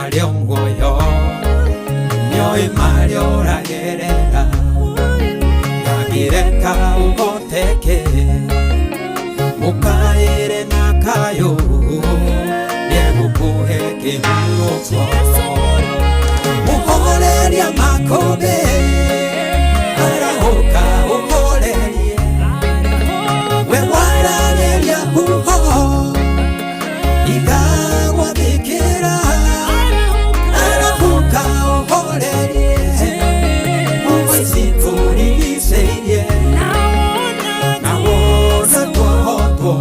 Marĩa muoyo nĩoĩ marĩa ũragerera ndangĩreka ũhoteke mũkaĩre na kayũ nĩegũkũhe kĩhurũko mũhoreria makũmbĩ arahũka ũhorerie we waragĩria huho ikagwathĩkĩra arahũka ũhorerie huho ici tũrigicĩirie na wona twohotwo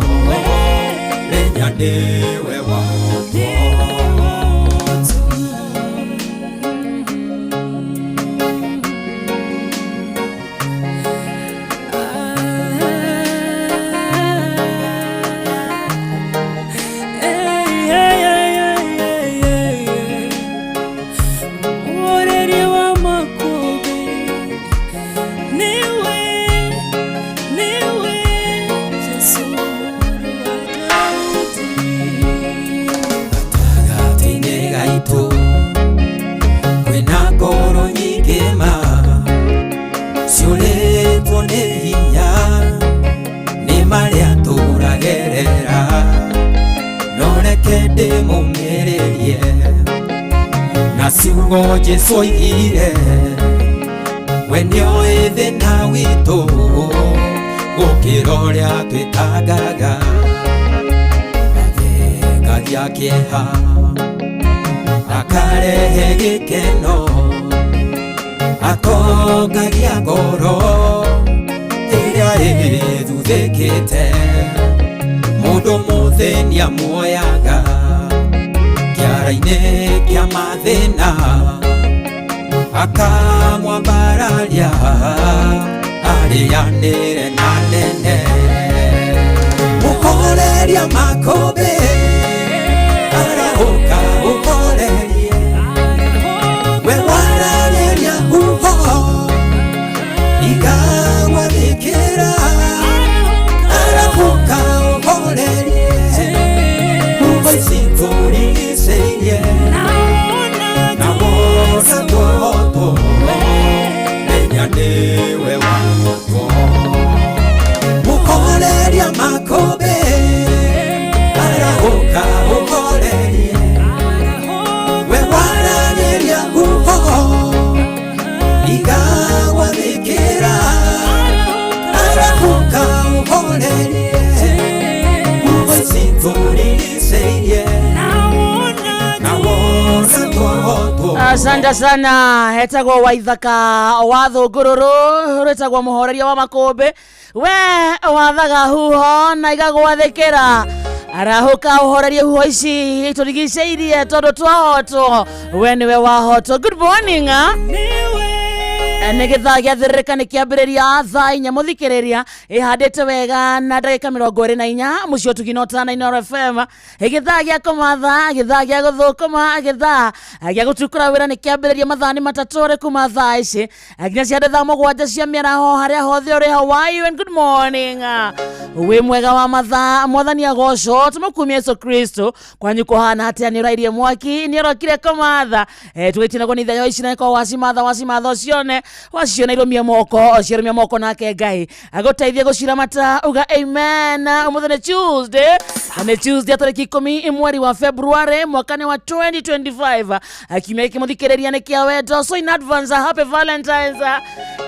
menya nĩwe wahotwo. Mũhoreria wa makũmbĩ nĩwe, nĩwe Jesũ mũrũ wa Daudi. Gatagatĩ-inĩ gaitũ kwĩna ngoro nyingĩ ma ciũrĩtwo nĩ hinya nĩ marĩa tũragerera no reke ndĩmũmĩrĩrie na ciugo Jesũ oigire we nĩoĩ thĩna witũ gũkĩra ũrĩa twĩtangaga athengagia kĩeha akarehe gĩkeno atongagia ngoro ĩrĩa ĩthuthĩkĩte mũndũ mũthĩni amuoyaga kĩara-inĩ kĩa mathĩna akamwambararia arĩanĩre na nene mũhoreria makũmbĩ arahũka ũhorerie we waragĩria huho ikagwathĩkĩra arahũka ũhorerie huho ici tũrigicĩirie na wona twohotwo menya nĩwe wahotwo mũhoreria makũmbĩ arahũka ũhorerie we waragĩria huho ikagwathĩkĩra arahũka ũhorerie huho ici tũrigicĩirie na wona twohotwo. Asante sana. Etagwo Waithaka wa Thũngũrũrũ, rwĩtagwo mũhoreria wa makũmbĩ, we wathaga huho na igagwathĩkĩra, arahũka ũhorerie huho ici tũrigicĩirie tondũ twahotwo we nĩwe wahotwo. Good morning, ah? Nĩ gĩthaa gĩathĩrĩrĩka nĩ kĩambĩrĩria thaa 4 mũthikĩrĩria ĩhandĩte wega na ndagĩka 24 mũciĩ ũtugi no tana Inooro FM. Gĩthaa gĩa kũmatha, gĩthaa gĩa gũthũkũma, gĩthaa gĩa gũtukũra wĩra nĩ kĩambĩrĩria. Mathaa nĩ 3 rĩ kuma thaa ici nginya ciande thaa 7 cia mĩaraho. Harĩa hothe ũrĩ, how are you and good morning? Wĩ mwega wa mathaa, mwathani agocwo, tũmũkumia Yesu Kristo. Kwanyu kũhana atĩa? Nĩ ũrairie mwaki, nĩ ũrokire kũmatha? Tũgĩtinagwo nĩ ithayo ici na wacimatha, wacimatha ũcione, waciona irũmie moko, ciarũmia moko nake Ngai agũteithie gũciramata. Uga amen. Ũmũthĩ nĩ Tuesday na nĩ Tuesday tarĩki 10 mweri wa February mwaka nĩ wa 2025. Kiumia gĩkĩ mũthikĩrĩria nĩ kĩa wendo, so in advance, happy Valentines.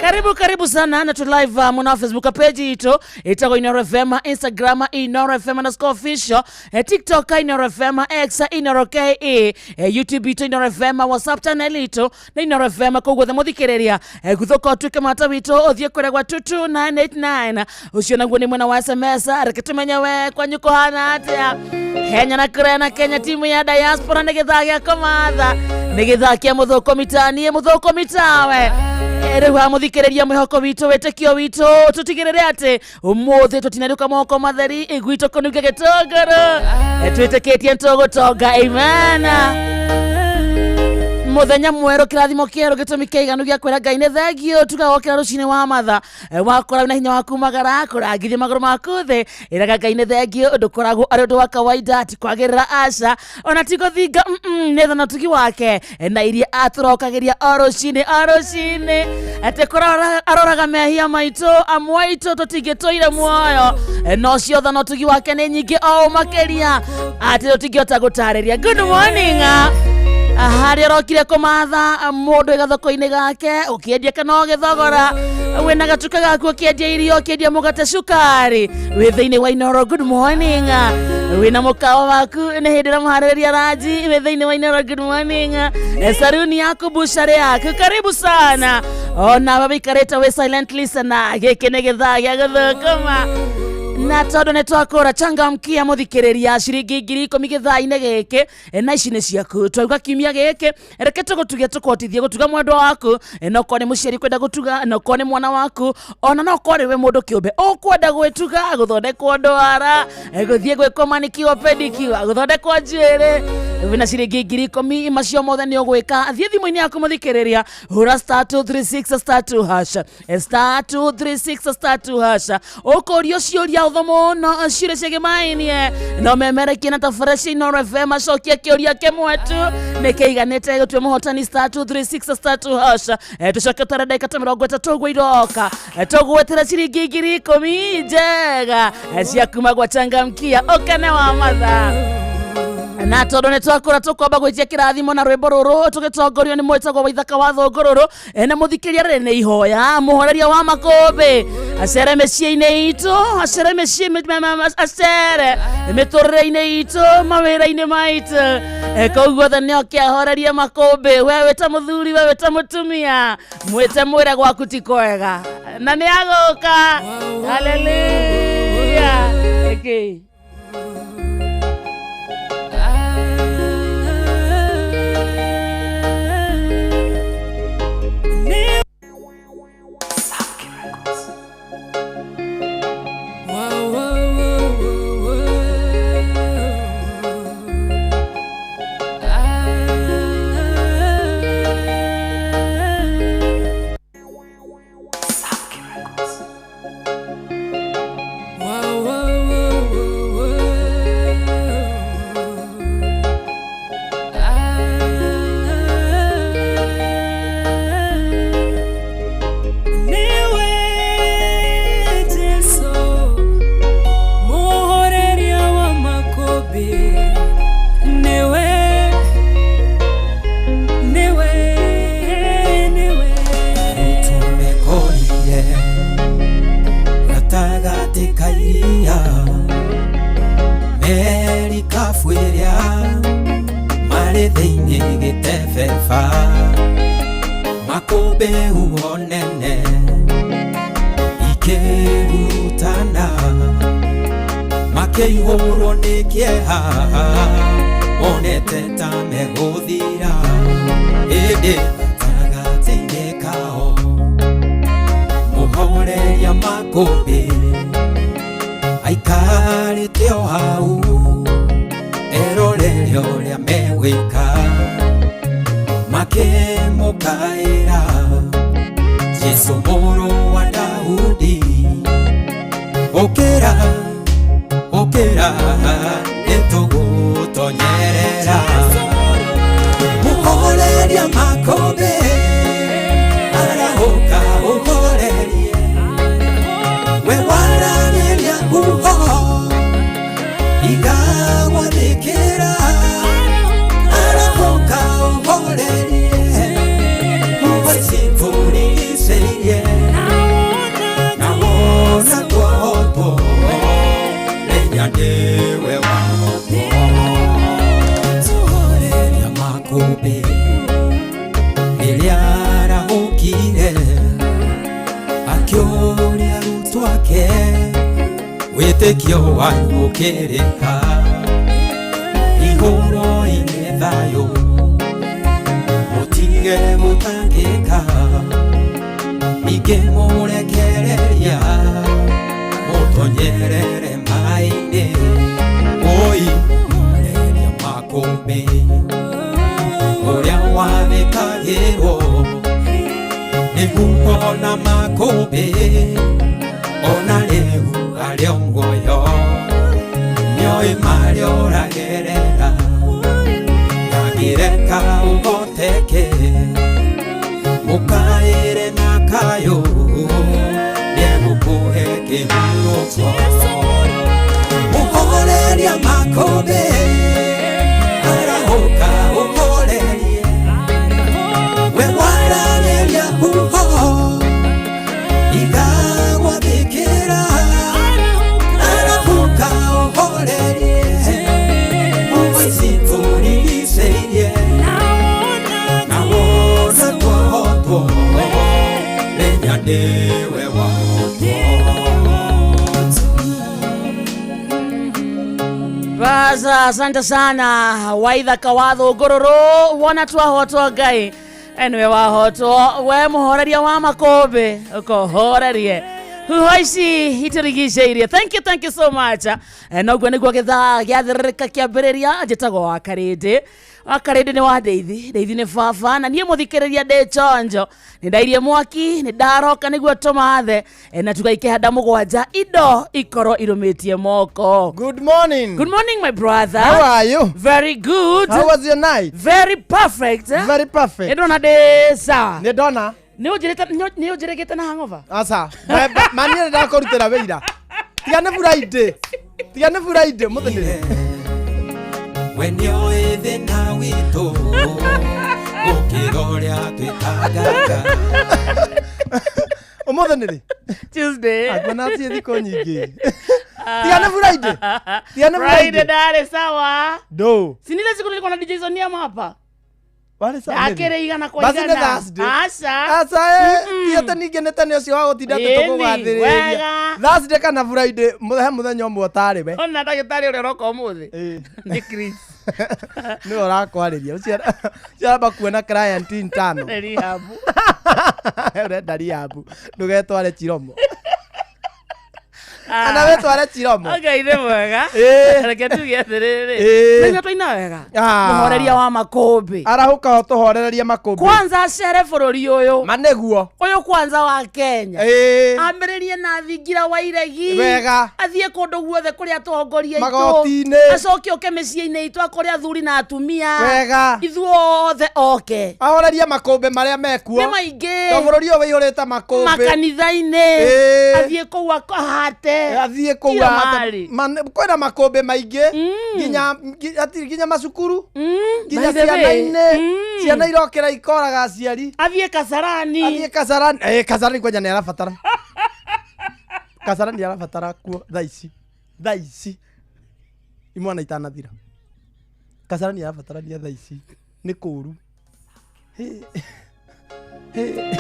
Karibu, karibu sana na tu live mwena wa Facebook page itũ ĩtagwo Inooro FM, Instagram InooroFM_official, TikTok Inooro FM, X Inooro KE, YouTube itũ Inooro FM, WhatsApp channel itũ nĩ Inooro FM. Koguo the mũthikĩrĩria, guthũka ũtuĩke mata witũ, ũthiĩ kũrĩa gwa 22989, ũcio naguo nĩ mwena wa SMS. Reke tũmenye we kwanyu kũhana atĩa. Kenya na kũrĩa na Kenya, timu ya diaspora, nĩ gĩthaa gĩa kũmatha, nĩ gĩthaa kĩa mũthũkũmi niĩ mũthũkũmi tawe. Rĩu ha mũthikĩrĩria, mwĩhoko witũ, wĩtĩkio witũ, tũtigĩrĩre atĩ ũmũthĩ tũtinarĩũka moko matheri gwitũ kũnunga gĩtũngũrũ. Twĩtĩkĩtie nĩtũgũtonga, amen. Muthenya mwerũ, kĩrathimo kĩerũ, gĩtũmi kĩiganu gĩa kwĩra Ngai nĩ thengio. Tuga wokĩra rũcinĩ wa matha, wakora wĩna hinya wa kumagara kũrangithia magũrũ maku thĩ, ĩraga Ngai nĩ thengio. Ndũkoragwo arĩ ũndũ wa kawaida, ti kwagĩrĩra, aca, ona ti gũthinga, nĩ tha na ũtugi wake na iria atũrokagĩria o rũcinĩ o rũcinĩ. Atĩ kũrora aroraga mehia maitũ, amwe aitũ tũtingĩtũire muoyo, no ciothe na ũtugi wake nĩ nyingĩ o makĩria atĩ tũtingĩhota gũtarĩria. Good morning. Harĩa ũrokire kũmatha mũndũ wĩ gathoko-inĩ gake ũkĩendia kana ũgĩthogora, wĩna gatuka gaku ũkĩendia irio, ũkĩendia mũgate, cukari, wĩ thĩinĩ wa Inoro, good morning. Wĩna mũkawa waku, nĩ hĩndĩ ũramũharĩrĩria ranji, wĩ thĩinĩ wa Inoro, good morning. Saruni yaku, bucharĩ yaku, karibu sana. Ona we wĩikarĩte wĩ silent listener, gĩkĩ nĩ gĩthaa gĩa gũthũkũma na tondũ nĩ twakũra changamkia mũthikĩrĩria ciringi 10,000 gĩthaa-inĩ gĩkĩ. Na ici nĩ ciaku. Twauga kiumia gĩkĩ reke tũgũtuge, tũkũhotithie gũtuga mwendwa waku. No korwo nĩ mũciari kwenda gũtuga, no korwo nĩ mwana waku, ona no korwo nĩ we mũndũ kĩũmbe ũkwenda gwĩtuga, gũthondekwo ndwara, gũthiĩ gwĩkwo manicure, pedicure, gũthondekwo njuĩrĩ, wĩna ciringi 10,000, macio mothe nĩ ũgwĩka. Thiĩ thimũ-inĩ yaku mũthikĩrĩria, hũra *236 *2 hash, *236 *2 hash. Ũkũrio ciũria ũthũ mũno, ciũria ciĩgĩmainie no memerekie na tabarĩra cia Inoro FM. Acokia kĩũria kĩmwe tu nĩ kĩiganĩte gũtua mũhotani, *236 *2 hash. Tũcoke tare ndagĩka ta 30 ũguo iroka, tũgwetera ciringi 10,000 njega cia kuma gwa changamkia ũkene wa matha. Na tondũ nĩ twakũra, tũkwamba gwĩtia kĩrathimo na rwĩmbo rũrũ tũgĩtongorio nĩ mwĩtagwo Waithaka wa Thũngũrũrũ. Na mũthikĩria, rĩrĩ nĩ ihoya mũhoreria wa makũmbĩ acere mĩciĩ-inĩ itũ, acere mĩciĩ, acere mĩtũrĩre-inĩ itũ, mawĩra-inĩ maitũ. Koguo othe nĩ oke ahorerie makũmbĩ. We wĩ ta mũthuri, we wĩ ta mũtumia, mwĩte mwĩre gwaku ti kwega na nĩ agũka. Haleluya. Okay. Niwe Jesu muhoreria wa makũmbĩ, niwe, niwe, niwe. Tumekorire gatagatĩ ka iria, merikabu ĩrĩa marĩ thĩinĩ gĩtebeba, makũmbĩ huho nene ikĩhurutana, makĩihũrwo nĩ kĩeha, monete ta megũthira, ĩndĩ gatagatĩ-inĩ kao mũhoreria makũmbĩ aikarĩte o hau erorere ũrĩa megwĩka, makĩmũkaĩra, "Jesu mũrũ wa Daudi, ũkĩra, ũkĩra, nĩtũgũtonyerera." Mũhoreria makũmbĩ, arahũka ũhorerie, we waragĩria huho igagwathĩkĩra, arahũka ũhorerie huho icitũrigicĩirie, na wona twahotwo, menya nĩwe wahotwo. Mũhoreria makũmbĩ rĩrĩa arahũkire, akĩũria arutwo ake, "Wĩtĩkio wanyu ũkĩrĩ ha?" Igũrũ-inĩ thayũ, mũtige gũtangĩka, ningĩ mũrekereria mũtonyerere maĩ-inĩ. Oi, mũhoreria makũmbĩ ũrĩa Wathĩkagĩrwo nĩ huho na makũmbĩ ona rĩu arĩ o muoyo nĩoĩ marĩa ũragerera ndangĩreka ũhoteke mũkaĩre na kayũ nĩegũkũhe kĩhurũko mũhoreria makũmbĩ arahũka ũhorerie we waragĩria huho igagwathĩkĩra arahũka ũhorerie huho ici tũrigicĩirie na wona twahotwo menya nĩwe wahotwo. Basa, asante sana Waithaka wa Thũngũrũrũ wona twahotwo Ngai nĩwe wahotwo we mũhoreria wa makũmbĩ ũkohorerie huho ici itũrigicĩirie. Thank you so much. Noguo nĩguo gĩthaa gĩathĩrĩrĩka kĩambĩrĩria. Njĩtagwo wa Karĩndĩ. Wa Karĩndĩ nĩ wa Ndeithi, Ndeithi nĩ baba na niĩ mũthikĩrĩria ndĩ chonjo nĩ ndairie mwaki nĩ ndaroka nĩguo tũmathe na tugaikĩhanda mũgwanja indo ikorwo irũmĩtie moko. Good morning. Good morning, my brother. How are you? Very good. How was your night? Very perfect. Very perfect. Nĩ ndona ndĩ sawa. Nĩ ndona. Nĩ ũnjĩrĩgĩte na hangover? Aca. Ma niĩ nĩ ndakũrutĩra wĩira. Tiga nĩ Friday. Tiga nĩ Friday mũthenya. We nĩoĩ thĩna witũ gũkĩra ũrĩa twĩtangaga. Ũmũthĩ nĩ rĩ? Tuesday. Akuona tiĩ thikũ nyingĩ. Tiga nĩ Friday. Tiga nĩ Friday Friday. ndarĩ sawa. Ndũ. Si nile siku nilikuwa na DJ Sonia hapa. Warĩ sawa. Ndakĩrĩ igana kwa Basi nĩ igana. Thursday. Aca. Aca ti atĩ ningĩ nĩ tene ũcio wa gũtinda atĩ Ĩni, tũkũgathĩrĩria. wega. Thursday kana Friday he mũthenya ũmwe ũtarĩ we. Ona ndagĩtarĩ ũrĩa ũroka ũmũthĩ. Ĩĩ. Nĩ Chris. Nĩwe ũrakwarĩria. Ũcio aramba kuona client ntano. Nĩ rehab. Ũrenda rehab. Ndũgetware Chiromo. Kana wĩtware Chiromo. Ngai nĩ mwega. Ĩĩ. Reke tuge atĩrĩrĩ. Ĩĩ. Nĩguo twaina wega. Ah. Mũhoreria wa makũmbĩ. Arahũka ũtũhorererie makũmbĩ. Kwanza acere bũrũri ũyũ. Ma nĩguo. Ũyũ kwanza wa Kenya. Ĩĩ. Ambĩrĩrie na thingira wa iregi. Wega. Athiĩ kũndũ guothe kũrĩa atongoria aitũ. Magoti-inĩ. Acoke oke mĩciĩ-inĩ itũ akore athuri na atumia. Wega. Ithuothe oke. Ahorerie makũmbĩ marĩa mekuo. Nĩ maingĩ. To bũrũri ũyũ wĩihũrĩte makũmbĩ. Makanitha-inĩ. Ĩĩ. Athiĩ kũu ahate. Athiĩ kũu Kila ahate. mahali. Kwĩna makũmbĩ maingĩ nginya macukuru nginya By the way. ciana-inĩ. Ciana irokĩra ikoraga aciari. Athiĩ Kasarani. Athiĩ Kasarani. Kasarani kwanja nĩ arabatara. Kasarani arabatara kuo thaa ici. Thaa ici. Imwana itanathira. Kasarani arabatarania thaa ici. Nĩ kũũru. Hĩ. Hĩ.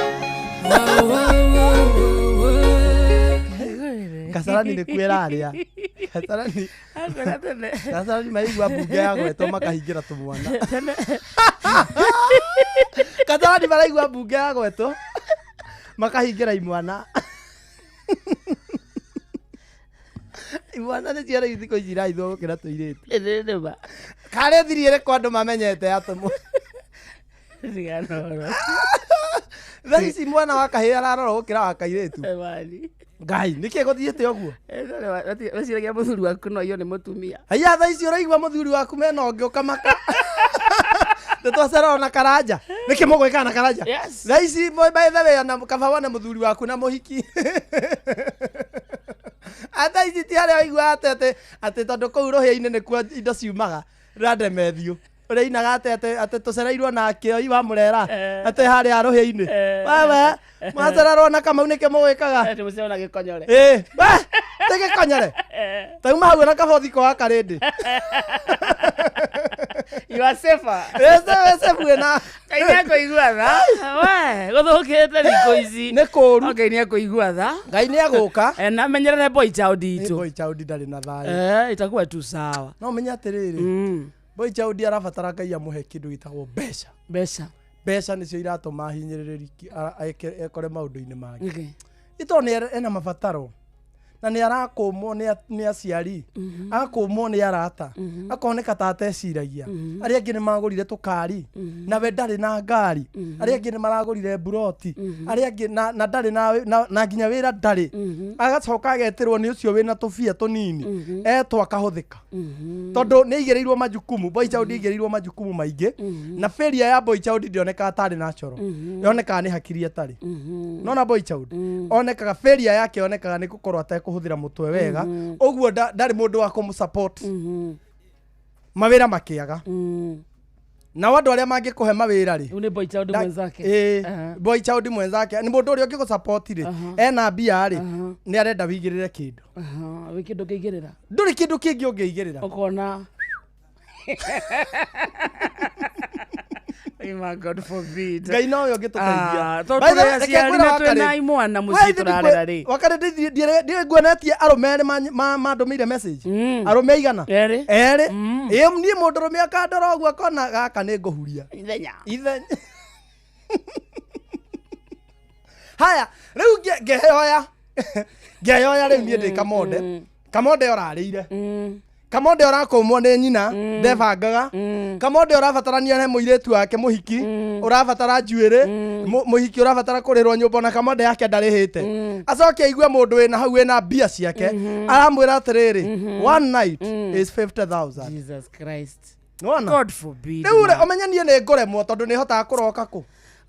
Kasarani nĩ kuo ĩrarĩa. Kasarani. Kasarani maigua mbunge ya gwetwo makahingĩra tũmwana. Kasarani maraigua mbunge ya gwetwo makahingĩra imwana. Imwana nĩ ciana thikũ ici iraithwo gũkĩra tũirĩtu. Karĩ thiri ĩrĩkũ andũ mamenyete atũmwo. Thaa ici mwana wa kahĩĩ ararorwo gũkĩra wa kairĩtu. Ngai, nĩkĩ gũthiĩte ũguo? Weciragia mũthuri waku no iyo nĩ mũtumia. Haiya thaa ici ũraigua mũthuri waku mena ũngĩ ũkamaka. Nĩ twacererwo na Karanja. Nĩkĩ mũgwĩkaga na Karanja? Yes. Thaa ici by the way ona kaba wone mũthuri waku na mũhiki. Thaa ici ti harĩa waigua atĩ tondũ kũu rũhĩa-inĩ nĩkuo indo ciumaga. Rũrandemethio. Ũrĩa inaga atĩ tũcereirwo na Kĩoi wa Mũrera. Atĩ harĩa rũhĩa-inĩ. Wewe, mwacererwo na Kamau nĩkĩ mũgwĩkaga? Nĩ mũcererwo na gĩkonyore. Ĩĩ, we, ti gĩkonyore. Tauma hau na kabothiko wa Karĩndĩ. You are safer. Ĩĩ, safe wĩna. Ngai nĩ akũigua tha. We, gũthũkĩte thikũ ici. Nĩ kũũru. Ngai nĩ akũigua tha. Ngai nĩ egũka. Na menyerere boy child itũ. Boy child ndarĩ na thayũ. Itakuwa tu sawa. No menye atĩrĩrĩ. Boy child arabatara Ngai amũhe kĩndũ gĩtagwo mbeca. Mbeca. Mbeca nĩcio iratũma ahinyĩrĩrĩki ekore maũndũ-inĩ mangĩ. Okay. Ito nĩ ena mabataro. Na nĩ arakũmwo nĩ aciari, agakũmwo nĩ arata, akoneka ta ateciragia. Arĩa angĩ nĩ magũrire tũkari nawe ndarĩ na ngari, arĩa angĩ nĩ maragũrire mburoti, arĩa angĩ na ndarĩ na nginya wĩra ndarĩ. Agacoka agetĩrwo nĩ ũcio wĩna tũbia tũnini, etwo akahũthĩka tondũ nĩ aigĩrĩirwo majukumu. Boy child aigĩrĩirwo majukumu maingĩ, na failure ya boy child ndĩonekaga tarĩ natural, yonekaga nĩ hakiri atarĩ. Nona boy child onekaga failure yake yonekaga nĩ gũkorwo atekũhũthĩra mũtwe wega, ũguo ndarĩ mũndũ wa kũmũ-support. Mawĩra makĩaga, nao andũ arĩa mangĩkũhe mawĩra rĩ, Rĩu nĩ boy child mwenzake. Ĩĩ, boy child mwenzake nĩ mũndũ ũrĩa ũngĩgũ-support rĩ, ena mbia rĩ, nĩ arenda wĩigĩrĩre kĩndũ. Wĩ kĩndũ ũngĩigĩrĩra. Ndũrĩ kĩndũ kĩngĩ ũngĩigĩrĩra. Ũkona. Ima, God forbid. Ngai nowe ũngĩtũteithia. Ah, tondũ By the way, tũrĩ reke aciari ngwĩre na Wakari. twĩna imwana We, mũciĩ ithe tũrarera rĩ. Wakari, ndiĩ nguonetie arũme erĩ mandũmĩire message. Arũme aigana? Erĩ. Erĩ. Ĩ, niĩ mũndũ rũme akandora ũguo akona gaka nĩ ngũhuria Ithenya. Ithenya. Haya, rĩu ngeyoya ngeyoya rĩu niĩ ndĩ kamonde. Kamonde ũrarĩire, kamonde ũrakũmwo nĩ nyina ndebangaga, kamonde ũrabatarania he mũirĩtu wake mũhiki ũrabatara njuĩrĩ, mũhiki ũrabatara kũrĩrwo nyũmba, na kamonde yake ndarĩhĩte. Acoke aigue mũndũ wĩna hau wĩna mbia ciake aramwĩra atĩrĩrĩ, one night is 50,000. Jesus Christ. Nĩwona? God forbid. Rĩu rĩ, ũmenye niĩ nĩ ngũremwo tondũ nĩ hotaga kũroka kũ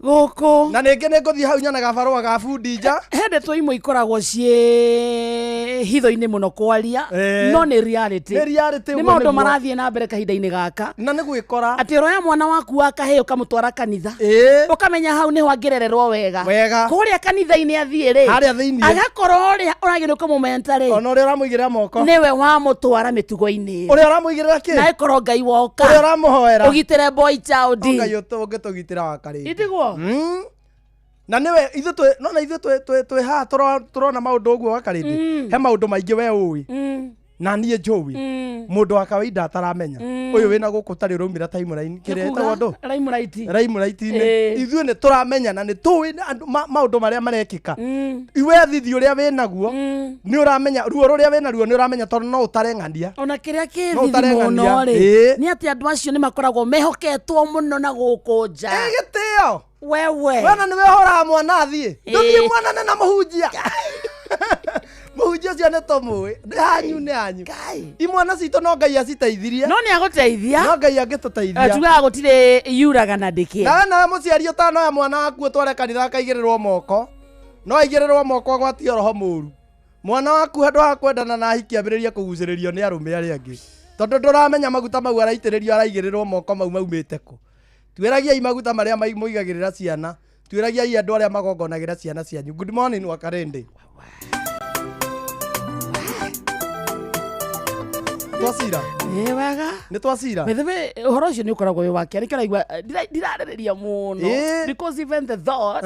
Gũkũ. Na ningĩ nĩ ngũthiĩ hau nyonaga barũa ga bundi nja. He ndeto imwe ikoragwo ciĩ hitho-inĩ mũno kwaria, no nĩ reality. Nĩ reality, Nĩ ũguo maũndũ nĩguo. marathiĩ na mbere kahinda-inĩ gaka, Na nĩ gwĩkora atĩ ũroya mwana waku wa kahĩĩ ũkamũtwara kanitha, ũkamenya hau nĩho angĩrererwo wega. Wega. Kũrĩa kanitha-inĩ athiĩ rĩ, Harĩa thĩiniĩ. agakorwo ũrĩa ũragĩrĩrio kũmũmenta rĩ, Ona ũrĩa ũramũigĩrĩra moko, nĩwe wamũtwara mĩtugo-inĩ ĩyo. Ũrĩa ũramũigĩrĩra kĩ, Na ĩkorwo Ngai woka ũrĩa ũramũhoera, ũgitĩre boy child. Ngai ũngĩtũgitĩra wakarĩ. Itiguo. Na nĩwe ithuĩ twĩ nona ithuĩ twĩ haha tũrona maũndũ ũguo wakarĩndĩ, he maũndũ maingĩ we ũĩ na niĩ njũĩ, mũndũ wa kawaida ataramenya, ũyũ wĩna gũkũ tarĩ ũraumĩra timeline kĩrĩa ĩtagwo ndũ Limelight. Limelight-inĩ. Ithuĩ nĩ tũramenya na nĩ tũĩ nĩ andũ maũndũ marĩa marekĩka. Iwe thithi ũrĩa wĩnaguo nĩ ũramenya ruo rũrĩa wĩnaruo, nĩ ũramenya tondũ no ũtareng'ania. Ona kĩrĩa kĩ No thithi ũtareng'ania. mũno rĩ, nĩ atĩ andũ acio nĩ makoragwo mehoketwo mũno na gũkũ nja. Ĩ, gĩtĩo. Wewe. Wena nĩwe ũhoraga mwana athiĩ, ndũthiĩ mwanane na mũhunjia. Mũhunjia ũcio nĩ tũmũĩ, nĩ hanyu, nĩ hanyu. Imwana citũ no Ngai aciteithirie. No nĩ agũteithia. No Ngai angĩtũteithia. Tugaga gũtirĩ yuraga na ndĩkĩ. Nawe mũciari ũtanoya mwana waku ũtware kanitha akaigĩrĩrwo moko, no aigĩrĩrwo moko agwatio roho mũru. Mwana waku handũ ha kwendana na ahiki ambĩrĩrie kũgucĩrĩrio nĩ arũme arĩa angĩ, tondũ ndũramenya maguta mau araitĩrĩrio, araigĩrĩrwo moko mau maumĩte kũ. Twĩragiai maguta marĩa mũigagĩrĩra ciana, twĩragiai andũ arĩa magongonagĩra ciana cianyu. Good morning, Wakarĩndĩ. Twacira. Ĩ, wega. Nĩ twacira. By the way, ũhoro ũcio nĩ ũkoragwo wĩ wake nĩkĩo ũraigua ndirarĩrĩria mũno, because even the thought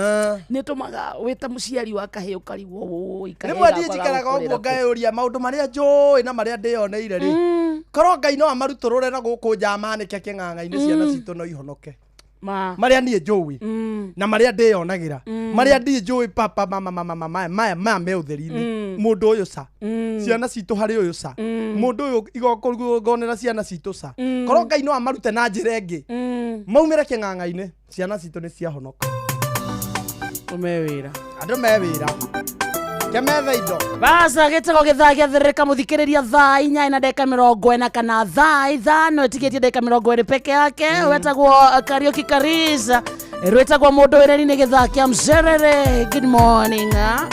nĩ ĩtũmaga wĩ ta mũciari wa kahĩĩ ũkarigwo wũi, kahĩĩ Rĩmwe niĩ gakwa njikaraga gagũkũrĩra ũguo kũ? ngeyũria maũndũ marĩa njũĩ na marĩa ndĩyoneire rĩ, korwo Ngai no amarutũrũre na gũkũ nja amanĩke kĩng'ang'a-inĩ, ciana citũ no ihonoke. Ma. Marĩa niĩ njũĩ na marĩa ndĩyonagĩra, marĩa ndiĩ njũĩ, papa mama mama mama maya maya me ũtheri-inĩ, mũndũ ũyũ ca, ciana citũ harĩ ũyũ ca, mũndũ ũyũ igongona ciana citũ ca, korwo Ngai no amarute na njĩra ĩngĩ maumĩre kĩng'ang'a-inĩ, ciana citũ nĩ ciahonoka. Ũme wĩra. Andũ me wĩra kemethe indo. Baca gĩtego gĩthaa gĩathĩrĩrĩka mũthikĩrĩria thaa 8:40 kana thaa 5 ĩtigĩtie ndagĩka 20 peke yake. Wetagwo Kariuki Karisa, rwĩtagwo mũndũ wĩreri-inĩ, gĩthaa kĩa mcerere. Good morning, ah.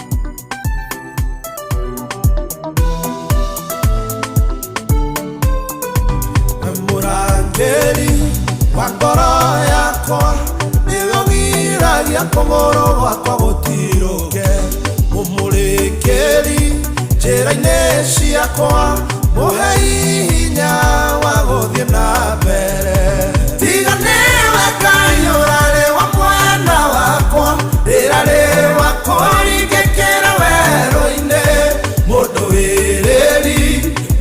Mũrangĩri wa ngoro yakwa nĩwe ũgiragia kũgũrũ gwakwa gũtirũke, mũmũrĩkĩri njĩra-inĩ ciakwa, mũhei hinya wa gũthiĩ na mbere. Tiga nĩwe Ngai ũrarĩ wa mwena wakwa, ndĩrarĩ wa kũringĩkĩra werũ-inĩ. Mũndũ wĩrĩri,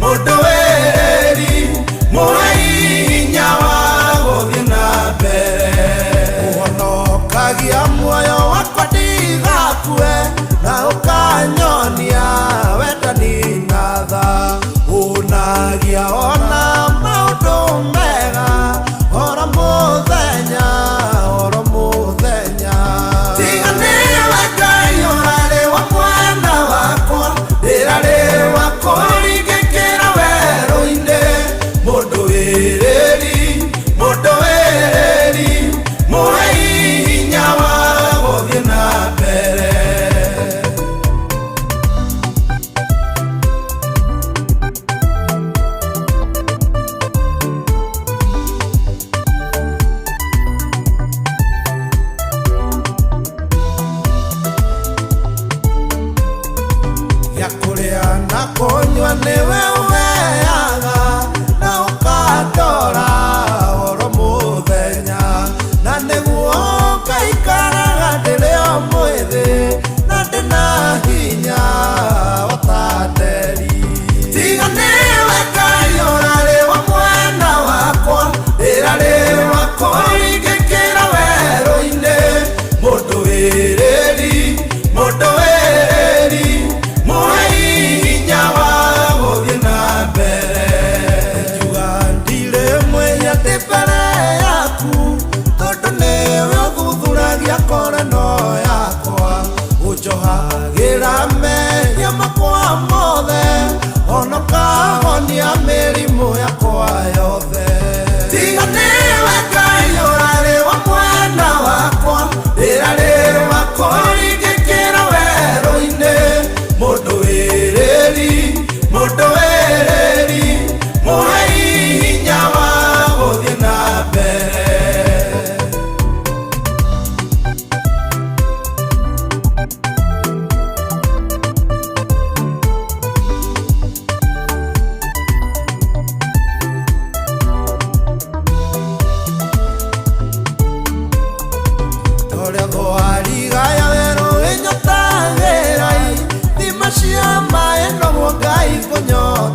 mũndũ wĩrĩri, mũhei hinya wa gũthiĩ na mbere. Ũhonokagia muoyo wakwa ndigakue, na ũkanyonia wendani.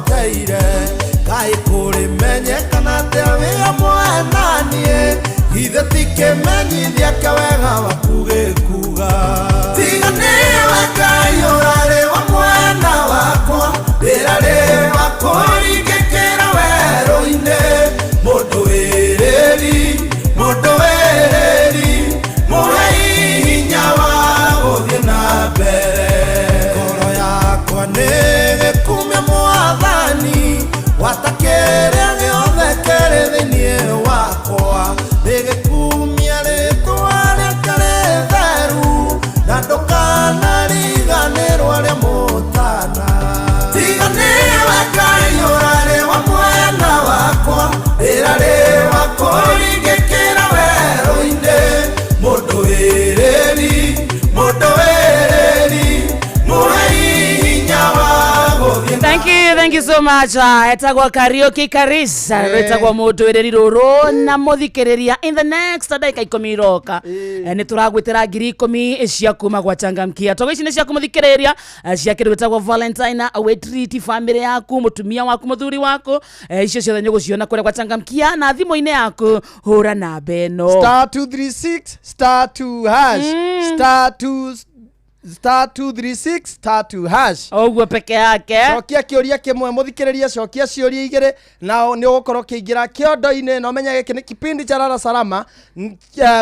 nĩnyoteire Ngai kũrĩmenyekana atĩa wĩ hamwe na niĩ Githĩ ti kĩmenyithia kĩa wega waku gĩkuga Tiga nĩwe Ngai ũrarĩ wa mwena wakwa Ndĩrarĩ wa kũringĩkĩra werũ-inĩ Mũndũ wĩrĩri, mũndũ wĩrĩri Mũhei hinya wa gũthiĩ na mbere Ngoro yakwa nĩgĩkumia Mwathani Gwata kĩrĩa gĩothe kĩrĩ thĩinĩ wakwa Nĩgĩkumia rĩtwa rĩake rĩtheru Na ndũkanariganĩrwo arĩa mũtana Tiga nĩwe Ngai ũrarĩ wa mwena wakwa Ndĩrarĩ wa kũringĩkĩra werũ-inĩ Mũndũ wĩrĩri, mũndũ wĩrĩri Mũhei hinya wa gũthiĩ na Thank you so much. Etagwo Karaoke Karisa, etagwo mundu wiriri ruru na muthikiriria in the next ndagika 10 iroka. Ni turagwitira ngiri 10 cia kuma gwa Changamkia. Togo ici ni cia kumuthikiriria cia kindu gitagwo Valentine we treat family yaku, mutumia waku, muthuri waku. Icio ciothe ni uguciona kuria gwa Changamkia na thimu-ini yaku hura namba ĩno. Star 236 star 2 hash star 2 star 236 star 2 hash. Oguo peke yake. Cokia kĩũria kĩmwe mũthikĩrĩria cokia ciũria igĩrĩ nao nĩ ũgũkorwo ũkĩingĩra kĩondo-inĩ na ũmenye gĩkĩ nĩ kipindi cha Lala Salama.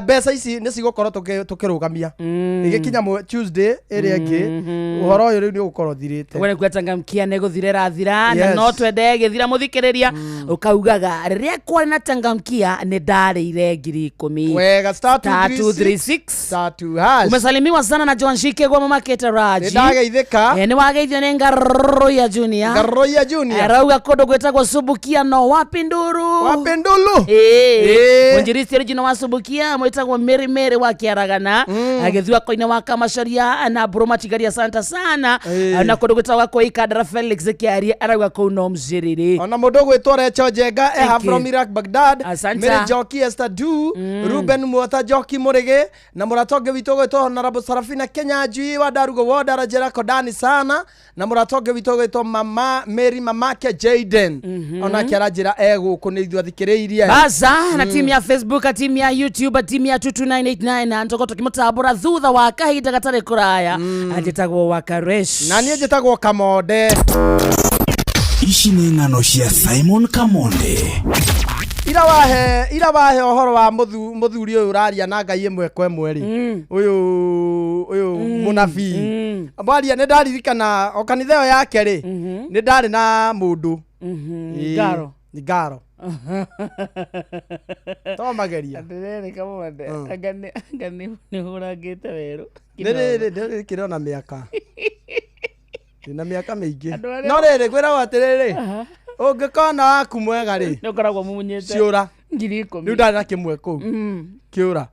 Mbeca ici nĩ cigũkorwo tũkĩrũgamia igĩkinya Tuesday ĩrĩa ĩngĩ ũhoro ũyũ rĩu nĩ ũgũkorwo ũthirĩte. Ũguo nĩkuo Changamkia nĩ gũthira ĩrathira na Yes. no twende ĩgĩthira mũthikĩrĩria ũkaugaga rĩrĩa kwarĩ na Changamkia nĩ ndarĩire ngiri 10. Wega star Star 236 236 star 2 hash. Umesalimiwa sana na John Shike gwa mama Ketaraji. Nĩ ndageithĩka. Nĩ wageithio nĩ Ngaroya Junior. Ngaroya Junior. Arauga kũndũ gwĩtagwo Subukia no wapi nduru. Wapi ndulu. Mwinjilisti original wa Subukia mwĩtagwo Mary Mary wa Kiaragana agĩthua koine wa Kamacharia na Broma Chigaria santa sana na kũndũ gwĩtagwo Koikandara Felix Kiaria arauga kũu no mziriri. Ona mũndũ ũgwĩtwo Recho Njenga eha Thank you. from Iraq Baghdad. Asante. Mary Njoki Esther Du Ruben Muota Njoki Mũrĩgĩ na mũrata ũngĩ witũ ũgwĩtwo Honorable Sarafina Kenya Njui wa Ndarugo Ward aranjĩra Kodani sana na mũrata ũngĩ witũ ũgwĩtwo Mama Mary mamake Jaden onake aranjĩra e gũkũ nĩ ithuĩ athikĩrĩirie. Baza na timu ya Facebook, timu ya YouTube, timu ya 22989 na ntoko tukimutambura thutha wa kahinda gatarĩ kũraya anjĩtagwo Wakaresh. Na niĩ njĩtagwo Kamonde. Ici nĩ ng'ano cia Simon Kamonde. Ira wahe ũhoro wa mũthuri ũyũ ũraria na Ngai ĩmwe kwa ĩmwe rĩ ũyũ mũnabii mwaria nĩ ndaririkana o kanitha ĩyo yake rĩ nĩ ndarĩ na mũndũ Ngaro. Nĩ ngaro to mageria Atĩrĩrĩ Kamonde, anga nĩ hũrangĩte werũ. Nĩ rĩrĩ ndĩrĩ kĩrona mĩaka ndĩna mĩaka mĩingĩ Andũ arĩa- no rĩrĩ kwĩragwo atĩrĩrĩ ũngĩkona waku mwega rĩ Nĩ ũkoragwo mũmunyĩte ciũra ngiri 10. rĩu ndarĩ na kĩmwe kũu kĩũra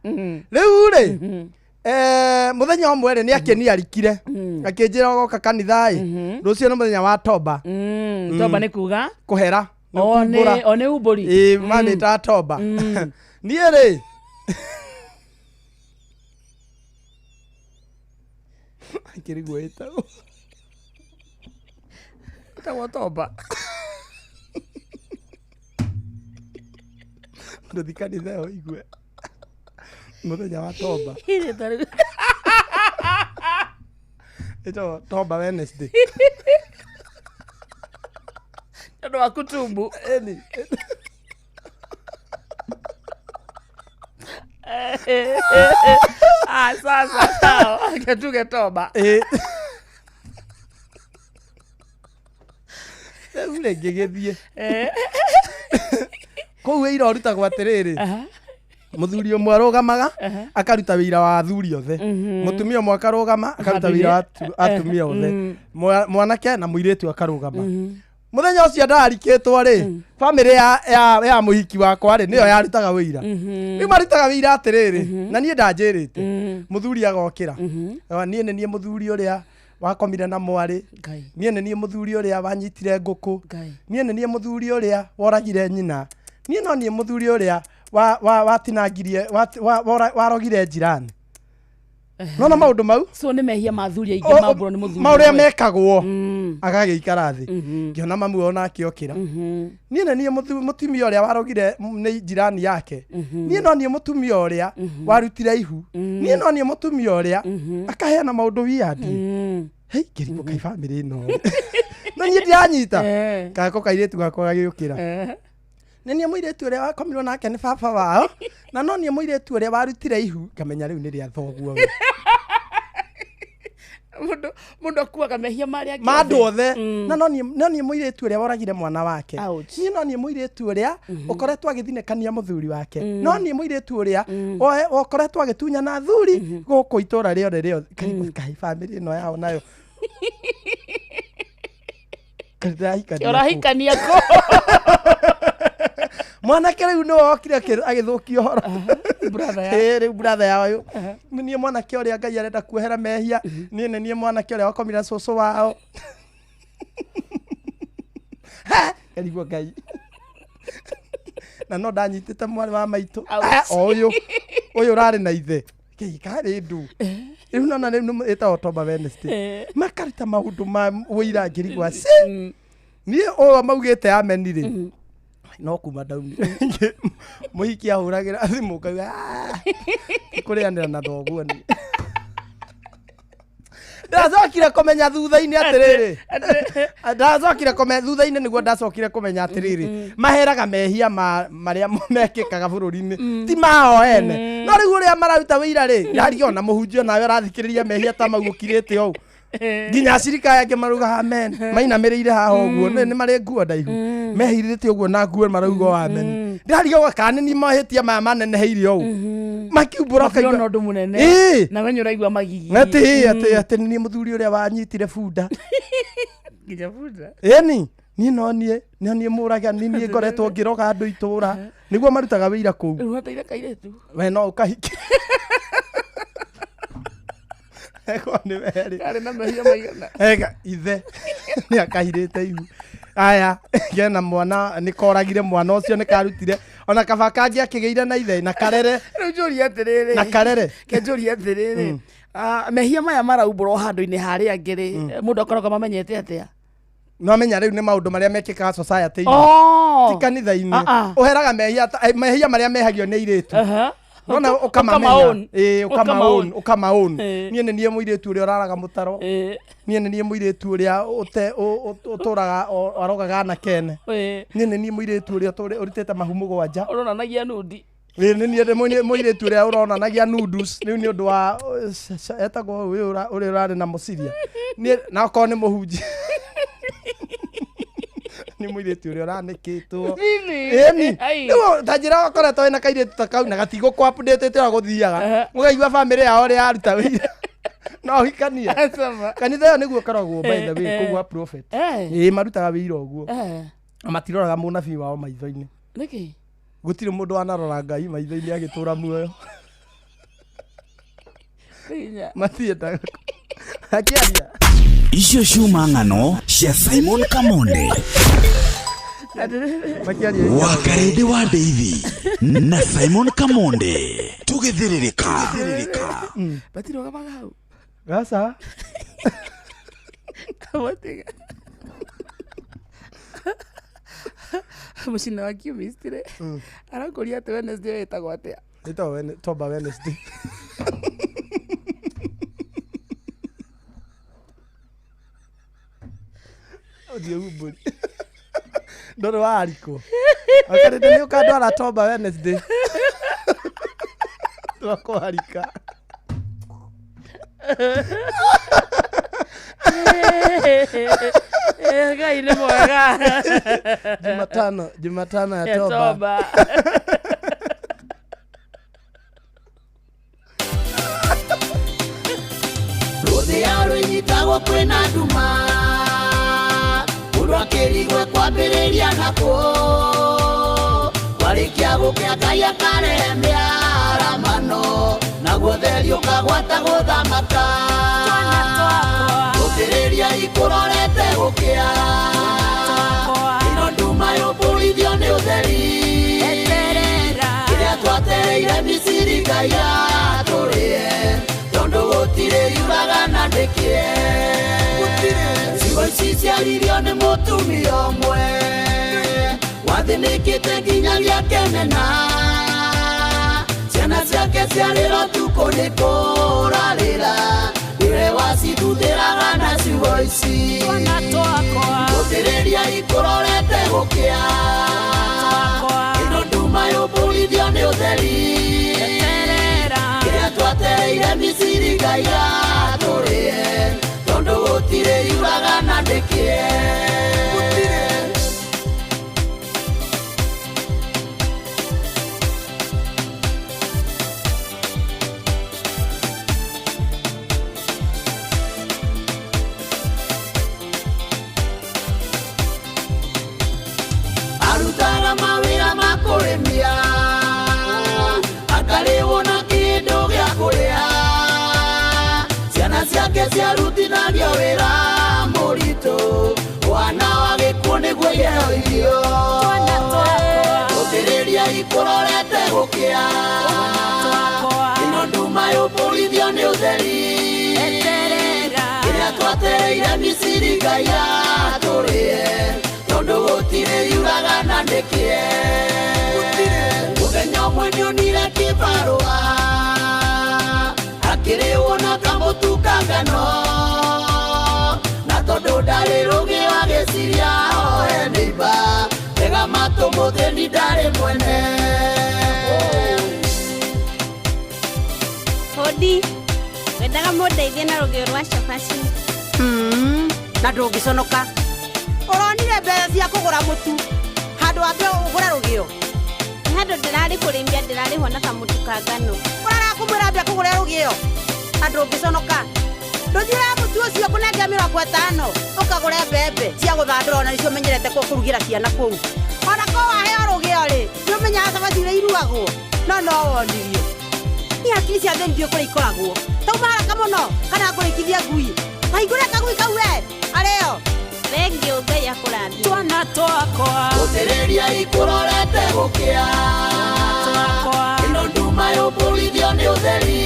rĩu rĩ mũthenya ũmwe rĩ nĩ akĩniarikire akĩnjĩra ũgoka kanitha ĩ rũciũ nĩ mũthenya wa toba. Toba nĩ kuga kũhera nĩ o kumbũra. nĩ o nĩ umbũri. Ĩ mamĩtaga toba. Niĩ rĩ akĩriguo ĩtagwo Ĩtagwo toba. Ndũthi kanitha ĩyo igue mũthenya wa toba ĩtagwo toba Wednesday. Tondũ wa kutumbu. Ĩni. Ah, sasa sawa. Tuge toba. Ĩ. Rĩu rĩ ngĩgĩthiĩ kũu wĩira ũrutagwo atĩrĩrĩ mũthuri ũmwe arũgamaga akaruta wĩira wa athuri othe mũtumia ũmwe akarũgama akaruta wĩira wa atumia othe mwanake na mũirĩtu akarũgama mũthenya ũcio ndarikĩtwo rĩ bamĩrĩ ya mũhiki wakwa rĩ nĩyo yarutaga wĩira rĩu marutaga wĩira atĩrĩrĩ na niĩ ndanjĩrĩte mũthuri agokĩra niĩ nĩ niĩ mũthuri ũrĩa wakomire na mwarĩ Ngai. niĩ nĩ niĩ mũthuri ũrĩa wanyitire ngũkũ Ngai. niĩ nĩ niĩ mũthuri ũrĩa woragire nyina niĩ no niĩ mũthuri ũrĩa watinangirie warogire njirani. Nona maũndũ mau So nĩ mehia ma athuri aingĩ maumbũrwo nĩ mũthuri maũrĩa ũmwe. mekagwo agagĩikara thĩ ngĩona mamu ona akĩokĩra. Niĩ nĩ niĩ mũtumia ũrĩa warogire nĩ jirani yake. Niĩ no niĩ mũtumia ũrĩa warutire ihu. Niĩ no niĩ mũtumia ũrĩa akaheana maũndũ weird. Hei, ngĩrigwo kai bamĩrĩ ĩno no niĩ ndiranyita. Gako kairĩtu gakwa gagĩũkĩra. Nĩ niĩ mũirĩtu ũrĩa wakomirwo nake nĩ baba wao, na no niĩ mũirĩtu ũrĩa warutire ihu. Ngamenya rĩu nĩ rĩa thoguo we. Mũndũ akuaga mehia marĩa angĩ Ma andũ othe. Othe. Na no niĩ mũirĩtu ũrĩa woragire mwana wake. Ouch. Niĩ no niĩ mũirĩtu ũrĩa ũkoretwo agĩthinĩkania mũthuri wake. No niĩ mũirĩtu ũrĩa ũkoretwo agĩtunyana athuri gũkũ itũra rĩothe rĩothe. Karigwo kai bamĩrĩ ĩno yao nayo. Kaĩ ndĩrahikania kũ? Ũrahikania kũ? Mwanake rĩu nĩwe okire agĩthũkia ũhoro. Brother ya. Ĩĩ, rĩu brother yao ũyũ. Nĩ niĩ mwanake ũrĩa Ngai arenda kuohera mehia. Niĩ nĩ niĩ mwanake ũrĩa wakomire na cũcũ wao. Ha! Ngarigwo Ngai. Na no ndanyitĩte mwarĩ wa maitũ. Ouch. O ũyũ ũyũ ũrarĩ na ithe. Kĩi karĩ ndu. Rĩu nona rĩu nĩ ĩtagwo Toba Wednesday. Makaruta maũndũ ma ũira ngĩrigwo ci. Niĩ ũyũ maugĩte ameni rĩ. No kuma ndaumire. Mũhiki ahũragĩra thimũ ngauga "Ah, kũrĩanĩra na thoguo ni. Ndacokire kũmenya thutha-inĩ atĩrĩrĩ. Ndacokire kũmenya thutha-inĩ nĩguo ndacokire kũmenya atĩrĩrĩ. Maheraga mehia ma marĩa mekĩkaga bũrũri-inĩ ti mao ene. No rĩu ũrĩa mararuta wĩira rĩ, ndariga ona mũhunjia nawe ũrathikĩrĩria mehia ta mau ũkirĩte ũũ. Nginya acirika aya angĩ marauga amen mainamĩrĩire haha ũguo nĩ marĩ nguo ndaihu mehirĩte ũguo na nguo marauga o amen. Ndĩrariga kana nĩ mahĩtia maya maneneheire ũũ makiumbũra. Ũkaigua ũndũ mũnene. Ĩĩ. Na we nĩ ũraigua magigi. Atĩ nĩ mũthuri ũrĩa wanyitire bunda. Nginya bunda. Ĩni niĩ no niĩ no niĩ mũraga nĩ niĩ ngoretwo ngĩroga andũ itũra nĩguo marutaga wĩira kũu. Rĩu wateire kairĩtu. We no ũkahike. Eko nĩ werĩ. Karĩ na mehia maigana? Ega ithe nĩ akahirĩte ihu aya kena mwana nĩ koragire mwana ũcio nĩ karutire ona kaba kangĩ akĩgĩire na ithe na karere. Rĩu njũrie atĩrĩrĩ. Na karere. Ke njũrie atĩrĩrĩ. Ah, mehia maya maraumbũrwo handũ-inĩ harĩa angĩ rĩ, mũndũ akoragwo mamenyete atĩa? No amenya rĩu nĩ maũndũ marĩa mekĩkaga society-inĩ, Oh. ti kanitha-inĩ. Ah, ah. Ũheraga mehia mehia marĩa mehagio nĩ airĩtu. Aha. Nona ũkamamenya. Ũkamaown. Ĩĩ, ũkamaown ũkamaown. Ĩĩ. Niĩ nĩ niĩ mũirĩtu ũrĩa ũraraga mũtaro. Niĩ nĩ niĩ mũirĩtu ũrĩa ũtũraga arogaga anake ene. Niĩ nĩ niĩ mũirĩtu ũrĩa ũrutĩte mahu 7. Ũronanagia nundi. Ĩĩ, nĩ niĩ mũirĩtu ũrĩa ũronanagia nudes rĩu nĩ ũndũ wa etagwo ũyũ ũrĩa ũrarĩ na mũciria. Niĩ na okorwo nĩ mũhunjia nĩ mũirĩtu ũrĩa ũranĩkĩtwo. Really? Ĩni. Ai. Rĩu ta njĩra ũkoretwo wĩna kairĩtu ta kau na gatigũkũ update ũrĩa gũthiaga. Ũkaigua bamĩrĩ yao ũrĩa yaruta wĩira no ũhikanie. Acama. Kanitha ĩyo nĩguo ĩkoragwo, by the way, kũu gwa prophet. Ĩĩ, marutaga wĩira ũguo. Na matiroraga mũnabii wao maitho-inĩ. Nĩkĩ? Gũtirĩ mũndũ wanarora Ngai maitho-inĩ agĩtũra muoyo. Nĩ hinya. Matiendaga akĩaria. Icio ciuma ng'ano cia Simon Kamonde. Makĩaria. Wakarĩndĩ wa ndeithi na Simon Kamonde tũgĩthĩrĩrĩka. Batirũgamaga hau. Gaca. Matiga. Mũcina wa chemistry arakũria atĩ Wednesday ĩtagwo atĩa? Ĩtagwo Toba Wednesday. Ũthiĩ umbũri ndũrĩ warikwo wakarĩndĩ nĩ ũkandwara Toba Wednesday twakwarika. Ngai nĩ mwega. Jumatano, Jumatano ya Ya Toba. Toba. Rũthĩa rũnyitagwo kwĩna nduma mũndũ akĩrigwe kwambĩrĩria nakũ kwarĩkia gũkĩa Ngai akarehe mĩaramano naguo theri ũkagwata gũthamaka gũthĩrĩria ikũrorete gũkĩa ĩno nduma yũmbũrithio nĩ ũtheri kĩrĩa twatereire Misiri Ngai atũrĩe tondũ. ndĩkĩe ciugo ici ciaririo nĩ mũtumia ũmwe wathĩnĩkĩte nginyagia kĩmena ciana ciake ciarĩra ũtukũ nĩ kũrarĩra nĩwe wacithuthĩraga na ciugo ici gũthĩrĩria ikũrorete gũkĩa ĩno nduma yũmbũrithio nĩ ũtheri kĩrĩa twatereire Misiri Ngai atũrĩe tondũ gũtirĩ yuraga na ndĩkĩe. Arutaga mawĩra ma kũrĩmia akarĩhwo na kĩndũ gĩa kũrĩa ciana ciake ciarutithagio wĩra mũritũ wana wa gĩkuũ nĩguo iheo irio gũthĩrĩria ikũrorete gũkĩa ĩno nduma yũmbũrithio nĩ ũtheri kĩrĩa twatereire Misiri Ngai atũrĩe tondũ gũtirĩ yuraga na ndĩkĩe mũthenya ũmwe nĩonire kĩbarũa akĩrĩhwo na kamũtu ka ngano na tondũ ndarĩ rũgĩo agĩciria oe nĩimba tega matũ mũthĩni ndarĩ mwene. Hodi, wendaga mũndeithie na rũgĩo rwa cabaci. Na ndũngĩconoka ũronire mbeca cia kũgũra mũtu handũ wambe ũgũre rũgĩo Nĩ handũ ndĩrarĩ kũrĩmia ndĩrarĩhwo na kamũtu ka ngano. Ũrarakũmwĩra mbia kũgũra rũgĩo na ndũngĩconoka ndũthiũra mũtu ũcio kũnengera 50 ũkagũre mbembe cia gũthandũra ona nĩcio ũmenyerete kũrugĩra ciana kũu ona ko waheo rũgĩo rĩ nĩ ũmenyaga cabaci iria iruagwo no no wonirio ni hakiri cia thĩni ndiũĩ kũrĩa ikoragwo tauma haraka mũno kana ngũrĩkithia ngui kahingũre kagui kau we arĩo. Thengiũ Ngai akũrathime. Twana twakwa gũthĩrĩria ikũrorete gũkĩa ĩno nduma yũmbũrithio nĩ ũtheri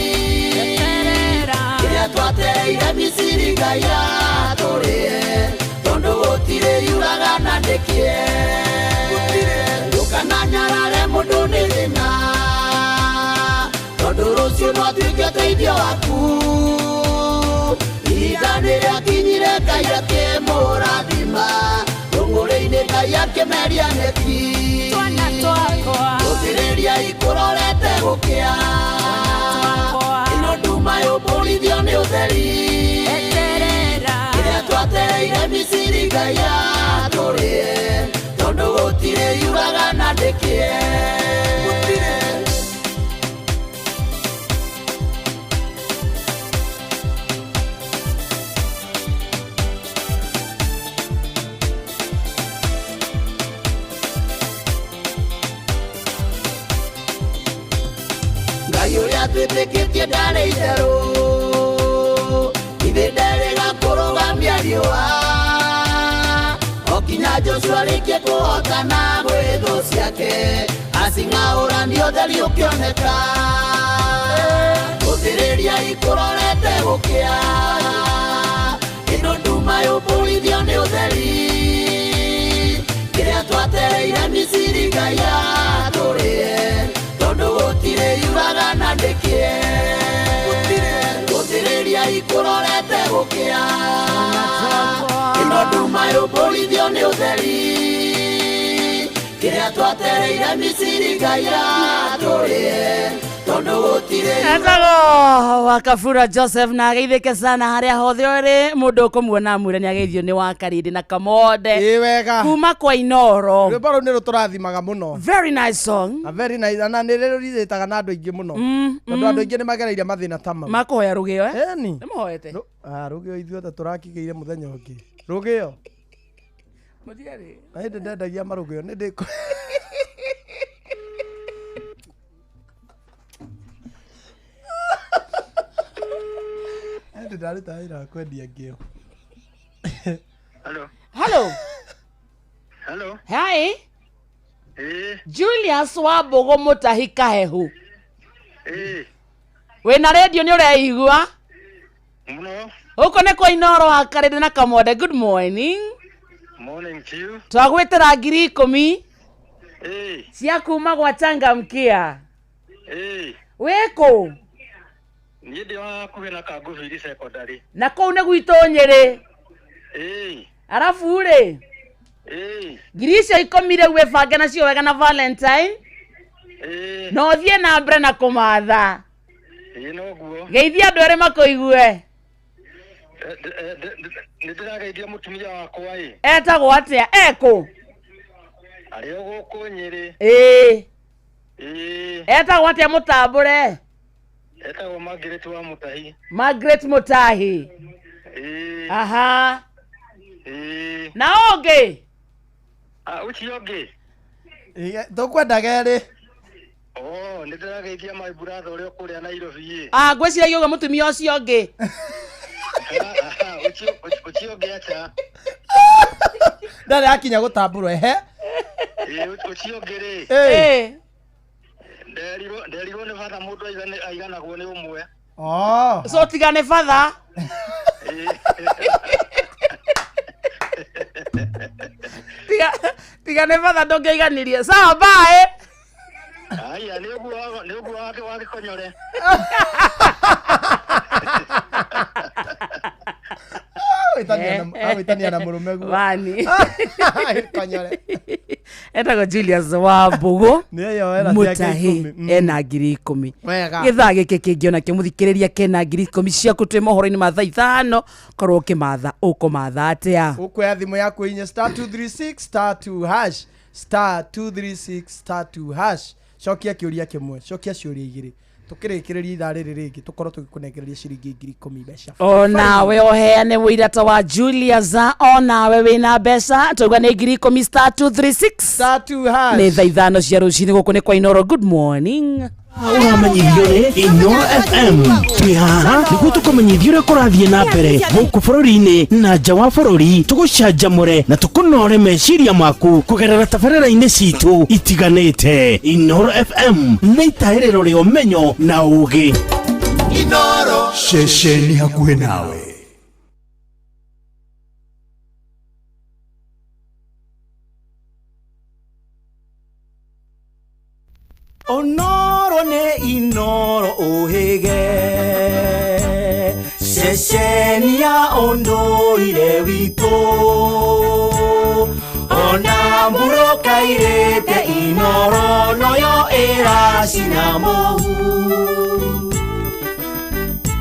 kĩrĩa twatereire Misiri Ngai atũrĩe tondũ gũtirĩ yuraga na ndĩkĩe ndũkananyarare mũndũ nĩ thĩna tondũ rũciũ no atuĩke ũteithio waku ihinda nĩrĩakinyire Ngai akĩmũrathima rũng'ũrĩ-inĩ Ngai akĩmeria nyeki Twana twakwa gũthĩrĩria ikũrorete gũkĩa ĩno nduma yũmbũrithio nĩ ũtheri kĩrĩa twatereire Misiri Ngai atũrĩe tondũ gũtirĩ yuraga na ndĩkĩe. Ngai ũrĩa twĩtĩkĩtie ndarĩ itherũ ithe nderĩga kũrũgamia riũa o kinya Joshua arĩkie kũhotana gwĩ thũ ciake acing'aũrania ũtheri ũkĩoneka gũthĩrĩria ikũrorete gũkĩa ĩno nduma yũmbũrithio nĩ ũtheri kĩrĩa twatereire Misiri Ngai atũrĩe tondũ gũtirĩ yuraga na ndĩkĩe gũthĩrĩria ikũrorete gũkĩa ĩno nduma yũmbũrithio nĩ ũtheri kĩrĩa twatereire Misiri Ngai atũrĩe tondũ gũtirĩ Etagwo Wakabura Joseph na ageithĩke sana harĩa hothe ũrĩ mũndũ ũkũmuona amwĩre nĩ ageithio nĩ Wakarindi na Kamonde Ĩ wega kuma kwa Inoro. Rwĩmbo rũu nĩ rũtũrathimaga mũno. Very nice song. A very nice na nĩ rũrirĩtaga na andũ aingĩ mũno tondũ andũ aingĩ nĩ magereire mathĩna ta mau. Makũhoya rũgĩo eh? Ĩni. Nĩ mũhoete? Rũgĩo ithuothe tũrakĩgĩire mũthenya ũngĩ rũgĩo Mũtiarĩ. Na hĩndĩ ndendagia marũgĩo nĩ ndĩ hĩndĩ ndarutaga wĩra wa kwendia ngĩo. Hello. Hello. Hello. Hi. Eh, Julius Wambugu Mutahi Kahehu. eh, Wĩna redio nĩ ũreigua? muno. Gũkũ nĩ kwa Inoro wa Karĩndĩ na Kamode. Good morning. Morning to you. Twagwĩtĩra 10,000 Ĩĩ. cia kuma gwa Changamkia. Ĩĩ. Wĩkũ? Niĩ ndĩ wa hakuhĩ na Kangũbiri Secondary. Na kũu nĩ gwitũ Nyĩrĩ. Ĩĩ. Arabu rĩ, Ĩĩ. 10,000 rĩu wĩbange nacio wega na Valentine. Ĩĩ. Na ũthiĩ na mbere na kũmatha. Ĩĩ noguo. Geithia andũ erĩ makũigue. Nĩ ndĩrageithia mũtumia wakwa ĩ. Etagwo atĩa? Ekũ? Arĩ o gũkũ Nyĩrĩ. Ĩĩ. Ĩĩ. Etagwo atĩa mũtambũre? Etagwo Margaret wa Mũtahi. Margaret Mũtahi. Ĩĩ. Aha. Ĩĩ. Na ũngĩ? Ah, ũcio ũngĩ? Tũkwenda kerĩ. Oh, nĩ ndĩrageithia my brother ũrĩa ũkũrĩa Nairobi ĩ. Ah, ngwĩciragia ũguo mũtumia ũcio ũngĩ. Ũcio ũngĩ acha. Ndarĩ akinya gũtambũrwo ehe. Ĩĩ, ũcio ũngĩ rĩ. Ĩĩ. Nderirwo nĩ batha mũndũ aiganagwo nĩ ũmwe. Oh. So tiga nĩ batha. Tiga nĩ batha ndũngĩaiganirie. Sawa, bye. Aya, nĩ ũguo wake wa gĩkonyore. Agwĩtania na mũrũme guo. Wani. Gĩkonyore. Etagwo Julius wa Mbũgũ. Nĩeyoera ciake Mũtahi 10. ena 10,000. Wega. Gĩthaa gĩkĩ kĩngĩ onakĩo mũthikĩrĩria kena 10,000 ciaku twĩ mohoro-inĩ ma thaa 5 korwo ũkĩmatha ũkũmatha atĩa? Ũkuoya thimũ yaku inya *236 *2 hash *236 *2 hash. Cokia kĩũria kĩmwe, cokia ciũria igĩrĩ. Tũkĩrĩkĩrĩria ithaa rĩrĩ rĩngĩ tũkorwo tũgĩkũnengereria ciringi 10,000 mbeca. Onawe ũheane ũira ta wa Julius, onawe wĩna mbeca twaigua nĩ 10,000 *236 *2 hash. Nĩ thaa 5 cia rũcinĩ gũkũ nĩ kwa Inoro. Good morning. Ũramenyithio nĩ Inoro FM. Twĩ haha nĩguo tũkũmenyithie ũrĩa kũrathiĩ na mbere gũkũ bũrũri-inĩ na nja wa bũrũri, tũgũcanjamũre na tũkũnore meciria maku kũgerera tabarĩra-inĩ citũ itiganĩte. Inoro FM nĩ itaĩrĩro rĩa ũmenyo na ũũgĩ. Inoro. Ceceni hakuhĩ nawe. Onoro nĩ Inoro ũhĩge ceceni ya ũndũire witũ ona mbura kairĩte Inoro noyo ĩracina mũhu.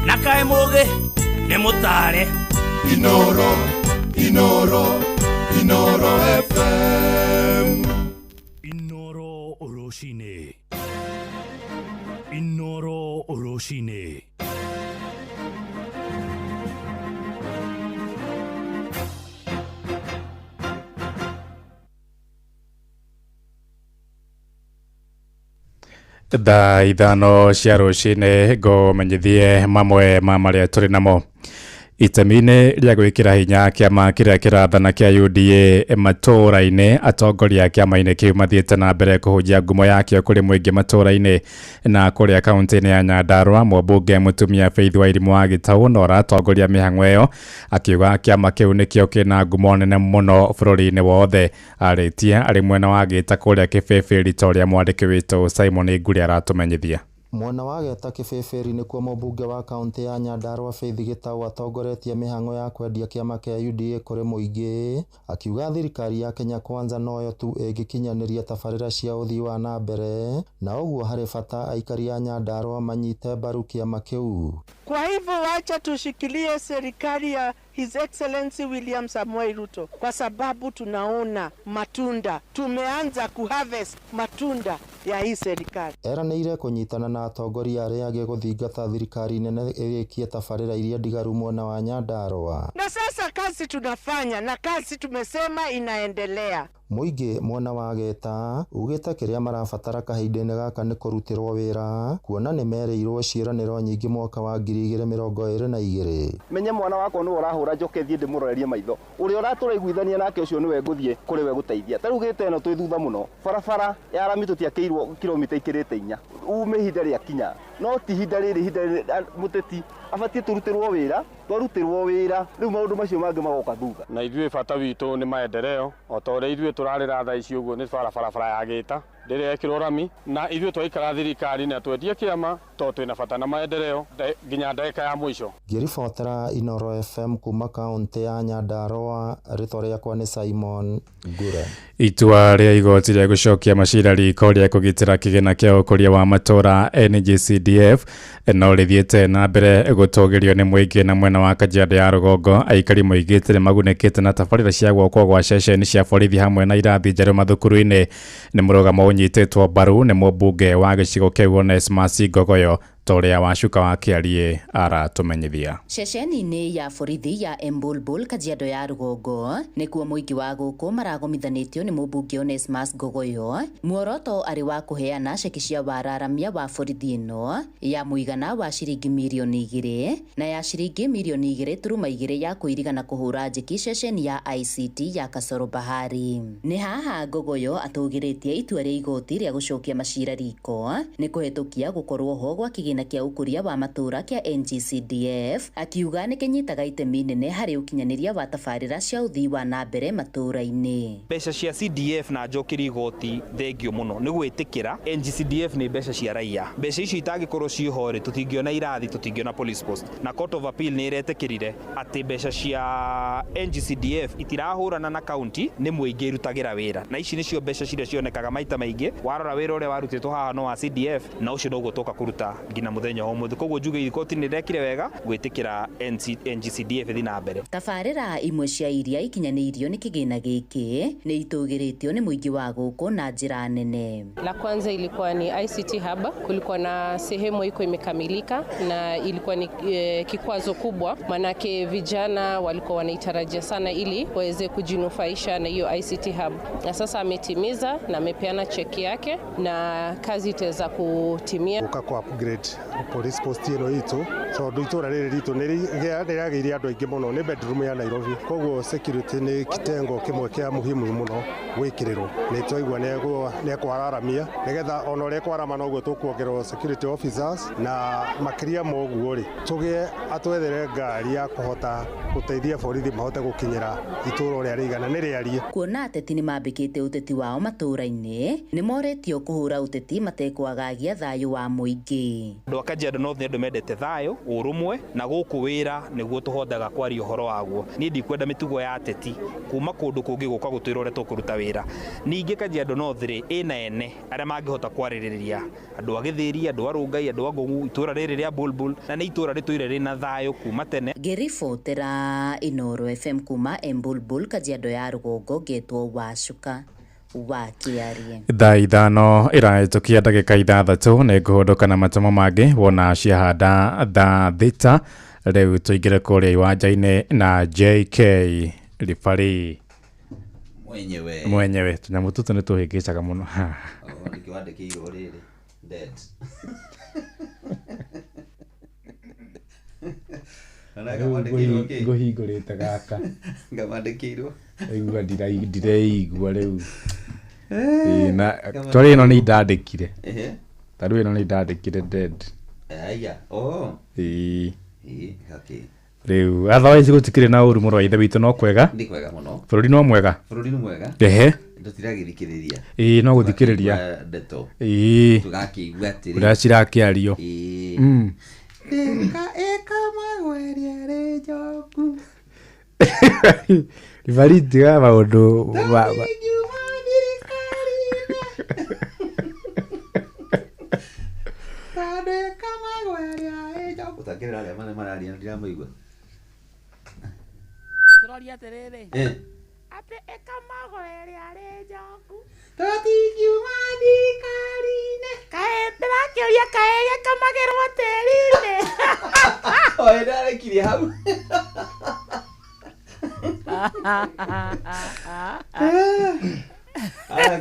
Na kaĩ mũgĩ nĩ mũtare. Inoro, Inoro, Inoro FM. Inoro rũcinĩ. Inoro rũcinĩ. Thaa 5 cia rũcinĩ ngũmenyithie mamwe ma marĩa tũrĩ namo. Itemi-inĩ rĩa gwĩkĩra hinya kĩama kĩrĩa kĩrathana kĩa UDA matũũra-inĩ, atongoria a kĩama-inĩ kĩu mathiĩte na mbere kũhunjia ngumo yakĩo kũrĩ mũingĩ matũũra-inĩ na kũrĩa kaunti-inĩ ya Nyandarua. Mũmbunge mũtumia Faith Wairimu wa Gĩtaũ na ũratongoria mĩhang'o ĩyo akiuga kĩama kĩu nĩkĩo kĩna ngumo nene mũno bũrũri-inĩ wothe. Arĩtie arĩ mwena wa Gĩta kũrĩa Kĩbĩbĩ ta ũrĩa mwandĩki witũ Simon Nguri aratũmenyithia. Mwena wa Geta Kĩbĩbĩri nĩkuo mũmbunge wa kaunti ya Nyandarua Faith Gĩtaũ atongoretie mĩhang'o ya kwendia kĩama kĩa UDA kũrĩ mũingĩ, akiuga thirikari ya Kenya Kwanza noyo tu ĩngĩkinyanĩria tabarĩra cia ũthii wa na mbere na ũguo harĩ bata aikari a Nyandarua manyite mbaru kĩama kĩu. Kwa hivyo wacha tushikilie serikali ya His Excellency William Samoei Ruto kwa sababu tunaona matunda, tumeanza kuharvest matunda ya hii serikali. Eranĩire kũnyitana na atongoria arĩa angĩ gũthingata thirikari nene ĩrĩkie tabarĩra iria ndigaru mwena wa Nyandarua. Na sasa kazi tunafanya na kazi tumesema inaendelea. Mũingĩ mwena wa Geta ugĩte kĩrĩa marabatara kahinda-inĩ gaka nĩ kũrutĩrwo wĩra kuona nĩ merĩirwo ciĩranĩro nyingĩ mwaka wa 2022. Menye mwana wakwa nĩwe ũrahũra njoke thiĩ ndĩmũrorerie maitho ũrĩa ũratũraiguithania nake ũcio nĩwe ngũthiĩ kũrĩ we gũteithia. Ta rĩu gĩte ĩno twĩ thutha mũno, barabara ya rami tũtiakĩirwo kilomita ikĩrĩte 4 ume ihinda rĩa kinya, no ti ihinda rĩrĩ, ihinda rĩrĩ mũteti abatiĩ tũrutĩrwo wĩra, twarutĩrwo wĩra rĩu maũndũ macio mangĩ magoka thutha. Na ithuĩ bata witũ nĩ maendeleo, o ta ũrĩa ithuĩ tũrarĩra thaa ici ũguo nĩ barabara ya Gĩta ndĩrekĩrwo rami, na ithuĩ twaikara thirikari na twendie kĩama tondũ twĩna bata na maendeleo nginya ndagĩka ya mũico. Ngĩribotera Inooro FM kuma kaũntĩ ya Nyandarua, rĩtwa rĩakwa nĩ Simon Ngure. Itua rĩa igoti rĩa gũcokia macira riko rĩa kũgitĩra kĩgĩna kĩa ũkũria wa matũũra NGCDF no rĩthiĩte na mbere gũtũgĩrio nĩ mũingĩ na mwena wa Kajiado ya rũgongo. Aikari moigĩte nĩ magunĩkĩte na tabarĩra cia gwakwo gwa ceceni cia borithi hamwe na irathi njerũ mathukuru-inĩ. Nĩ mũrũgamo ũnyitĩtwo mbaru nĩ mũmbunge wa gĩcigo kĩu Onesmus Ngogoyo, ta ũrĩa Wacuka wa Kĩariĩ aratũmenyithia. Ceceni-inĩ ya borithi ya Embulbul Kajiado ya rũgongo nĩkuo mũingĩ wa gũkũ maragomithanĩtio nĩ mũmbunge Onesmus Ngogoyo, muoroto arĩ wa kũheana ceki cia wararamia wa borithi ĩno ya mũigana wa ciringi mirioni 2 na ya ciringi mirioni 2.2 ya kũiriga na kũhũra njeki ceceni ya ICT ya Kasoro Bahari. Nĩ haha Ngogoyo atũgĩrĩtie itua rĩa igoti rĩa gũcokia macira riko nĩ kũhetũkia gũkorwo ho gwa kĩgĩna kĩa ũkũria wa matũũra kĩa NGCDF, akiuga nĩ kĩnyitaga itemi nene harĩ ũkinyanĩria wa tabarĩra cia ũthii wa na mbere matũũra-inĩ. Mbeca cia CDF na njokeri igoti thengio mũno nĩ gwĩtĩkĩra NGCDF nĩ mbeca cia raia. Mbeca icio itangĩkorwo ciĩho rĩ, tũtingĩona irathi, tũtingĩona police post. Na Court of Appeal nĩ ĩretĩkĩrire atĩ mbeca cia NGCDF itirahũrana na county, nĩ mũingĩ irutagĩra wĩra, na ici nĩcio mbeca ciria cionekaga maita maingĩ. Warora wĩra ũrĩa warutĩtwo haha no wa CDF, na ũcio noguo tũka kũruta nginya mũthenya wa ũmũthĩ. Koguo njuge igoti nĩ rĩrekire wega gwĩtĩkĩra NGCDF ĩthiĩ na mbere. Tabarĩra imwe cia iria ikinyanĩirio nĩ kĩgĩna gĩkĩ nĩ itũgĩrĩtio nĩ mũingĩ wa gũkũ na njĩra nene. La kwanza ilikuwa ni ICT Hub, kulikuwa na sehemu iko imekamilika na ilikuwa ni kikwazo kubwa, manake vijana walikuwa wanaitarajia sana ili waweze kujinufaisha na hiyo ICT Hub, na sasa ametimiza na amepeana cheki yake na kazi itaweza kutimia. Kwa upgrade police post ĩno itũ tondũ itũra rĩrĩ ritũ nĩ rĩagĩire andũ aingĩ mũno, nĩ bedroom ya Nairobi, koguo security nĩ kitengo kĩmwe kĩa muhimu mũno gwĩkĩrĩrwo. Nĩ twaigua nĩ ekwararamia nĩgetha ona ũrĩa ekwarama noguo tũkuongererwo security officers, na makĩria ma ũguo rĩ tũgĩe atwethere ngari ya kũhota gũteithia borithi mahote gũkinyĩra itũra ũrĩa rĩigana nĩ rĩarie. Kuona ateti nĩ mambĩkĩte ũteti wao matũũra-inĩ, nĩ moretio kũhũra ũteti matekwagagia thayũ wa mũingĩ. Andũ a Kajiado North nĩ andũ mendete thayũ, ũrũmwe, na gũkũ wĩra nĩguo tũhotaga kwaria ũhoro waguo. Niĩ ndikwenda mĩtugo ya ateti kuma kũndũ kũngĩ gũka gũtwĩra ũrĩa tũkũruta wĩra. Ningĩ Kajiado North rĩ ĩna ene arĩa mangĩhota kwarĩrĩria andũ a Gĩthĩri, andũ a Rũngai, andũ a Ngũng'u, itũũra rĩrĩ rĩa Bulbul, na nĩ itũũra rĩtũire rĩna thayũ kuma tene. Ngĩribotera Inooro FM kuma Embulbul Kajiado ya rũgongo, ngetwo Wacuka wa Kĩariĩ. Thaa 5 ĩrahĩtũkia ndagĩka 6 nĩ ngũhũndũka na matemo mangĩ wona ciahanda thaa 6. Rĩu tũingĩre kũrĩa iwanja-inĩ na JK Ribari mwenyewe mwenyewe. Tũnyamũ tũtũ nĩ tũhĩngĩcaga mũno. Nĩkĩo wandĩkĩirwo rĩrĩ dead. Ngũhingũrĩte gaka ngamandĩkĩirwo igua ndireigua rĩu. Na twarĩ ĩno nĩ indandĩkire, ta rĩu ĩno nĩ indandĩkire dead. Aya, oh. Ĩĩ. Okay. Rĩu otherwise gũtikĩrĩ na ũru mũno, ithe witũ no kwega. Nĩ kwega mũno. Bũrũri no mwega. Bũrũri nĩ mwega. Ehe. Tũtiragĩthikĩrĩria. Ĩĩ no gũthikĩrĩria. Ndeto. Ĩĩ. Tũgakĩigua atĩrĩ. Ũrĩa cirakĩario. Ĩĩ. Ĩka ĩka magweria rĩ njoku. Ribari tiga maũndũ ma Ũtakĩrĩra arĩa mararia ndĩramaigua. Tũroria atĩrĩrĩ. Atĩ ĩka magweria rĩ njoku. Tũtingiuma thirikari-inĩ. Kaĩ ndĩrakĩũria kaĩ gĩkamagĩrwo tĩri-inĩ. Oe ndarekirie hau.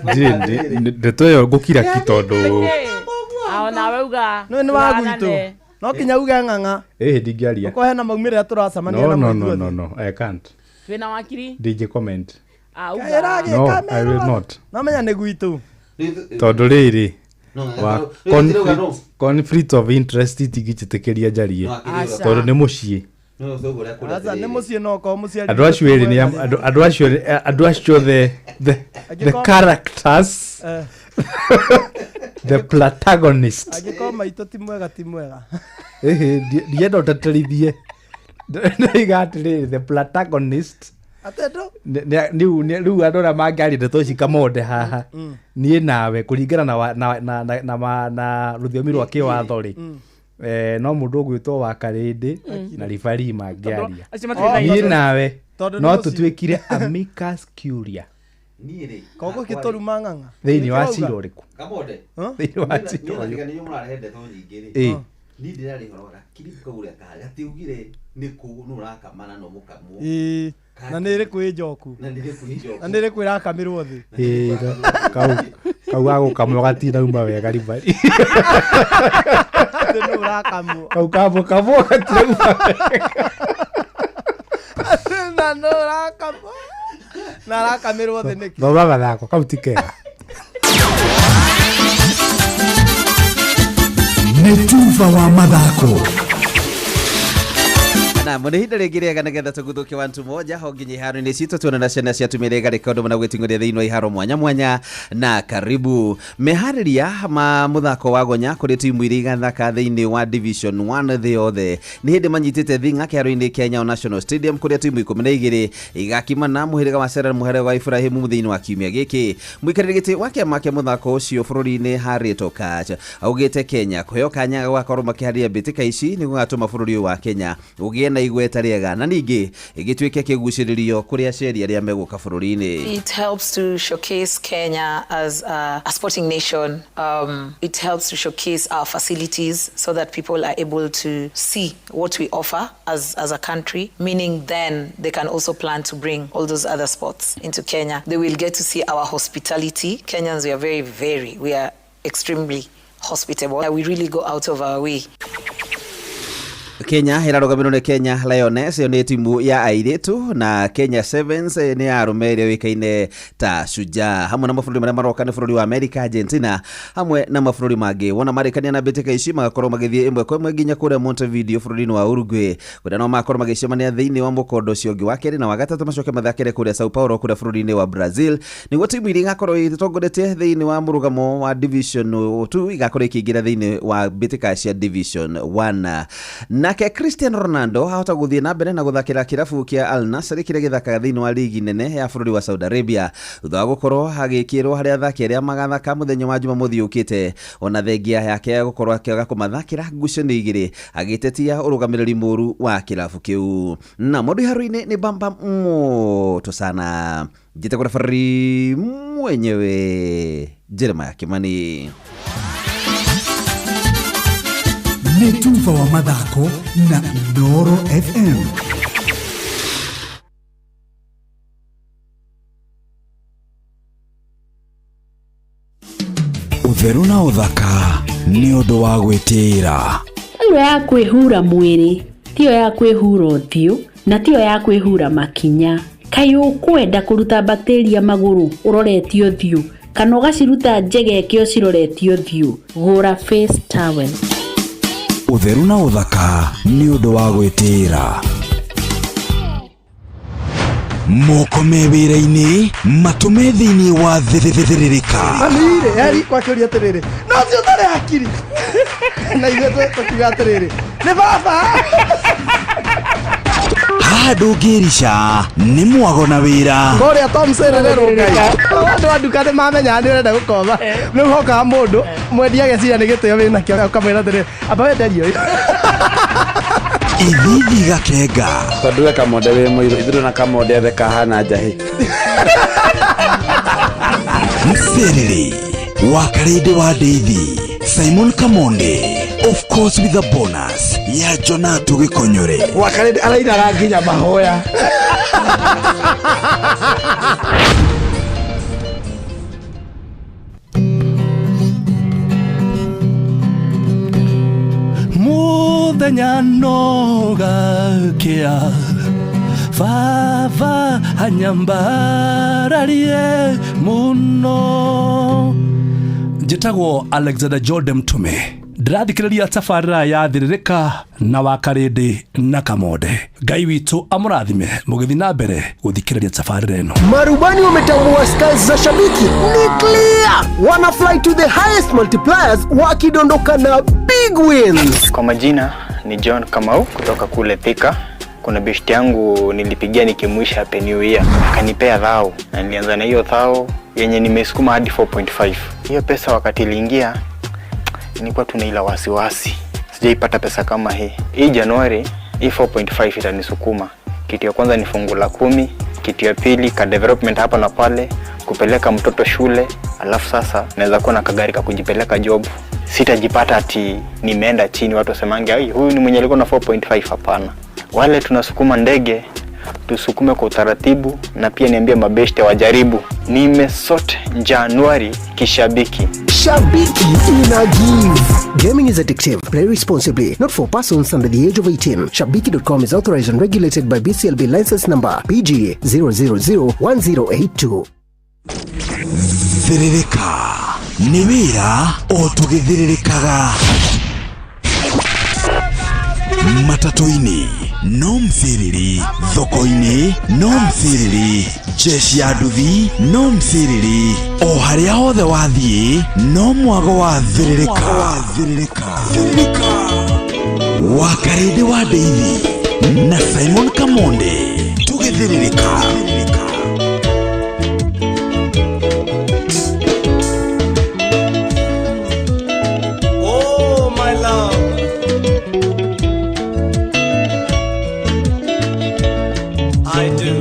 Ndirĩ ndeto ĩyo ngũkira ki tondũ Ah, nawe uga Nĩ nĩ wa gwitũ. No kinya uge ng'ang'a. ĩhĩ ndingĩaria. Ũkorwo hena maumĩrĩra tũracemania No namo no no ithuothe. no no I can't. Twĩna wakiri Ndingĩ comment. Ah, uga. No, I will not. No menya nĩ gwitũ. Tondũ rĩrĩ No, wa rĩu tirauga no. conflict of interest itingĩnjĩtĩkĩria njarie No, akĩrĩ uga. tondũ nĩ mũciĩ. No, thoguo ũrĩa kũrĩ Aca nĩ atĩrĩrĩ. mũciĩ no ũkorwo mũciari. Andũ acio erĩ nĩ andũ acio andũ acio the Angĩkorwo- characters Eh. the protagonist. Angĩkorwo maitũ ti mwega ti mwega. Ĩhĩ ndienda ũteterithie. Ndaiga atĩrĩrĩ the protagonist Atendo. Rĩu andũ arĩa mangĩaria ndeto ici kamonde haha niĩ nawe kũringana na wa- na na na na ma- na rũthiomi rwa kĩwatho rĩ no mũndũ ũgwĩtwo wa karĩndĩ na ribari mangĩaria Acio matirĩ na niĩ itemi. nawe Tondũ nĩ no mũciĩ. tũtuĩkire amicus curia Niĩ rĩ, Koguo gĩtũruma ng'ang'a. thĩinĩ wa Nĩkĩo cira wauga? ũrĩkũ Kamonde. Thĩinĩ wa cira Niĩ ũyũ na nĩ mũrarehe ndeto nyingĩ rĩ. Ĩ. Niĩ ndĩrarĩ ũhoro wa gakiri kau ũrĩa karĩ. Gatiugire nĩ kũ nũ ũrakamana no mũkamwo. Ĩĩ. Na nĩ ĩrĩkũ ĩ njoku. Na nĩ ĩrĩkũ ĩ njoku. Na nĩ ĩrĩkũ ĩrakamirwo thĩ. Ĩ, kau kau gagũkamwo gatinauma wega ribari Atĩ nũ ũrakamwo. kau kamũkamwo gatinauma wega Na nũ ũrakamwo. Na arakamirwo thĩ nĩkĩ? thoma mathako kau ti kega Nĩ tuba wa mathako. Naam, nĩ ihinda rĩngĩ rĩega nĩgetha tũguthũke wantu moja ho nginya iharo-inĩ citũ tuone na ciana cia atumia iria igarĩka ũndũ na gwĩting'ũria thĩinĩ wa iharo mwanya mwanya na karibu meharĩria ma mũthako wa gonya kũrĩ timu iria igathaka thĩinĩ wa division 1 thĩ yothe nĩ hĩndĩ manyitĩte thing'a kĩharo-inĩ kĩa Nyayo National Stadium kũrĩa timu 12 igakimana mũhĩrĩga wa Sera na mũhĩrĩga wa Ibrahimu thĩinĩ wa kiumia gĩkĩ mũikarĩri gĩtĩ wa kĩama kĩa mũthako ũcio bũrũri-inĩ Harriet Okatch augĩte Kenya kũheo kanya ga gũgakorwo makĩharĩria mbĩtĩka ici nĩ gũgatũma bũrũri ũyũ wa Kenya ũgĩe na igweta rĩega na ningĩ ĩgĩtuĩke kĩgucĩrĩrio kũrĩ aceri arĩa megũka bũrũri-inĩ It helps to showcase Kenya as a sporting nation. It helps to showcase our facilities so that people are able to see what we offer as a country, meaning then they can also plan to bring all those other sports into Kenya. They will get to see our hospitality. Kenyans, we are very, very, we are extremely hospitable. We really go out of our way. Kenya ĩrarũgamĩrĩrwo nĩ Kenya Lioness ĩyo nĩ timu ya airĩtu na Kenya Sevens nĩ ya arũme ĩrĩa yũĩkaine ta Shujaa hamwe na mabũrũri marĩa maroka nĩ bũrũri wa America, Argentina hamwe na mabũrũri mangĩ wona marĩkania na mbĩtĩka ici magakorwo magĩthiĩ ĩmwe kwa ĩmwe nginya kũrĩa Montevideo bũrũri-inĩ wa Uruguay kũrĩa nao magakorwo magĩcemania thĩinĩ wa mũkondo ũcio ũngĩ wa kerĩ na wa gatatũ macoke mathakĩre kũrĩa Sao Paulo kũrĩa bũrũri-inĩ wa Brazil nĩguo timu iria igakorwo ĩtongoretie thĩinĩ wa mũrũgamo wa Division 2 igakorwo ikĩingĩra thĩinĩ wa mbĩtĩka cia Division 1 nake Cristiano Ronaldo ahota gũthiĩ na mbere na gũthakĩra kĩrabu kĩa Al Nassr kĩrĩa gĩthakaga thĩinĩ wa ligi nene ya bũrũri wa Saudi Arabia thutha wa gũkorwo agĩkĩrwo harĩ athaki arĩa magathaka mũthenya wa Jumamothi ũkĩte ona thengia yake ya gũkorwo akĩaga kũmathakĩra ngucanio igĩrĩ agĩtetia ũrũgamĩrĩri mũru wa kĩrabu kĩu na mũndũ iharo-inĩ nĩ bamba moto sana njĩtagwo referee mwenyewe Jeremiah Kimani. Nĩ tuba wa mathako na Inooro FM. Ũtheru na ũthaka nĩ ũndũ wa gwĩtĩĩra. Taurũ ya kwĩhura mwĩrĩ tiyo ya kwĩhura ũthiũ na tiyo ya kwĩhura makinya. Kaĩ ũkwenda kũruta bakteria magũrũ ũroretie ũthiũ kana ũgaciruta njegeke ũciroretie ũthiũ? Gũra face towel. Ũtheru na ũthaka nĩ ũndũ wa gwĩtĩĩra. Moko me wĩra-inĩ matũ me thĩinĩ wa thĩrĩrĩka. Mami-rĩ, eri kwakĩũria atĩrĩrĩ, no ũcio ũtarĩ hakiri. Na ithuĩ tũkiuga atĩrĩrĩ, nĩ baba. Haha ndũngĩrica nĩ mwago na wĩra. Kũrĩa Tom Serererwo Ngai. Andũ a nduka nĩ mamenyaga nĩ ũrenda gũkomba. Rĩu hokaga mũndũ mwendia ageciria nĩ gĩtĩo wĩnakĩo ũkamwĩra atĩrĩrĩ, amba wenderie ũyũ. Ithithi gakenga. Tondũ we Kamonde wĩ mũirũ, ithuĩ na Kamonde ethe kahana njahĩ. Mserere wa Karĩndĩ wa Ndeithi Simon Kamonde of course with a bonus ya Jonatu Gĩkonyore. Wa Karĩndĩ arainaga nginya mahoya. Muthenya no gakia Baba anyambararie muno. Njĩtagwo Alexander Jordan Mtume. Ndĩrathikĩrĩria tabarĩra ya Thĩrĩrĩka na Wakarĩndĩ na Kamonde. Ngai witũ amũrathime mũgĩthiĩ na mbere gũthikĩrĩria tabarĩra ĩno. Marubani wametambua skies za shabiki ni clear, wana fly to the highest multipliers wakidondoka na big wins. Kwa majina ni John Kamau kutoka kule Thika. Kuna beshti yangu nilipigia nikimwisha happy new year, akanipea thao na nilianza na hiyo thao yenye nimesukuma hadi 4.5. Hiyo pesa wakati iliingia nilikuwa tuna ila wasiwasi, sijaipata pesa kama hii. Hii Januari hii 4.5 itanisukuma. Kitu ya kwanza ni fungu la 10, kitu ya pili ka development hapa na pale, kupeleka mtoto shule, alafu sasa naweza kuwa na kagari ka kujipeleka job. Sitajipata ati nimeenda chini watu wasemange ai huyu ni mwenye alikuwa na 4.5. Hapana. Wale tunasukuma ndege tusukume kwa utaratibu, na pia niambie mabeshte wajaribu. Nimesort Januari kishabiki. Shabiki ina give. Gaming is addictive. Play responsibly. Not for persons under the age of 18. Shabiki.com is authorized and regulated by BCLB license number PG 0001082. Thĩrĩrĩka nĩ wĩra o tũgĩthĩrĩrĩkaga. Matatũ-inĩ no mthĩrĩri, thoko-inĩ no mthĩrĩri, jeshi ya nduthi no mthĩrĩri, o harĩa hothe wathiĩ no mwago wa thĩrĩrĩka. Wakarĩndĩ wa Ndeithi na Simon Kamonde tũgĩthĩrĩrĩka. Oh my love, I do.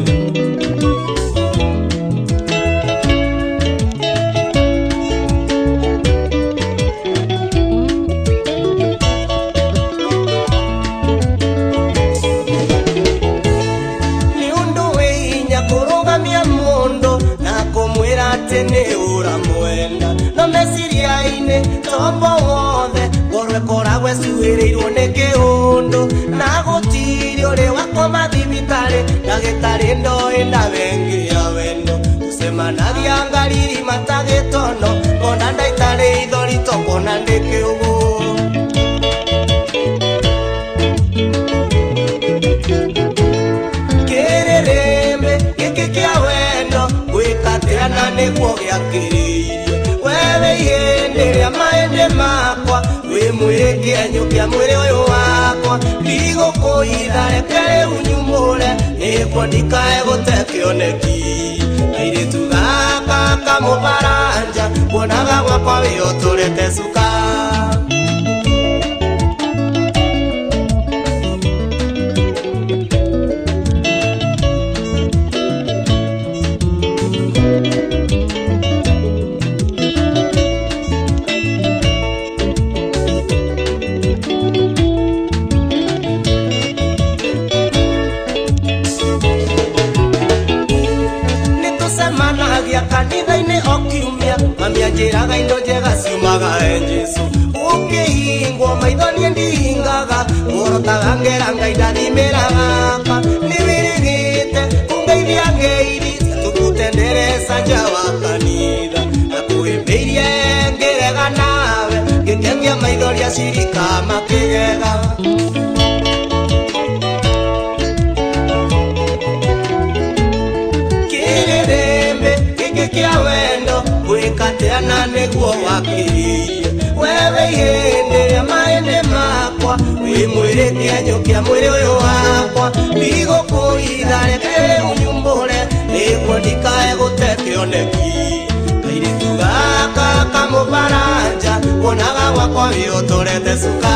Ni undu winya kurugamia mundu na kumwira ati ni uramwenda, no meciria-ini tombo wothe ngoro ĩkoragwo ĩcuhĩrĩirwo nĩ kĩũndũ, na gũtirĩ ũrĩ wakoma thibitarĩ ndagĩtarĩ ndoĩ ndawengi ya wendo, tũcemanagia ngariri matagĩtono ngona ndaitarĩ ithori tokona ndĩ kĩũgũ. Kĩrĩrĩmbĩ gĩkĩ kĩa wendo gwĩka atĩa na nĩguo gĩakĩrĩirie wewe ihĩndĩ rĩa mahĩndĩ makwa wĩ mwĩrĩ kĩenyũ kĩa mwĩrĩ ũyũ wakwa, ndigũkũitha reke rĩu nyumũre nĩguo ndikae gũte kĩoneki. Kairĩtu gaka kamũbaranja kuonaga gwakwa wĩyũtũrĩte cuka. Kanitha-inĩ o kiumia mami anjĩraga indo njega ciumaga he Jesũ, ũkĩhingwo maitho niĩ ndihingaga, ngorotaga ngera Ngai ndathimĩra gaka, nĩwĩrĩgĩte kũngeithia ngeithi tũkũtendereza nja wa kanitha, na kũhĩmbĩirie ngĩrega nawe ngĩkengia maithori acirika makĩgega. Kĩa wendo gwĩka atĩa na nĩguo wakĩrĩirie wewe ihĩndĩ rĩa mahĩndĩ makwa wĩ mwĩrĩ kĩenyũ kĩa mwĩrĩ ũyũ wakwa, ndigũkũitha reke rĩu nyumbũre nĩguo ndikae gũte kĩoneki. Kairĩtu gaka kamũbaranja kuonaga gwakwa wĩyũtũrete cuka.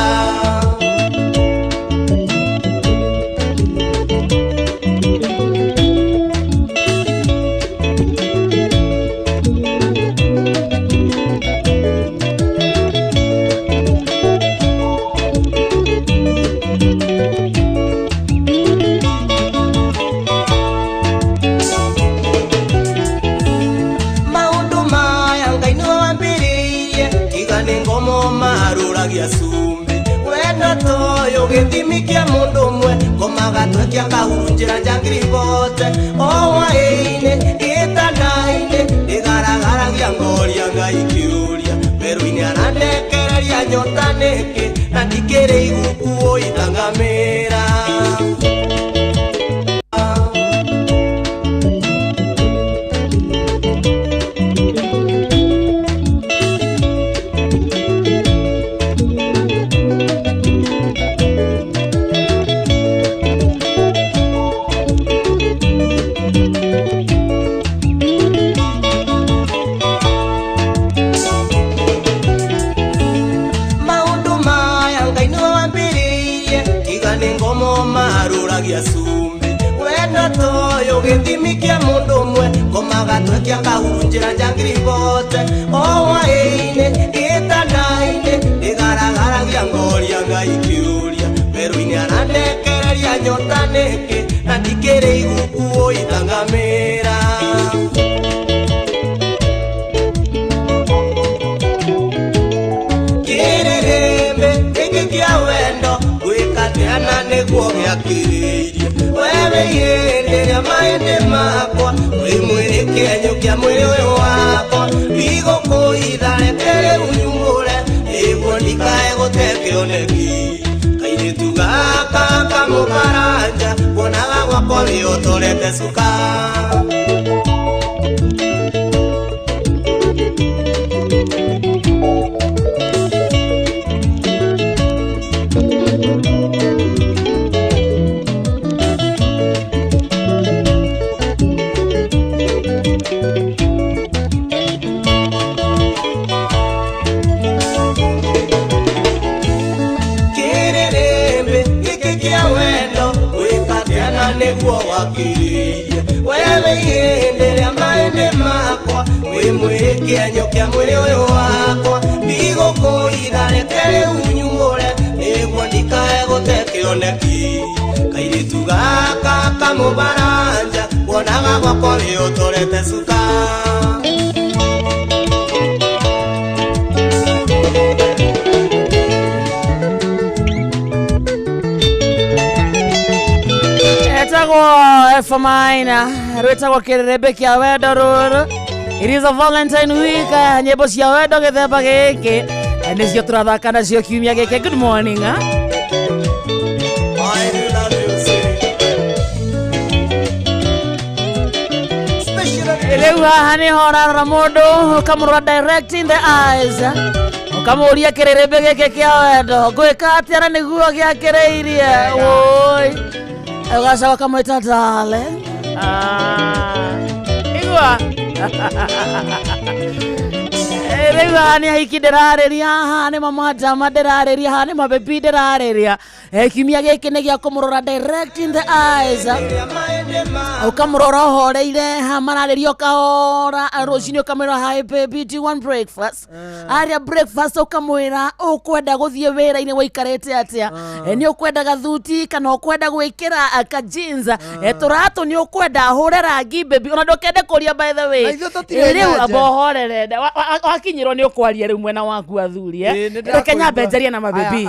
Nĩ ngomo marũragia cumbĩ wendo Gĩthimi kĩa mũndũ ũmwe ngomaga twekia kahurunjĩra njangiri bote o hwaĩ-inĩ gĩtanda-inĩ ndĩgaragaragia ngoria Ngai kĩũria werũ-inĩ arandekereria nyota nĩkĩ na ndikĩrĩ igukuo itangamĩra. Gĩthimi kĩa mũndũ ũmwe ngomaga twekia kahurunjĩra njangiri bote o hwaĩ-inĩ gĩtanda-inĩ ndĩgaragaragia ngoria Ngai kĩũria werũ-inĩ arandekereria nyota nĩkĩ na ndikĩrĩ igukuo itangamĩra. Kĩrĩrĩmbĩ gĩkĩ kĩa wendo gwĩka atĩa na nĩguo gĩakĩrĩirie wewe ihĩndĩ rĩa mahĩndĩ makwa wĩ mwĩrĩ kĩenyũ kĩa mwĩrĩ ũyũ wakwa ndigũkũitha reke rĩu nyumũre nĩguo ndikae gũte kĩoneki kairĩtu gaka kamũkaranja kuonaga gwakwa wĩhotorete cuka. Nĩguo wakĩrĩirie wewe ihĩndĩ rĩa mahĩndĩ makwa wĩ mwĩrĩ kĩenyũ kĩa mwĩrĩ ũyũ wakwa ndigũkũitha reke rĩu nyumũre nĩguo ndikae gũte kĩoneki kairĩtu gaka kamũbaranja kuonaga gwakwa wĩhotorete cuka. Etagwo Efamaina rwĩtagwo kĩrĩrĩmbĩ kĩa wendo rũrũ. It is a Valentine week, nyĩmbo cia wendo gĩthemba gĩkĩ nĩcio tũrathaka nacio kiumia gĩkĩ. Good morning. Rĩu haha nĩho ũrarora mũndũ ũkamũrora direct in the eyes ũkamũria kĩrĩrĩmbĩ gĩkĩ kĩa wendo ngwĩka atĩa na nĩguo gĩakĩrĩirie woi ugacoka ũkamwĩta darling. Igua rĩu haha nĩ ahiki ndĩrarĩria haha nĩ mamadama ndĩrarĩria haha nĩ mabebi ndĩrarĩria. Kiumia gĩkĩ nĩ gĩa kũmũrora direct in the eyes ũkamũrora ũhoreire ha mararĩria ũkahora rũcinĩ ũkamwĩra hi baby do you want breakfast arĩa breakfast ũkamwĩra ũkwenda gũthiĩ wĩra-inĩ waikarĩte atĩa nĩ ũkwenda gathuti kana ũkwenda gwĩkĩra ka jeans tũratũ nĩ ũkwenda hũre rangi baby ona ndũkende kũria by the way rĩu amba ũhorere wakinyĩrwo nĩ ũkwaria rĩu mwena waku athuri reke nyambe njarie na mabebi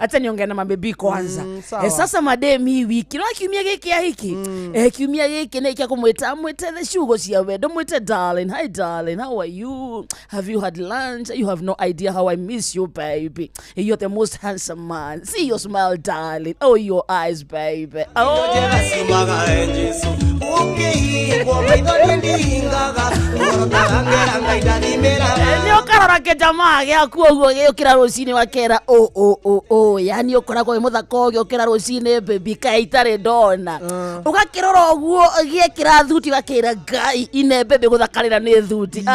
acha niongee na mabebi kwanza. Sasa madem hii wiki no kiumia gĩkĩ ahiki kiumia gĩkĩ nĩ kĩa kũmwĩta mwĩte the ciugo cia wendo mwĩte darling hi darling how are you have you had lunch you have no idea how I miss you baby you're the most handsome man see your smile darling oh your eyes baby oh nĩ ũkarora kĩjamaa gĩaku ũguo gĩũkĩra rũcinĩ wakera o o o o yani ũkoragwo wĩ mũthaka ũgĩũkĩra rũcinĩ baby kaĩ itarĩ ndona ũgakĩrora ũguo gĩekĩra thuti ũgakĩra Ngai ine baby gũthakarĩra nĩ thuti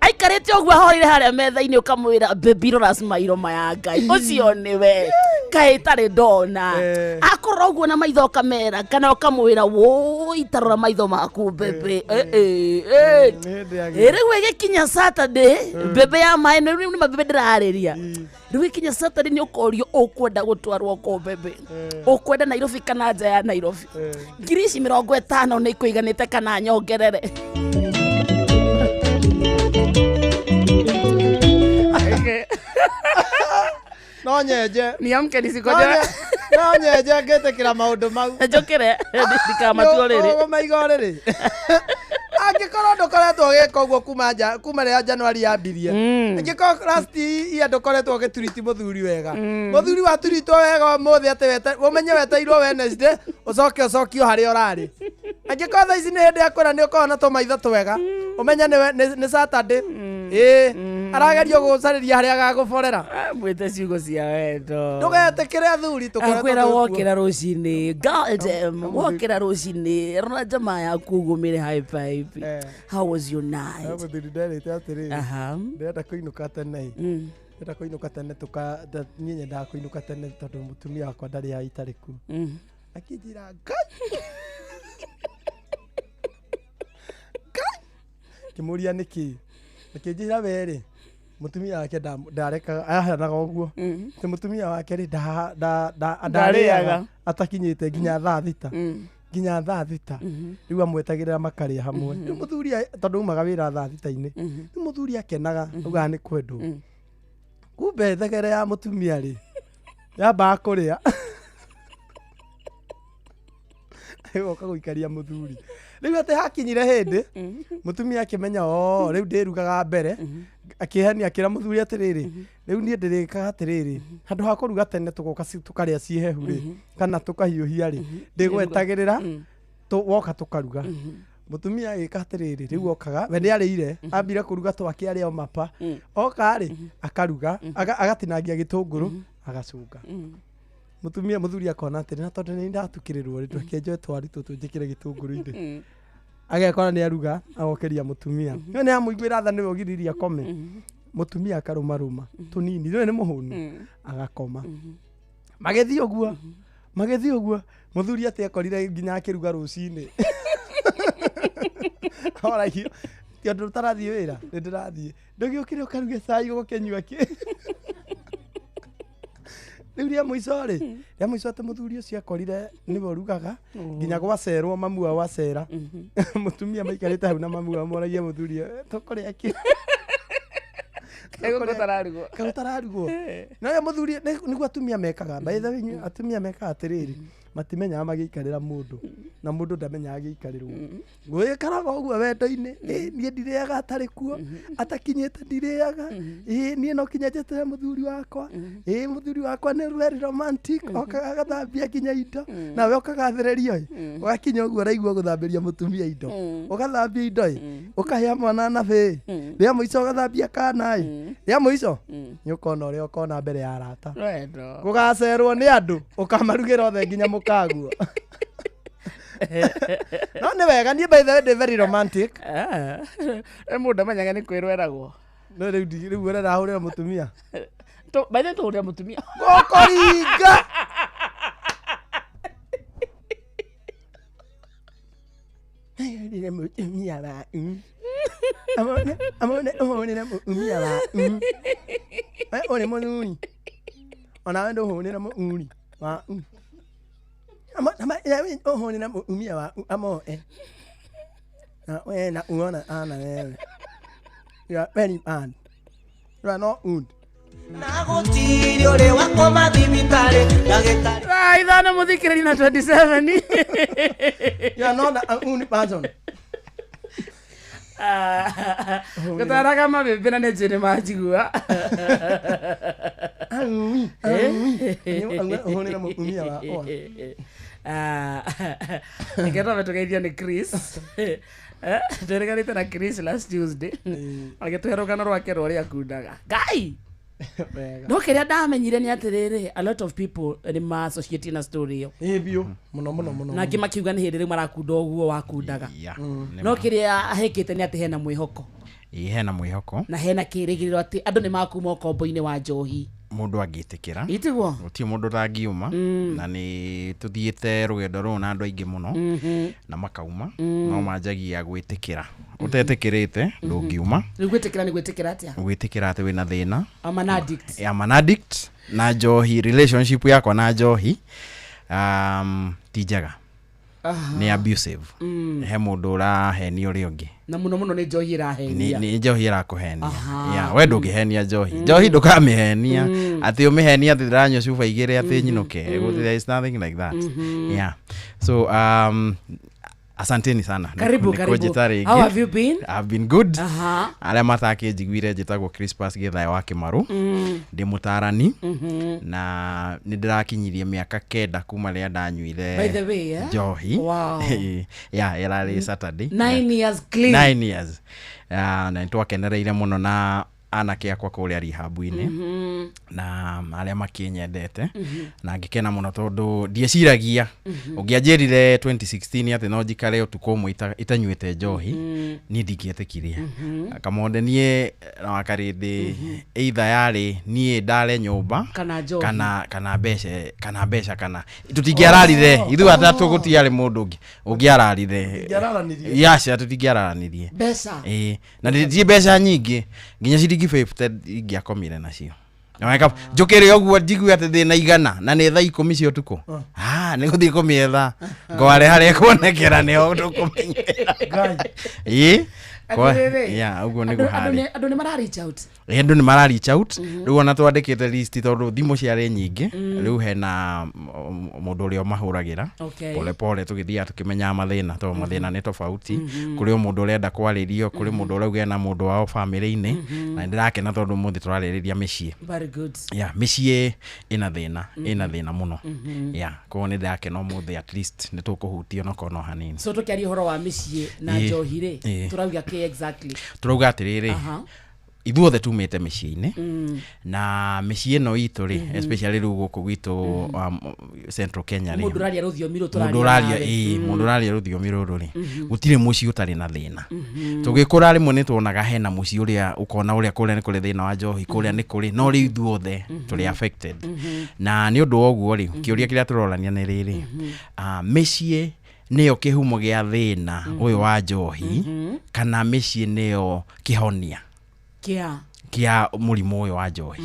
aikarĩte ũguo ahoreire harĩa metha-inĩ ũkamwĩra baby rora smile maya Ngai ũcio nĩwe kaĩ itarĩ ndona akorora ũguo na maitho ũkamera kana ũkamwĩra woi tarora maitho maku baby rĩu ĩgĩkinya Saturday baby ya maĩ rĩu nĩ mabebe ndĩrarĩria rĩu ĩkinya Saturday nĩ ũkorio ũkwenda gũtwarwo kũ baby ũkwenda Nairobi kana nja ya Nairobi ngiri ici 50 nĩ ikũiganĩte kana nyongerere No nyenje. Niamke nisikojore. No nyenje ngĩtĩkĩra maũndũ mau. Njũkĩre ndikamatua rĩrĩ. Ũgũmaiga ũrĩrĩ. Angĩkorwo ndũkoretwo ũgĩka ũguo kuma nja kuma rĩrĩa January yambirie. Angĩkorwo last year ndũkoretwo ũgĩturiti mũthuri wega. Mũthuri waturitwo wega ũmũthĩ atĩ ũmenye weteirwo Wednesday ũcoke ũcokio harĩa ũrarĩ. Angĩkorwo thaa ici nĩ hĩndĩ ya kwĩra nĩ ũkoragwo na tũmaitho twega ũmenye nĩ Saturday. Ĩĩ arageria gũgũcarĩria harĩa agagũborera. Mwĩte ciugo cia wendo. Ndũgetĩkĩre athuri tũkoretwo Akwĩra twĩ kuo. wokĩra rũcinĩ goddamn wokĩra rũcinĩ rora jamaa yaku ũguo mĩre high five. How was your night? Mũthuri nderĩte atĩrĩrĩ. Aha. Ndĩrenda kũinũka tene. Ndĩrenda kũinũka tene niĩ nyendaga kũinũka tene tondũ mũtumia wakwa ndarĩ itarĩ kuo. Akĩnjĩra Ngai. Ngai. Ngĩmũria nĩkĩ? Akĩnjĩra we rĩ mũtumia wake ndarekaga aheanaga ũguo. Atĩ mũtumia wake rĩ ndarĩaga atakinyĩte nginya thaa thita. Nginya thaa thita. Rĩu amwetagĩrĩra makarĩa hamwe. Rĩu mũthuri tondũ aumaga wĩra thaa thita-inĩ. Rĩu mũthuri akenaga augaga nĩ kwendwo. Kumbe thegere ya mũtumia rĩ yambaga kũrĩa. Ĩgoka gũikaria mũthuri. Rĩu atĩ hakinyire hĩndĩ mũtumia akĩmenya o rĩu ndĩrugaga mbere akĩhenia akĩra mũthuri atĩrĩrĩ rĩu niĩ ndĩrĩkaga atĩrĩrĩ handũ ha kũruga tene tũgoka tũkarĩa ciĩ hehu rĩ kana tũkahiũhia rĩ ndĩgwetagĩrĩra woka tũkaruga. Mũtumia agĩka atĩrĩrĩ rĩu okaga we nĩarĩire ambire kũruga twake arĩa o mapa oka rĩ akaruga agatinangia gĩtũngũrũ agacunga. Mũtumia mũthuri akona atĩrĩ na tondũ nĩ ndatukĩrĩrwo rĩ twake njoe twari tũtũ njĩkĩre gĩtũngũrũ-inĩ. Agekora nĩ aruga agokeria mũtumia. No nĩ amũiguĩra tha nĩwe ũgiririe akome. Mũtumia akarũmarũma tũnini rĩu nĩ mũhũnu agakoma. Magĩthiĩ ũguo magĩthiĩ ũguo mũthuri atĩ akorire nginya akĩruga rũcinĩ. Oragio ti ũndũ ũtarathiĩ wĩra nĩ ndĩrathiĩ ndũgĩũkĩre ũkaruge cai ũgũkĩnyua kĩ. Rĩu rĩa mũico rĩ rĩa mũico atĩ mũthuri ũcio akorire nĩwe ũrugaga nginya gwacerwo mamu wao acera. Mũtumia maikarĩte hau na mamu wao moragia mũthuri tũkũrĩa kĩ. Kaĩ ũtararugwo. No yo mũthuri nĩguo atumia mekaga. By the way atumia mekaga atĩrĩrĩ matimenyaga magĩikarĩra mũndũ na mũndũ ndamenyaga agĩikarĩrwo. Gwĩkaraga ũguo wendo-inĩ niĩ ndirĩaga atarĩ kuo atakinyĩte ndirĩaga niĩ no kinya njetere mũthuri wakwa mũthuri wakwa nĩ very romantic okaga agathambia nginya indo nawe ũkagathĩrĩrio ũgakinya ũguo ũraigua gũthambĩria mũtumia indo ũgathambia indo ũkahĩa mwana nabĩ rĩa mũico ũgathambia kana rĩa mũico nĩ ũkona ũrĩa ũkona mbere ya arata gũgacerwo nĩ andũ ũkamarugĩra othe nginya mũkaguo. No nĩ wega niĩ by the way ndĩ very romantic. Mũndũ amenyaga nĩ kwĩrwo eragwo. No rĩu rĩu ũrĩa ndahũrĩra mũtumia. By the way tũhũrĩra mũtumia. Gũkũringa. Ahũrĩre mũtumia wa Amone ũhũrĩre mũtumia wa We ũrĩ mũthuri. Onawe ndũhũrĩra mũthuri wa ũhũrĩra mũtumia wa amoe. Na we na uona ana wewe. You are very bad. You are not good. Na gũtirĩ ũrĩ wakoma thibitarĩ ndagĩtarĩ. Thaa ithano mũthikĩrĩria na 27. You are not a good person. Gũtaraga mabĩmbĩ na nĩ njũĩ nĩ manjigua. Ũhũrĩra mũtumia wakwa. Reke twambe tũgeithio nĩ Chris. Twĩrĩganĩte na Chris last Tuesday. Agĩtũhe rũgano rwake rwa ũrĩa akundaga. Ngai! No kĩrĩa ndamenyire nĩ atĩrĩrĩ a lot of people nĩ ma associate na story ĩyo. Ĩĩ biũ mũno mũno mũno. Na angĩ makiuga nĩ hĩndĩ rĩu marakunda ũguo wakundaga. No kĩrĩa ahĩkĩte nĩ atĩ hena mwĩhoko. Ĩĩ hena mwĩhoko. Na hena kĩrĩgĩrĩro atĩ andũ nĩ makuma ũkombo-inĩ wa njohi. Mũndũ angĩtĩkĩra. Ĩtiguo? Gũtirĩ mũndũ ũtangiuma na nĩ tũthiĩte rũgendo rũrũ na andũ aingĩ mũno na makauma no manjagia gwĩtĩkĩra. Ũtetĩkĩrĩte ndũngiuma. Rĩu gwĩtĩkĩra nĩ gwĩtĩkĩra atĩa? Gwĩtĩkĩra atĩ wĩna thĩna. I'm an addict. I'm an addict na njohi relationship yakwa na njohi ti njega. Nĩ abusive. He mũndũ ũrahenia ũrĩa ũngĩ. Na muno muno nĩ njohi ĩrahenia. Nĩ njohi ĩrakũhenia. Yeah, we ndũngĩhenia njohi. Njohi ndũkamĩhenia. Atĩ ũmĩhenie atĩ ndĩranyua cuba igĩrĩ atĩ nyinũke. There is nothing like that. Yeah. So asanteni sana. Karibu, Nĩ karibu. kũnjĩta rĩngĩ. How have you been? I've been good. Aha. Arĩa matakĩnjiguire njĩtagwo Crispus Gĩthae wa Kĩmarũ. Ndĩ mũtaarani. Na nĩ ndĩrakinyirie mĩaka 9 kuma rĩrĩa ndanyuire By the way, eh? njohi. Wow. Yeah, ĩrarĩ Saturday. 9 years clean. 9 years. Na nĩ twakenereire mũno na anake akwa kũrĩa rehab-inĩ. Na arĩa makĩnyendete. Na ngĩkena mũno tondũ ndieciragia. Ũngĩanjĩrire 2016 atĩ no njikare ũtukũ ũmwe itanyuĩte njohi, niĩ ndingĩetĩkirie. Kamonde niĩ na Wakarĩndĩ either yarĩ niĩ ndare nyũmba kana njohi kana mbeca kana tũtingĩararire. Ithuĩ atatũ gũtiarĩ mũndũ ũngĩ ũngĩararire. Tũtingĩararanirie. Yaca tũtingĩararanirie. Mbeca. Ĩĩ, na ti mbeca nyingĩ, nginya ciringi 50 ingĩakomire nacio. Njũkĩre ũguo njigue atĩ ndĩna 100 na nĩ thaa 10 cia ũtukũ. Nĩ gũthiĩ kũmĩetha ngware harĩa ĩkuonekera nĩho tũkũmenyera. Ĩĩ. Yeah, ũguo nĩguo harĩ. Andũ nĩ mara reach out. Andũ nĩ mara reach out. Rĩu ona twandĩkĩte list tondũ thimũ ciarĩ nyingĩ. Rĩu hena mũndũ ũrĩa ũmahũragĩra. Pole pole tũgĩthiaga tũkĩmenyaga mathĩna tondũ mathĩna nĩ tofauti. Kũrĩ o mũndũ ũrenda kwarĩrio, kũrĩ mũndũ ũrauga ena mũndũ wao bamĩrĩ-inĩ. Na nĩndĩrakena tondũ ũmũthĩ tũrarĩrĩria mĩciĩ. Very good. Yeah, mĩciĩ ĩna thĩna, ĩna thĩna mũno. Yeah, koguo nĩndĩrakena ũmũthĩ at least nĩtũkũhutio onokorwo no hanini. So tũkĩaria ũhoro wa mĩciĩ na njohi rĩ, tũrauga kĩ exactly? Tũrauga atĩrĩrĩ, ithuothe tumĩte mĩciĩ-inĩ. Na mĩciĩ ĩno itũ rĩ, especially rĩu gũkũ gwitũ Central Kenya rĩ, Mũndũ ũraria rũthiomi rũrũ tũraria nawe. Mũndũ ũraria rũthiomi rũrũ rĩ, gũtirĩ mũciĩ ũtarĩ na thĩna. Tũgĩkũra rĩmwe nĩ tuonaga hena mũciĩ ũrĩa ũkona ũrĩa kũrĩa nĩ kũrĩ thĩna wa njohi, kũrĩa nĩ kũrĩ, no rĩu ithuothe tũrĩ affected. Na nĩ ũndũ wa ũguo rĩ, kĩũria kĩrĩa tũrorania nĩ rĩrĩ, mĩciĩ nĩyo kĩhumo gĩa thĩna ũyũ wa njohi, kana mĩciĩ nĩyo kĩhonia kĩa mũrimũ ũyũ wa njohi.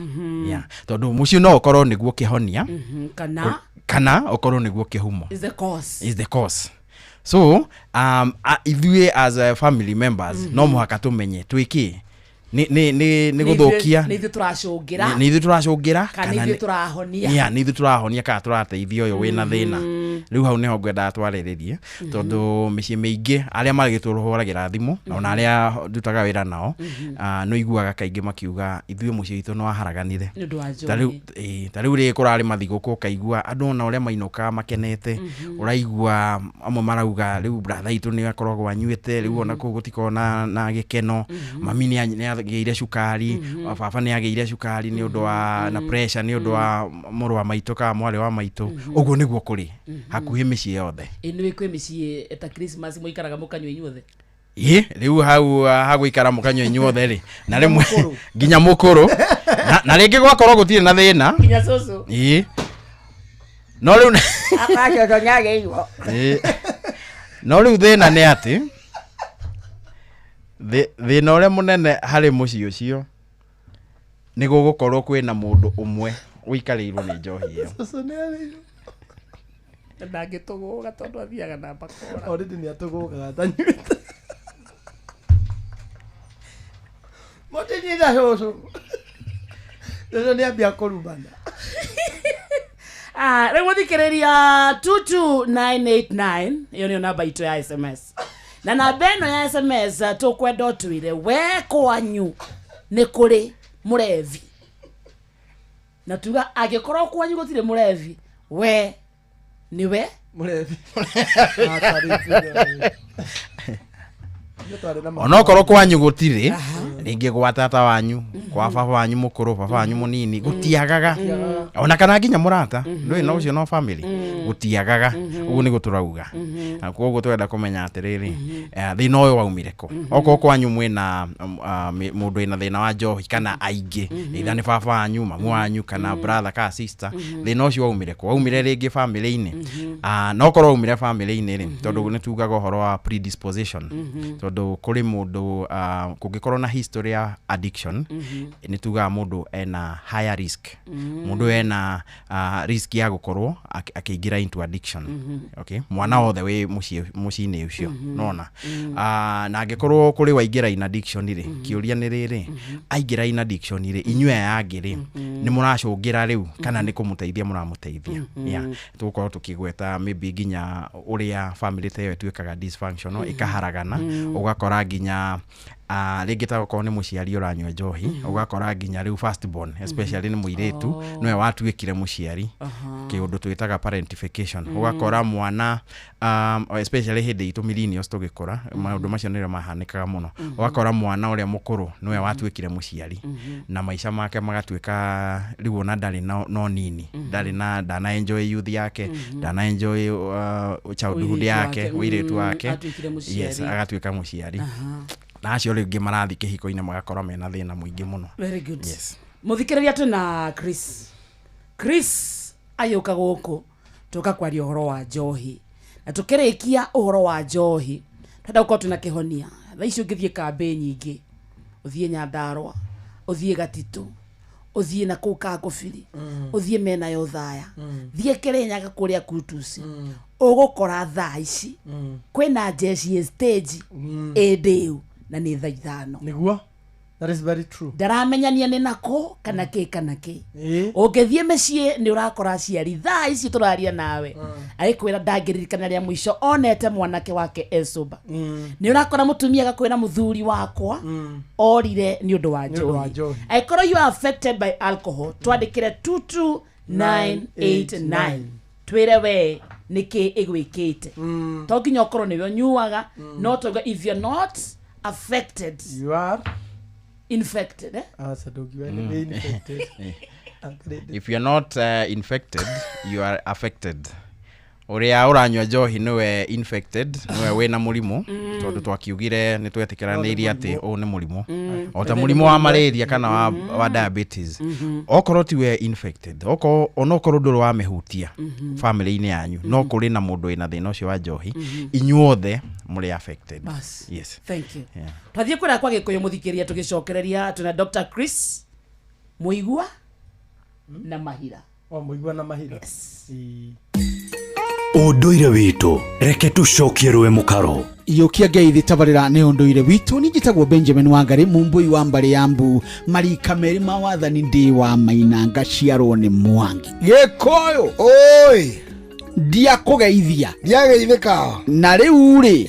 Yeah. Tondũ mũciĩ no ũkorwo nĩguo kĩhonia, kana ũkorwo nĩguo kĩhumo. Is the cause. Is the cause. So ithuĩ as a family members no mũhaka tũmenye twĩkĩ nĩ gũthũkia, nĩ ithuĩ tũracũngĩra, nĩ ithuĩ tũracũngĩra, kana ithuĩ tũrahonia. Yeah, nĩ ithuĩ tũrahonia kana tũrateithia ũyũ wĩna thĩna. Rĩu hau nĩho ngwendaga twarĩrĩrie tondũ mĩciĩ mĩingĩ arĩa magĩtũhũragĩra thimũ ona arĩa ndutaga wĩra nao, nĩ ũiguaga kaingĩ makiuga ithuĩ mũciĩ witũ nĩ waharaganire. Nĩ ũndũ wa njohi. Ta rĩu rĩ kũrarĩ mathigũkũ ũkaigua andũ ona ũrĩa mainũkaga makenete, ũraigua amwe marauga rĩu brother itũ nĩ akoragwo anyuĩte, rĩu ona kũu gũtikoragwo na gĩkeno, mami nĩ agĩire cukari, baba nĩ agĩire cukari nĩ ũndũ wa na pressure nĩ ũndũ wa mũrũ wa maitũ kana mwarĩ wa maitũ. Ũguo nĩguo kũrĩ hakuhĩ mĩciĩ yothe. Ĩ nĩ kwĩ mĩciĩ ta Christmas mũikaraga mũkanyua inyuothe? Ĩ rĩu hau hagũikara mũkanyua inyuothe rĩ, na rĩmwe nginya mũkũrũ, na rĩngĩ gwakorwo gũtirĩ na thĩna nginya cũcũ. Ĩ no rĩu no rĩu thĩna nĩ atĩ thĩna ũrĩa mũnene harĩ mũciĩ ũcio nĩ gũgũkorwo kwĩna mũndũ ũmwe ũikarĩirwo nĩ njohi ĩyo. Ndangĩtũgũga tondũ athiaga na bakora. Already nĩ atũgũgaga atanyuĩte. Mũtinyita cũcũ. Cũcũ nĩ ambia kũrumana. Rĩu mũthikĩrĩria 22989 ĩyo nĩyo namba itũ ya SMS. Na namba ĩno ya SMS tũkwenda ũtwĩre we kwanyu nĩ kũrĩ mũrevi. Na tuga angĩkorwo kwanyu gũtirĩ mũrevi, we nĩwe mũrevi. Onokorwo kwanyu gũtirĩ, rĩngĩ gwa tata wanyu, kwa baba wanyu mũkũrũ, baba wanyu mũnini, gũtiagaga. Ona kana nginya mũrata, ndũĩ na ũcio no family, gũtiagaga. Ũguo nĩguo tũrauga. Na koguo tũrenda kũmenya atĩrĩrĩ, thĩna ũyũ waumire kũ? Okorwo kwanyu mwĩna mũndũ wĩna thĩna wa njohi kana aingĩ, either nĩ baba wanyu, mamu wanyu, kana brother kana sister, thĩna ũcio waumire kũ? Waumire rĩngĩ family-inĩ. Na okorwo waumire family-inĩ rĩ, tondũ nĩ tugaga ũhoro wa predisposition, tondũ kũrĩ mũndũ kũngĩkorwo na history history ya addiction, nĩ tugaga mũndũ ena higher risk, mũndũ ena risk ya gũkorwo akĩingĩra into addiction. Okay, mwana wothe wĩ mũciĩ mũciĩ-inĩ ũcio, nona na angĩkorwo kũrĩ waingĩra in addiction rĩ, kĩũria nĩ rĩrĩ, aingĩra in addiction rĩ, inyuĩ aya angĩ rĩ, nĩ mũracũngĩra rĩu kana nĩ kũmũteithia mũramũteithia? Yeah, tũgũkorwo tũkĩgweta maybe nginya ũrĩa family ta ĩyo ĩtuĩkaga dysfunctional, ĩkaharagana, ũgakora nginya rĩngĩ ta okorwo nĩ mũciari ũranyua njohi, ũgakora nginya rĩu first born, especially nĩ mũirĩtu, nĩwe watuĩkire mũciari, kĩũndũ twĩtaga parentification. Ũgakora mwana, especially hĩndĩ itũ millennials tũgĩkũra, maũndũ macio nĩrĩo mahanĩkaga mũno. Ũgakora mwana ũrĩa mũkũrũ nĩwe watuĩkire mũciari, na maica make magatuĩka rĩu ona ndarĩ na no nini, ndarĩ na ndana enjoy youth yake, ndana enjoy childhood Ũirĩtu yake, wake. ũirĩtu wake. Atuĩkire mũciari. Yes, agatuĩka mũciari, na acio rĩngĩ marathiĩ kĩhiko-inĩ magakorwo mena thĩna mũingĩ mũno. Very good. Yes. Muthikĩrĩria, twĩna Chris. Chris agĩũka gũkũ tũka kwaria ũhoro wa njohi, na tũkĩrĩkia ũhoro wa njohi twenda gũkorwo twĩna kĩhonia. Thaa ici ũngĩthiĩ kambĩ nyingĩ, ũthiĩ Nyandarũa, ũthiĩ Gatitũ, ũthiĩ na kũu Kangũbiri, ũthiĩ mena ya Ũthaya, thiĩ Kĩrĩnyaga kũrĩa Kutusi, ũgũkora thaa ici kwĩna njeci ĩ stage ĩ ndĩu na nĩ thaa 5. Nĩguo, that is very true. Ndaramenyania nĩ nakũ kana kĩ kana kĩ. Ũngĩthiĩ mĩciĩ nĩ ũrakora aciari thaa ici tũraria nawe agĩkwĩra ndangĩririkana rĩa mũico onete mwanake wake ecoba. Nĩ ũrakora mũtumia agakwĩra mũthuri wakwa orire nĩ ũndũ wa Nĩ ũndũ wa njohi. njohi. Angĩkorwo you are affected by alcohol, twandĩkĩre 22989, twĩre we nĩkĩ ĩgwĩkĩte. To nginya ũkorwo nĩwe ũnyuaga, no tauga if you're not affected, you are infected, eh? Aca, ndũngiuga nĩ infected. If you're not infected, you are affected. Ũrĩa ũranyua njohi nĩwe infected, nĩwe wĩna mũrimũ, tondũ twakiugire nĩ twetĩkĩranĩirie atĩ ũyũ nĩ mũrimũ, o ta Nĩ mũrimũ wa mũrimũ. malaria kana wa diabetes. Okorwo tiwe infected, okorwo onokorwo ndũrĩ wamĩhutia family-inĩ yanyu, no kũrĩ na mũndũ wĩna thĩna ũcio wa njohi, inyuothe mũrĩ affected. Bas. Yes. Thank you. Yeah. Twathiĩ kũrĩa kwa gĩkũyũ, mũthikĩria, tũgĩcokereria twĩna Dr. Chris Mũigua na Mahira. O Mũigua na Mahira, yes. Ũndũire witũ, reke tũcokie rũĩ mũkaro. Yũkia ngeithi tabarĩra nĩ ũndũire witũ. Niĩ njĩtagwo Benjamin Wangari, mumbui wa mbarĩ ya mbu, marika merĩ ma wathani, ndĩ wa maina, ngaciarwo nĩ Mwangi Gĩkũyũ. Oi, ndiakũgeithia. Ndiageithĩka. Na rĩu rĩ,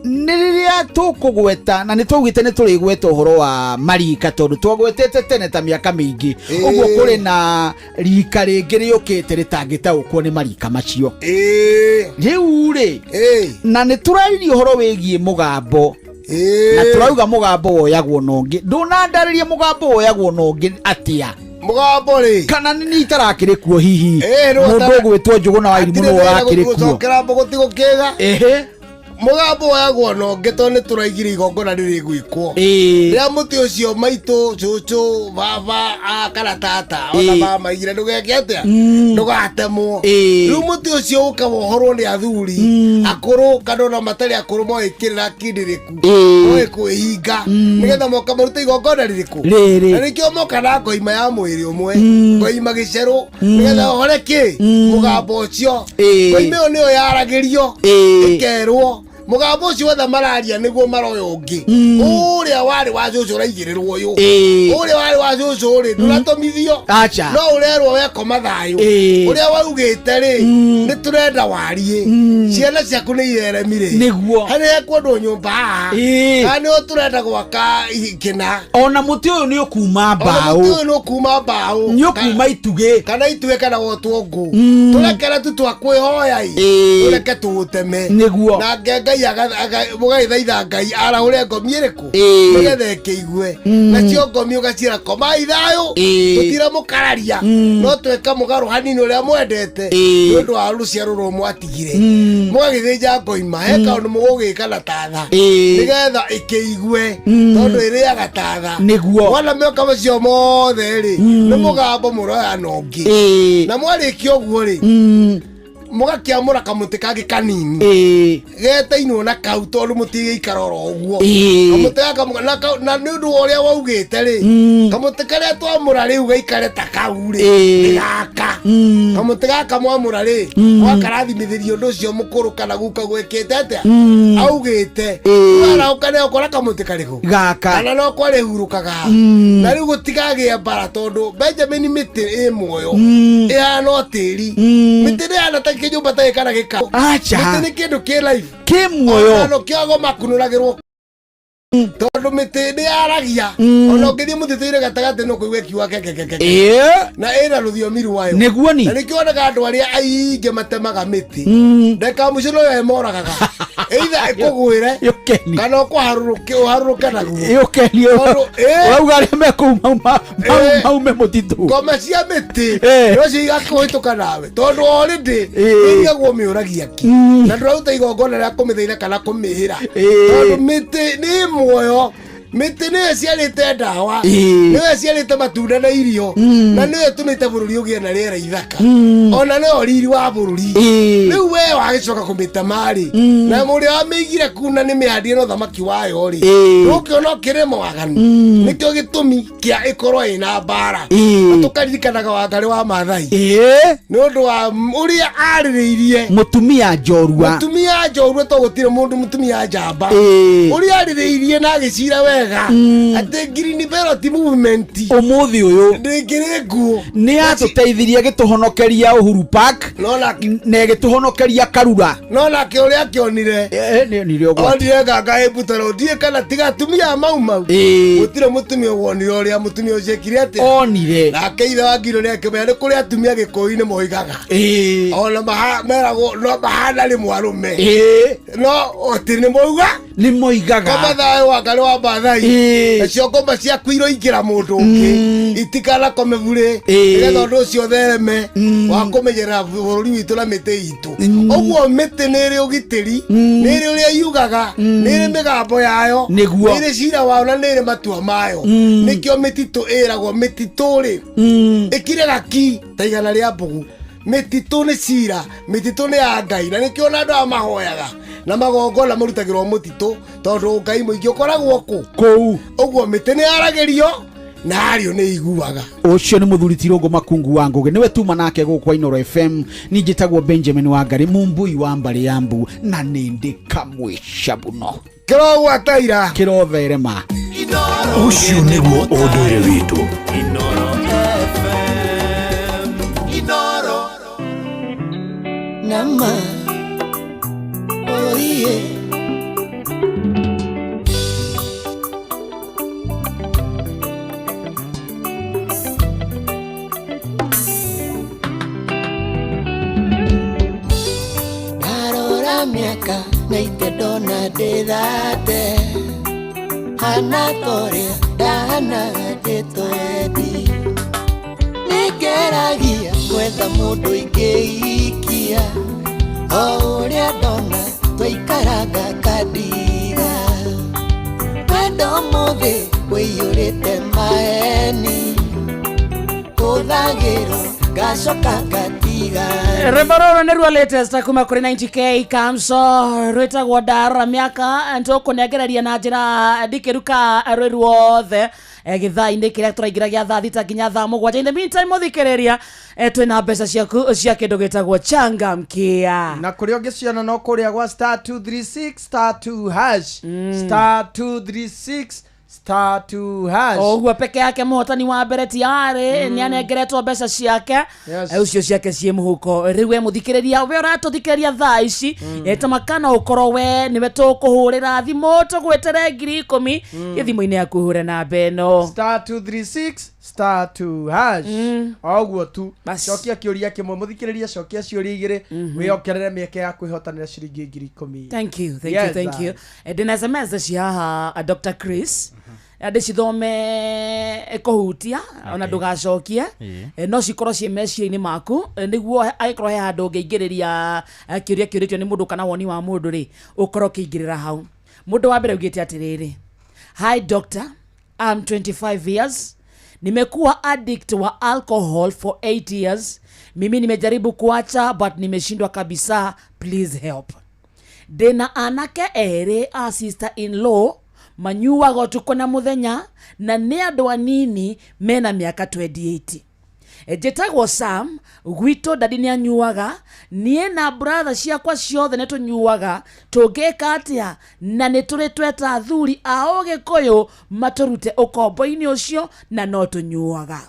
nĩ rĩrĩa tũkũgweta na nĩ twaugĩte nĩ tũrĩgweta ũhoro wa marika, tondũ twagwetete tene ta mĩaka mĩingĩ ũguo, kũrĩ na rika rĩngĩ rĩũkĩte rĩtangĩtaũkwo nĩ marika macio rĩu rĩ. Na nĩ tũraririe ũhoro wĩgiĩ mũgambo, na tũrauga mũgambo woyagwo na ũngĩ. Ndũnandarĩria mũgambo woyagwo na ũngĩ atĩa? Mũgambo rĩ, kana nĩ niĩ itarakĩrĩ kuo hihi? Rĩu Mũndũ ũgwĩtwo Njũgũna wa Irimũ nĩwe ũrakĩrĩ kuo? Gũcokera mbũgũti gũkĩga. Ehe. Mũgambo woyagwo na ũngĩ tondũ nĩ tũraigire igongona rĩrĩ gwĩkwo rĩrĩa mũtĩ ũcio maitũ, cũcũ, baba kana tata ona mama aigire ndũgeke atĩa, ndũgatemwo. Rĩu mũtĩ ũcio ũka wohorwo nĩ athuri akũrũ kana ona matarĩ akũrũ, moĩ kĩrĩra kĩndĩrĩku, moĩ kwĩhinga, nĩgetha moka marute igongona rĩrĩkũ. Rĩrĩ. Na nĩkĩo moka na ngoima ya mwĩrĩ ũmwe, ngoima gĩcerũ, nĩgetha ohore kĩ mũgambo ũcio. Ngoima ĩyo nĩyo yaragĩrio, ĩkerwo mũgambo ũcio wothe mararia nĩguo maroya ũngĩ. Ũrĩa warĩ wa cũcũ ũraigĩrĩrwo ũyũ, ũrĩa warĩ wa cũcũ rĩ, ndũratũmithio. Acha. No ũrerwo wekoma thayũ. Ũrĩa waugĩte rĩ, nĩ tũrenda warie, ciana ciaku nĩ ireremire. Nĩguo. Harĩ hekwendwo nyũmba haha, kana nĩho tũrenda gwaka kĩna. Ona mũtĩ ũyũ nĩ ũkuma Ona mbaũ. mũtĩ ũyũ nĩ ũkuma mbaũ. Nĩ ũkuma itugĩ. Kana itugĩ kana wotwo ngũ. Tũrekere tu twa kwĩhoya ĩ, tũreke tũũteme. Nĩguo. Na Ngai mũgagĩthaitha Ngai arahũre ngomi ĩrĩkũ, nĩgetha ĩkĩigue. Nacio ngomi ũgaciĩra komai thayũ, tũtiramũkararia, no tweka mũgarũ hanini ũrĩa mwendete nĩ ũndũ wa rũciaro rũrũ mwatigire. Mũgagĩthĩnja ngoima he kaũndũ mũgũgĩka na tatha, nĩgetha ĩkĩigue, tondũ ĩrĩaga tatha. Nĩguo. Wona mĩoka macio mothe rĩ, nĩ mũgambo mũroya na ũngĩ. Na mwarĩkia ũguo rĩ, Mũgakĩamũra kamũtĩ kangĩ kanini. Getainwo na kau tondũ mũtigĩikara oro ũguo. Kamũtĩ gaka na nĩ ũndũ wa ũrĩa waugĩte rĩ, kamũtĩ karĩa twamũra rĩu gaikare ta kau rĩ, nĩ gaka. Kamũtĩ gaka mwamũra rĩ, mwakarathimithĩria ũndũ ũcio mũkũrũ kana guka gwĩkĩte atĩa? Augĩte. Warahũka nĩ ũkora kamũtĩ karĩkũ? Gaka. Kana no kwarĩhurũkaga. Na rĩu gũtikagĩa mbara tondũ Benjamin mĩtĩ ĩ muoyo. Ĩhana o tĩri. Mĩtĩ ndĩhana ta kĩnyũmba ta gĩkana gĩka. Acha. Mĩtĩ nĩ kĩndũ kĩ life. Kĩ muoyo. Ona no kĩago makunũragĩrwo tondũ mĩtĩ nĩ yaragia. Ona ũngĩthiĩ mũtitũ-inĩ gatagatĩ no kũigua ĩkiuga kekekeke. Na ĩna rũthiomi rwayo. Nĩguo ni. Na nĩkĩo wonaga andũ arĩa aingĩ matemaga mĩtĩ. Ndagĩka ya mũico no yo ĩmoragaga. Either ĩkũgwĩre kana ũkũharũrũke ũharũrũke naguo. Yũkeni Tondũ, ũrauga arĩa mekũu maume mũtitũ. Ngoma cia mĩtĩ nocio igakũhĩtũka nawe tondũ already ĩrigagwo mĩũragia ki na ndũraruta igongona rĩa kũmĩthaitha kana kũmĩhĩra tondũ mĩtĩ nĩ muoyo. Mĩtĩ nĩyo ĩciarĩte ndawa, nĩyo ĩciarĩte matunda na irio, na nĩyo ĩtũmĩte bũrũri ũgĩe na rĩera ithaka, ona nĩyo riri wa bũrũri. Rĩu we wagĩcoka kũmĩtema rĩ, na mũrĩa wamĩigire kuna nĩ mĩhandie na ũthamaki wayo rĩ, ndũkĩona ũkĩrĩ mwaganu. Nĩkĩo gĩtũmi kĩa ĩkorwo ĩna mbara. Na tũkaririkanaga Wangarĩ wa Maathai nĩ ũndũ wa ũrĩa arĩrĩirie mũtumia njorua. Mũtumia njorua to gũtirĩ mũndũ mũtumia njamba. Ũrĩa arĩrĩirie na agĩcira wega atĩ Green Belt movement ũmũthĩ ũyũ ndĩngĩrĩ nguo. Nĩ yatũteithirie gĩtũhonokeria Uhuru Park na ĩgĩtũhonokeria Karura. No nake ũrĩa akĩonire nĩonire ũgwati. Onire nganga ĩ mbutero ndiĩ kana tiga atumia a mau mau. Gũtirĩ mũtumia wonire ũrĩa mũtumia ũcio ekire atĩa. Onire. Nake ithe wa Ngiro nĩ akĩmenya nĩ kũrĩ atumia Gĩkũyũ-inĩ moigaga. Ona meragwo no mahana rĩmwe arũme. No atĩ nĩ moiga? Nĩ moigaga. Ngoma thayũ Wangarĩ wa Maathai. Nacio ngoma ciaku iroingĩra mũndũ ũngĩ. Itikanakome burĩ. Nĩgetha ũndũ ũcio ũthereme wa kũmenyerera bũrũri witũ na mĩtĩ itũ. Ũguo mĩtĩ nĩ ĩrĩ ũgitĩri, nĩ ĩrĩ ũrĩa yugaga, nĩ ĩrĩ mĩgambo yayo, Nĩguo. nĩ ĩrĩ cira wayo na nĩ ĩrĩ matua mayo. Nĩkĩo mĩtitũ ĩragwo mĩtitũ rĩ, ĩkiraga ki ta igana rĩa mbũgũ. Mĩtitũ nĩ cira, mĩtitũ nĩ ya Ngai, na nĩkĩo ona andũ aya mahoyaga na magongona marutagĩrwo mũtitũ tondũ Ngai mũingĩ ũkoragwo kũ? Kũu. Ũguo mĩtĩ nĩ yaragĩrio na ario nĩ iguaga. Ũcio nĩ mũthuri Tirũngũ Makungu wa Ngũgĩ, nĩwe tuma nake gũkũ Inooro FM. Niĩ njĩtagwo Benjamin Wangari, mumbui wa mbarĩ ya mbu, na nĩ ndĩ kamwe cabuno. Kĩrogwataira. Kĩrotherema. Ũcio nĩguo ũndũire witũ. Inoro Nama Oye Ndarora mĩaka na ite ndona ndĩthate hana toria ndahanaga ndĩtwendi nĩngeragia gwetha mũndũ ingĩikia o ũrĩa ndona twaikaraga kandiga wendo ũmũthĩ ũiyũrĩte maheni hũthagĩrwo ngacoka ngatiga Rwĩmbo rũrũ nĩruo latest kuma kũrĩ 90K Kamso rwĩtagwo ndarora mĩaka tũkũnengereria na njĩra ndikĩru ka rwĩ ruothe gĩthaa-inĩ kĩrĩa tũraingĩra gĩa thaa 6 nginya thaa 7. In the meantime mũthikĩrĩria twĩna mbeca ciaku cia kĩndũ gĩtagwo changamkia na kũrĩa ũngĩciona no kũrĩa gwa star 236 star 2 hash star 236 star 2 hash. Oguo peke yake mũhotani wa mbere tiarĩ nĩ anengeretwo mbeca ciake. Yes. Ũcio ciake ciĩ mũhuko. Rĩu we mũthikĩrĩria, we ũratũthikĩrĩria thaa ici, tama kana ũkorwo we nĩwe tũkũhũrĩra thimũ tũgwĩtere 10,000 thimũ-inĩ yaku ũhũre namba ĩno star 236 star 2 hash. Oguo tu. Cokia kĩũria kĩmwe mũthikĩrĩria, cokia ciũria igĩrĩ wĩongerere mĩeke ya kwĩhotanĩra ciringi 10,000. Thank you, thank you, Yes, thank you. Ndĩna SMS cia haha Dr. Chris. Ndĩcithome kũhutia ona ndũgacokie. No cikorwo ciĩ meciria-inĩ maku nĩguo angĩkorwo he handũ ũngĩingĩrĩria kĩũria kĩũrĩtio nĩ mũndũ kana woni wa mũndũ rĩ, ũkorwo ũkĩingĩrĩra hau. Mũndũ wa mbere augĩte atĩrĩrĩ, hi doctor, I'm 25 years, Nimekuwa addict wa alcohol for 8 years. Mimi nimejaribu kuacha but nimeshindwa kabisa. Please help. Ndĩna anake erĩ a sister in law manyuaga ũtukũ na mũthenya na nĩ andũ anini mena mĩaka 28. Njĩtagwo Sam. Gwitũ daddy nĩ anyuaga, niĩ na brother ciakwa ciothe nĩ tũnyuaga. Tũngĩka atĩa? Na nĩ tũrĩ tweta athuri a Ũgĩkũyũ matũrute ũkombo-inĩ ũcio na no tũnyuaga.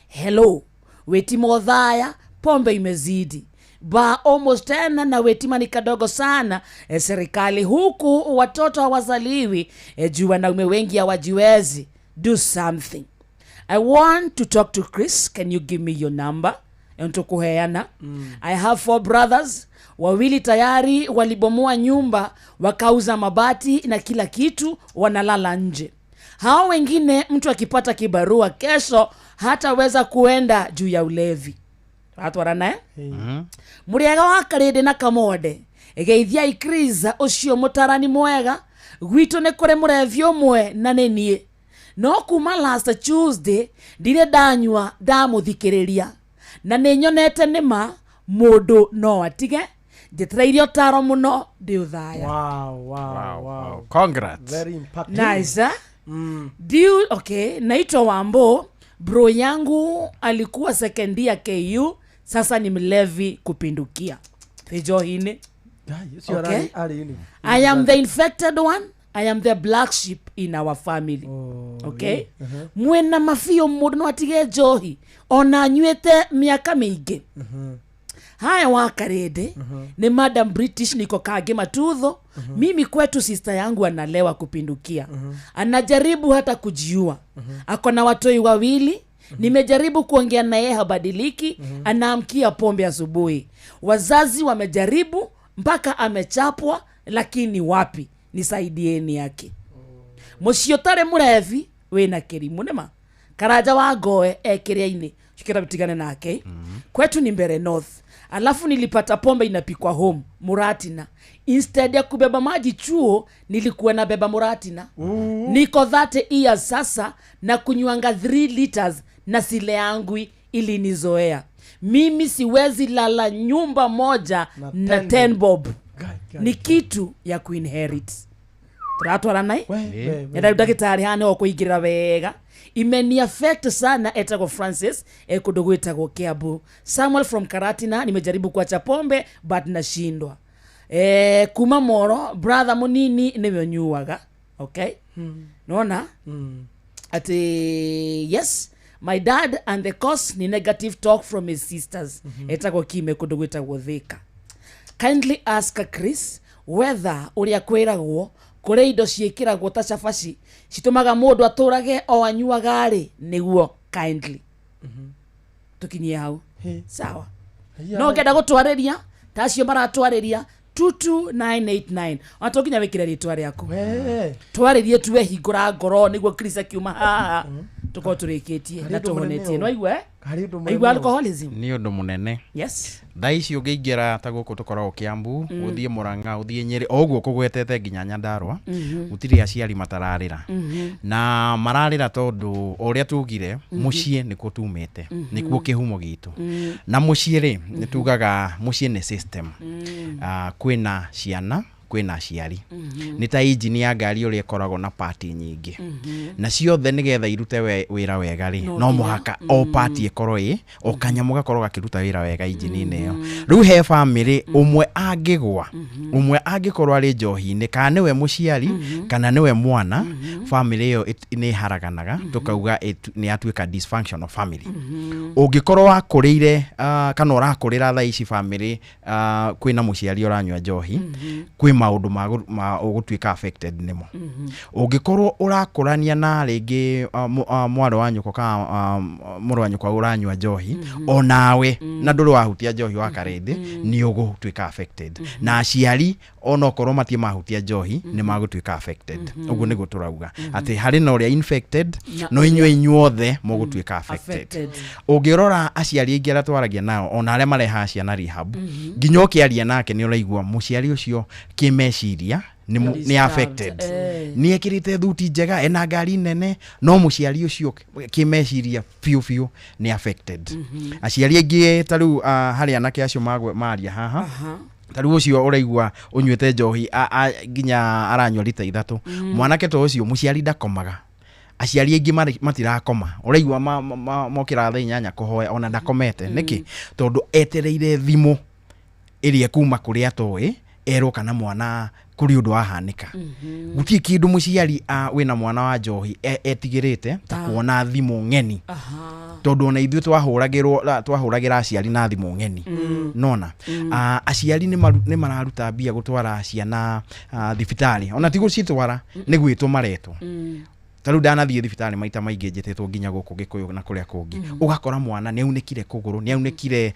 Hello, wetima othaya, pombe imezidi ba almost tena na wetima ni kadogo sana. Serikali huku watoto hawazaliwi, juu wanaume wengi hawajiwezi. Do something. I want to talk to Chris. Can you give me your number? Ntukuheana. I have 4 brothers. Wawili tayari walibomoa nyumba, wakauza mabati na kila kitu, wanalala nje. Hao wengine mtu akipata kibarua kesho hataweza kuenda juu ya ulevi. Atwarana eh? Muriega wa Karĩndĩ na Kamode. Geithia Chris ucio mutarani mwega. Gwitũ nĩ kũrĩ mũrevi ũmwe na nĩ niĩ. No kuma last Tuesday ndire ndanyua ndamũthikĩrĩria na nĩ nyonete nĩma mũndũ no atige. Njetereire ũtaro mũno ndĩ ũthaya. Wow. Congrats. Very impactful. Nice, eh? Okay, naitwa Wambo. Bro yangu alikuwa second year KU, sasa ni mlevi kupindukia. Fijohine. Okay. I am the infected one. I am the black sheep in our family. Okay? Mwena mafio mũndũ no atige njohi ona anyuĩte mĩaka mĩingĩ. Haya wa Karĩndĩ, ni Madam British, niko Kage Matutho. Mimi kwetu sister yangu analewa kupindukia. Anajaribu hata kujiua. Ako na watoi wawili. Nimejaribu kuongea na yeye habadiliki. Anaamkia pombe asubuhi. Wazazi wamejaribu mpaka amechapwa, lakini wapi? Nisaidieni yake. Mũciĩ ũtarĩ mũrevi wĩna kĩrimũ nĩma. Karanja wa Ngoe ekĩrĩa-inĩ. Shikira mtigane nake. Kwetu ni Mbere North. Alafu nilipata pombe inapikwa home Muratina. Instead ya kubeba maji chuo nilikuwa nabeba Muratina. Niko 30 years sasa na kunywanga 3 liters na sile yangui ilinizoea. Mimi siwezi lala nyumba moja na 10 bob. Ni kitu ya kuinherit. Turatwara nai? Nenda ndagĩtarĩ haha nĩho kũingĩrĩra wega. Imeni affect sana. Etagwo Francis, kũndũ gwĩtagwo Kiambu. Samuel from Karatina, nimejaribu kuacha pombe but nashindwa. Kuma Moro, brother munini nĩwe ũnyuaga. Okay? Nona? Ati yes, my dad and the cause ni negative talk from his sisters. Etagwo Kime kũndũ gwĩtagwo Thika. Kindly ask Chris whether ũrĩa kwĩragwo kũrĩ indo ciĩkĩragwo ta cabaci citũmaga mũndũ atũrage o anyuaga rĩ, nĩguo kindly. Tukinyie hau. Sawa. No ngenda gũtwarĩria ta acio maratwarĩria 22989. Ona to nginya wĩkĩre rĩtwa rĩaku. Twarĩrie tuwe hingũra ngoro nĩguo Chris akiuma haha tũkorwo tũrĩkĩtie na tũhonetie. No aigue? Aigua alcoholism. Nĩ ũndũ mũnene. Yes. Thaa ici ũngĩingĩra ta gũkũ tũkoragwo Kiambu, ũthiĩ Murang'a, ũthiĩ Nyĩrĩ, o ũguo kũgwetete nginya Nyandarua, gũtirĩ aciari matararĩra. Na mararĩra tondũ o ũrĩa tugire, mũciĩ nĩkuo tumĩte, nĩkuo kĩhumo gitũ. Na mũciĩ rĩ, nĩ tugaga mũciĩ nĩ system. Kwĩna ciana, kwĩna aciari. Nĩ ta injini ya ngari ũrĩa ĩkoragwo na pati nyingĩ. Na ciothe nĩgetha irute wĩra wega rĩ, no mũhaka o pati ĩkorwo ĩ, o kanyamũ gakorwo gakĩruta wĩra wega injini-inĩ ĩyo. Rĩu he bamĩrĩ ũmwe angĩgwa, ũmwe angĩkorwo arĩ njohi-inĩ, kana nĩwe mũciari, kana nĩwe mwana, bamĩrĩ ĩyo nĩ ĩharaganaga, tũkauga nĩ yatuĩka dysfunctional family. Ũngĩkorwo wakũrĩire, kana ũrakũrĩra thaa ici bamĩrĩ, kwĩna mũciari ũranyua njohi, kwĩ maũndũ ma ũgũtuĩka affected nĩmo. Ũngĩkorwo ũrakũrania na rĩngĩ mwarĩ wa nyũkwa kana mũrũ wa nyũkwa ũranyua njohi, onawe na ndũrĩ wahutia njohi wa Karĩndĩ, nĩ ũgũtuĩka affected. Na aciari Onokorwo matie mahutia njohi, nĩ magũtuĩka affected. Ũguo nĩguo tũrauga atĩ harĩ na ũrĩa infected, Na no inyuĩ inyuothe mũgũtuĩka affected. Affected. Ũngĩrora aciari aingĩ arĩa twaragia nao, ona arĩa marehaga ciana rehab, nginya ũkĩaria nake nĩ ũraigua mũciari ũcio kĩmeciria nĩ affected. Nĩ ekĩrĩte thuti njega, ena ngari nene, no mũciari ũcio kĩmeciria biũ biũ nĩ affected. Aciari aingĩ ta rĩu harĩ anake acio maria haha, ta rĩu ũcio ũraigua ũnyuĩte njohi nginya aranyua rita 3. Mwanake ta ũcio mũciari ndakomaga. Aciari aingĩ matirakoma, ũraigua mokĩraga thaa 8 kũhoya, ona ndakomete. Nĩkĩ? Tondũ etereire thimũ ĩrĩa kuma kũrĩa atoĩ erwo kana mwana kũrĩ ũndũ wahanĩka. Gũtirĩ kĩndũ mũciari wĩna mwana wa njohi etigĩrĩte ta kuona thimũ ng'eni, tondũ ona ithuĩ twahũragĩra aciari na thimũ ng'eni. Nona aciari nĩ mararuta mbia gũtwara ciana thibitarĩ, ona ti gũcitwara, nĩ gwĩtwo maretwo. Ta rĩu ndanathiĩ thibitarĩ maita maingĩ, njĩtĩtwo nginya gũkũ Gĩkũyũ na kũrĩa kũngĩ, ũgakora mwana nĩ aunĩkire kũgũrũ, nĩ aunĩkire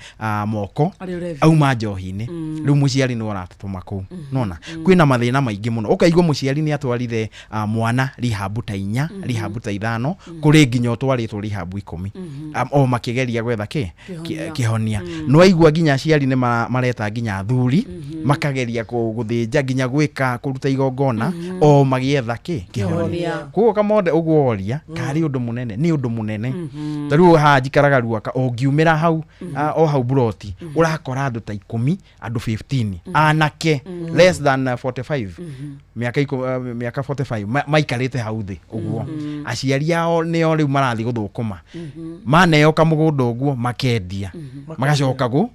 moko. Arĩ ũrevi. Auma njohi-inĩ. Rĩu mũciari nĩ ũratũtũma kũu. Nona kwĩna mathĩna maingĩ mũno, ũkaigua mũciari nĩ atwarire mwana rehab ta 4, rehab ta 5, kũrĩ nginya ũtwarĩtwo rehab 10, o makĩgeria gwetha kĩ? Kĩhonia. Kĩhonia. No aigua nginya aciari nĩ mareta nginya athuri, makageria gũthĩnja, nginya gwĩka kũruta igongona, o magĩetha kĩ? Kĩhonia. Kĩhonia. Koguo Kamonde, ũguo woria karĩ ũndũ mũnene, nĩ ũndũ mũnene. Ta rĩu haha njikaraga Ruaka, ũngiumĩra hau o hau buroti, ũrakora andũ ta 10, andũ 15, anake less than 45, mĩaka 45, maikarĩte hau thĩ ũguo. Aciari ao nĩo rĩu marathiĩ gũthũkũma, maneo kamũgũnda ũguo makendia, magacoka gũ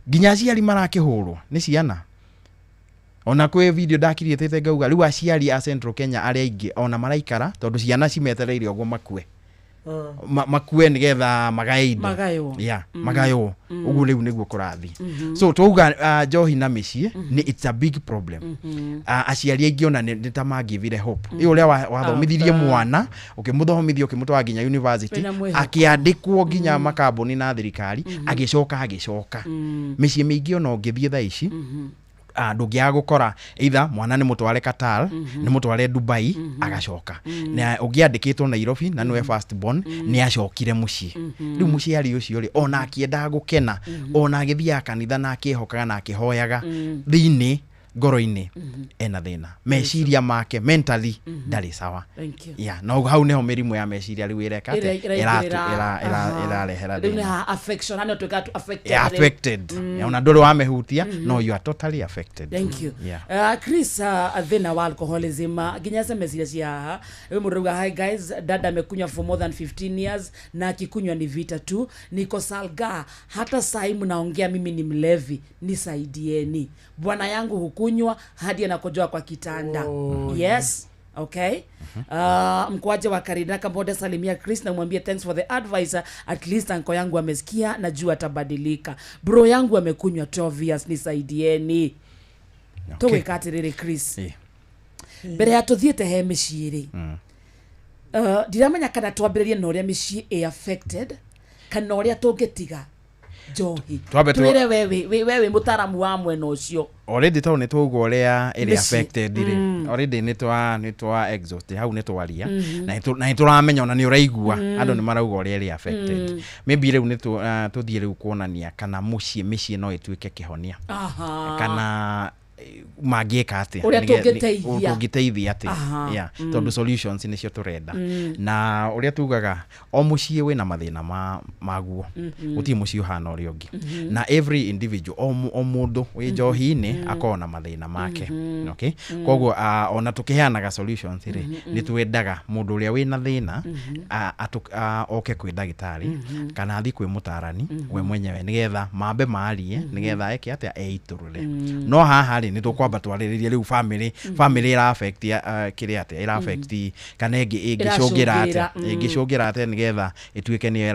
nginya aciari marakĩhũrwo nĩ ciana. Ona kwĩ video ndakiriĩtĩte ngauga rĩu aciari a Central Kenya arĩa aingĩ ona maraikara tondũ ciana cimetereire ũguo makue, makue nĩgetha magae indo. Magaywo. Yeah, magaywo. Ũguo rĩu nĩguo kũrathiĩ. So twauga njohi na mĩciĩ nĩ it's a big problem. Aciari aingĩ ona nĩ ta mangivire hope ĩ ũrĩa wathomithirie mwana, ũkĩmũthomithia, ũkĩmũtwara nginya university, Wĩna mwĩhoko. akĩandĩkwo nginya makambuni na thirikari, agĩcoka agĩcoka. Mĩciĩ mĩingĩ ona ũngĩthiĩ thaa ici, ndũngĩaga gũkora either mwana nĩ mũtware Qatar, nĩ mũtware Dubai, agacoka. Na ũngĩandĩkĩtwo Nairobi na nĩwe first born, nĩ acokire mũciĩ. Rĩu mũciari ũcio rĩ, ona akĩendaga gũkena, ona agĩthiaga kanitha na akĩhokaga na akĩhoyaga, thĩinĩ ngoro-inĩ ena thĩna, meciria make mentally ndarĩ sawa. Thank you. Yeah, no hau nĩho mĩrimũ ya meciria rĩu ĩreka atĩa? Ĩraingĩrĩra. Ĩrarehera Rĩu nĩ thĩna. affection, hani tuĩkaga tu affected Yeah, rĩu. affected. Yeah, ona ndũrĩ wamehutia, no you are totally affected. Thank you. Yeah. Chris, thĩna wa alcoholism, nginya SMS iria cia haha rĩu mũndũ rauga, "Hi guys, dada amekunywa for more than 15 years na akikunywa ni vita tu. Niko Salga, hata sahi mnaongea mimi ni mlevi, nisaidieni. Bwana yangu hukunywa hadi anakojoa kwa kitanda." Oh, Yes. Okay. Mkwaje wa Karina Kambode, salimia Chris na mwambie thanks for the advice. At least anko yangu amesikia, najua atabadilika. Bro yangu amekunywa 12 years, nisaidieni. Tũgwĩka atĩrĩrĩ Chris, mbere ya tũthiĩte he mĩciĩ rĩ, ndiramenya kana twambĩrĩrie na ũrĩa mĩciĩ ĩ affected kana ũrĩa tũngĩtiga njohi. Twambe Twĩre we wĩ mũtaaramu wa mwena ũcio. Already tondũ nĩ twauga ũrĩa ĩrĩ Mĩciĩ. affected rĩ, already nĩ twa exhaust hau, nĩ twaria na nĩ tũramenya, ona nĩ ũraigua andũ nĩ marauga ũrĩa ĩrĩ affected. Maybe rĩu nĩ tũthiĩ rĩu kuonania kana mĩciĩ no ĩtuĩke kĩhonia kana mangĩka atĩa. Ũrĩa tũngĩteithia. Tũngĩteithia atĩa. Yeah, tondũ solutions nĩcio tũrenda. Na ũrĩa tugaga, o mũciĩ wĩna mathĩna maguo. Gũtirĩ mũciĩ ũhana ũrĩa ũngĩ. Na every individual, o mũndũ wĩ njohi-inĩ akoragwo na mathĩna make. Okay, koguo ona tũkĩheanaga solutions rĩ, nĩ twendaga mũndũ ũrĩa wĩna thĩna oke kwĩ ndagĩtarĩ kana athiĩ kwĩ mũtarani we mwenyewe, nĩgetha mambe marie, nĩgetha eke atĩa, eitũrũre. No haha rĩ, nĩ tũkwamba twarĩrĩrie rĩu family, family ĩra affect kĩrĩa atĩa, ĩra affect kana ĩngĩ ĩngĩcũngĩra atĩa, Ĩracũngĩra, ĩngĩcũngĩra atĩa nĩgetha ĩtuĩke nĩ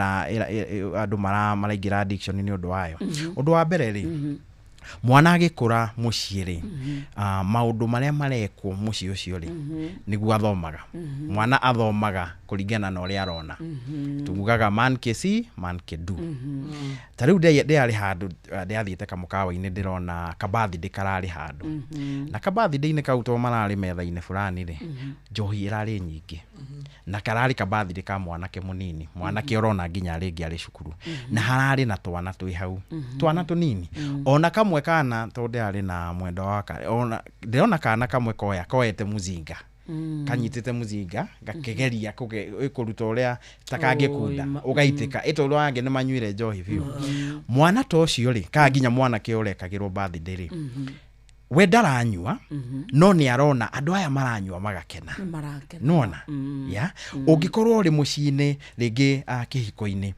andũ maraingĩra addiction nĩ ũndũ wayo. Ũndũ wa mbere rĩ, Mwana agĩkũra mũciĩ rĩ, maũndũ marĩa marekwo mũciĩ ũcio rĩ, nĩguo athomaga. Mwana athomaga kũringana na ũrĩa arona. Tugaga man can see, man can do. Ta rĩu ndĩarĩ handũ, ndĩrathiĩte kamũkawa-inĩ, ndĩrona kabathindĩ kararĩ handũ, na kabathindĩ-inĩ kau to mararĩ metha-inĩ fulani rĩ, njohi ĩrarĩ nyingĩ, na kararĩ kabathindĩ ka mwanake mũnini, mwanake ũrona nginya rĩngĩ arĩ cukuru, na hararĩ na twana twĩ hau, twana tũnini. Ona kamwe kana, tondũ ndĩrarĩ na mwendwa waka, ona ndĩrona kana kamwe koya koete mũzinga, kanyitĩte mũzinga gakĩgeria kũruta ũrĩa ta kangĩkunda, ũgaitĩka ĩtondũ angĩ nĩ manyuire njohi biũ. Mwana ta ũcio rĩ, kana nginya mwanake ũrekagĩrwo birthday rĩ, we ndaranyua, no nĩ arona andũ aya maranyua magakena. Nĩ marakena. Nona ya ũngĩkorwo ũrĩ mũciĩ-inĩ rĩngĩ, kĩhiko-inĩ,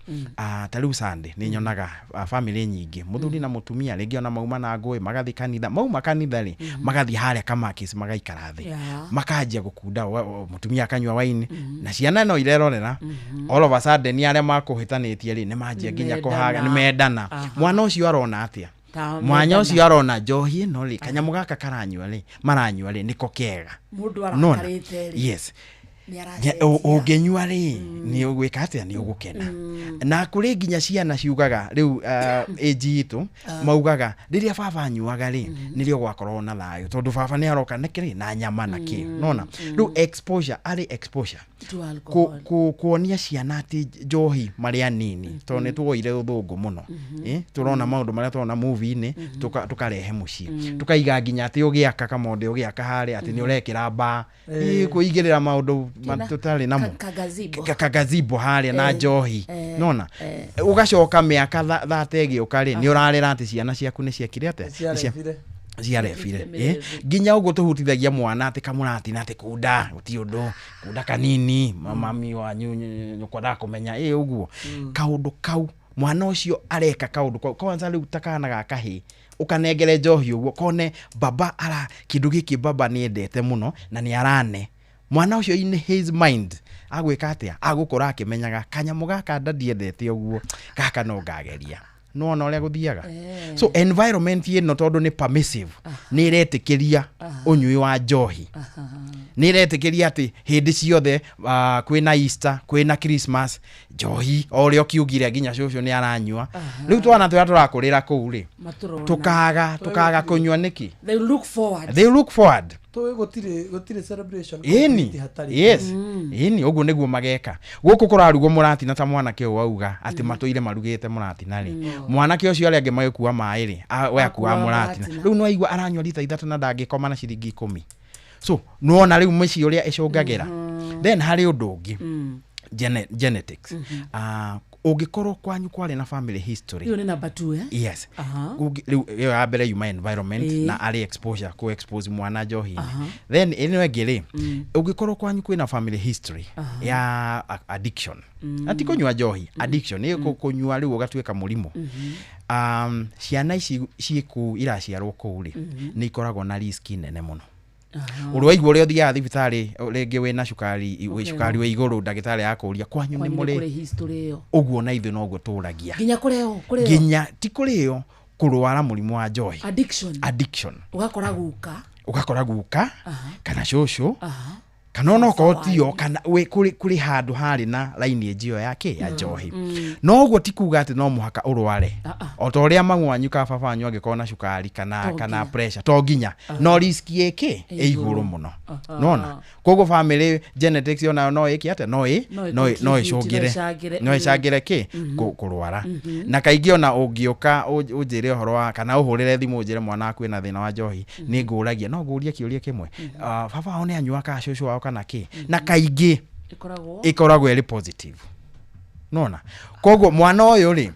ta rĩu Sunday nĩ nyonaga, family nyingĩ, mũthuri na mũtumia rĩngĩ ona mauma na ngũĩ, magathiĩ kanitha, mauma kanitha rĩ, magathiĩ harĩa kamakis, magaikara thĩ, makanjia gũkunda, mũtumia akanyua waini na ciana no irerorera. All of a sudden arĩa makũhĩtanĩtie rĩ, nĩ manjia nginya kũhaga, nĩ mendana. Mwana ũcio arona atĩa? Ta Mwanya mendana. ũcio arona njohi ĩno rĩ, kanyamũ gaka karanyua rĩ, maranyua rĩ, nĩko kega. Mũndũ Nona? arakarĩte rĩ, Yes. nĩ Ũngĩnyua rĩ, nĩ ũgwĩka atĩa? Nĩ ũgũkena. Na kũrĩ nginya ciana ciugaga rĩu, age itũ, maugaga rĩrĩa baba anyuaga rĩ, nĩrĩo gwakorwo na thayũ, tondũ baba nĩ aroka na kĩrĩ na nyama na kĩ. Nona rĩu exposure, arĩ exposure To alcohol. Kuonia ciana atĩ njohi marĩ anini, tondũ nĩ tuoire ũthũngũ mũno. Tũrona maũndũ marĩa tũrona movie-inĩ, tũkarehe mũciĩ, tũkaiga nginya atĩ ũgĩaka kamonde, ũgĩaka harĩa atĩ nĩ ũrekĩra mbaa. Kũigĩrĩra maũndũ tũtarĩ namo. Kagazebo. Kagazebo harĩa na njohi. Nona ũgacoka mĩaka thate ĩgĩũka rĩ, nĩ ũrarĩra atĩ ciana ciaku nĩ ciekire atĩa? Ciarebire. Ciarebire. Nginya ũguo tũhutithagia mwana atĩ kamũratina atĩ kunda gũtirĩ ũndũ, kunda kanini, mami wanyu nyũkwa ndakũmenya ĩ ũguo. Kaũndũ kau mwana ũcio areka kaũndũ kau kwanza rĩu ta kana ga kahĩĩ ũkanengere njohi ũguo, kone baba ara kĩndũ gĩkĩ, baba nĩ endete mũno na nĩ arane. Mwana ũcio in his mind agwĩka atĩa? Agũkũra akĩmenyaga kanyamũ gaka ndadiendete ũguo, gaka no ngageria. Nĩwona ũrĩa gũthiaga? So environment ĩno, tondũ nĩ permissive, nĩ ĩretĩkĩria ũnyui wa njohi, nĩ ĩretĩkĩria atĩ hĩndĩ ciothe, kwĩna Easter, kwĩna Christmas, njohi o ũrĩa ũkiugire, nginya cũcũ nĩ aranyua. Rĩu twana tũrĩa tũrakũrĩra kũu rĩ, Matũrona. tũkaga kũnyua nĩkĩ? They look forward. They look forward. Tũĩ gũtirĩ celebration Ĩni. complete hatarĩ. Yes, ĩni, ũguo nĩguo mageka. Gũkũ kũrarugwo mũratina, ta mwanake ũyũ wauga atĩ matũire marugĩte mũratina rĩ, mwanake ũcio arĩa angĩ magĩkua maĩ rĩ, we akuaga Akuaga mũratina. mũratina. Rĩu nĩwaigua aranyua rita 3 na ndangĩkoma na ciringi 10. So nĩwona rĩu mũciĩ ũrĩa ĩcũngagĩra. Then harĩ ũndũ ũngĩ, genetics. Ũngĩkorwo kwanyu kwarĩ na family history. Hiyo nĩ number 2, eh? Yes. Rĩu ĩyo ya mbere yuma environment na arĩ exposure, kũ expose mwana njohi-inĩ. Then ĩno ĩngĩ rĩ, ũngĩkorwo kwanyu kwĩna family history ya addiction, na ti kũnyua njohi, addiction nĩ kũnyua rĩu ũgatuĩka mũrimũ, ciana ici ciĩ kũu, iraciarwo kũu rĩ, nĩ ikoragwo na risk nene mũno. Ũrĩa waigua ũrĩa ũthiaga thibitarĩ rĩngĩ wĩna cukari, wĩ cukari wĩ igũrũ, ndagĩtarĩ akũria kwanyu nĩ Kwanyu nĩ mũrĩ kũrĩ history ĩyo. Ũguo na ithuĩ noguo tũragia. Nginya kũrĩo kũrĩo. Nginya ti kũrĩo, kũrwara mũrimũ wa njohi. Addiction. Addiction. Ũgakora guka. Ũgakora guka kana cũcũ, kana onokorwo tio, kana wĩ kũrĩ handũ harĩ na lineage ĩyo yake ya njohi. No ũguo ti kuga atĩ no mũhaka ũrware o ta ũrĩa mamu wanyu kana baba wanyu angĩkorwo na cukari kana To kana nginya. pressure, to nginya, no risk ĩkĩ ĩ igũrũ mũno. Nona koguo family genetics onayo no ĩke atĩa? No ĩ No no ĩ no contribute, no ĩcũngĩre, ĩcangĩre. no ĩcangĩre kĩ? Kũrwara. Na kaingĩ ona ũngĩũka ũnjĩre ũhoro wa, kana ũhũrĩre thimũ ũnjĩre mwana waku ena thĩna wa njohi, nĩ ngũragia, no ngũrie kĩũria kĩmwe, baba wao nĩ anyuaga kana cũcũ wao kana kĩ? Na kaingĩ Ĩkoragwo ĩkoragwo ĩrĩ positive. Nona koguo mwana ũyũ rĩ,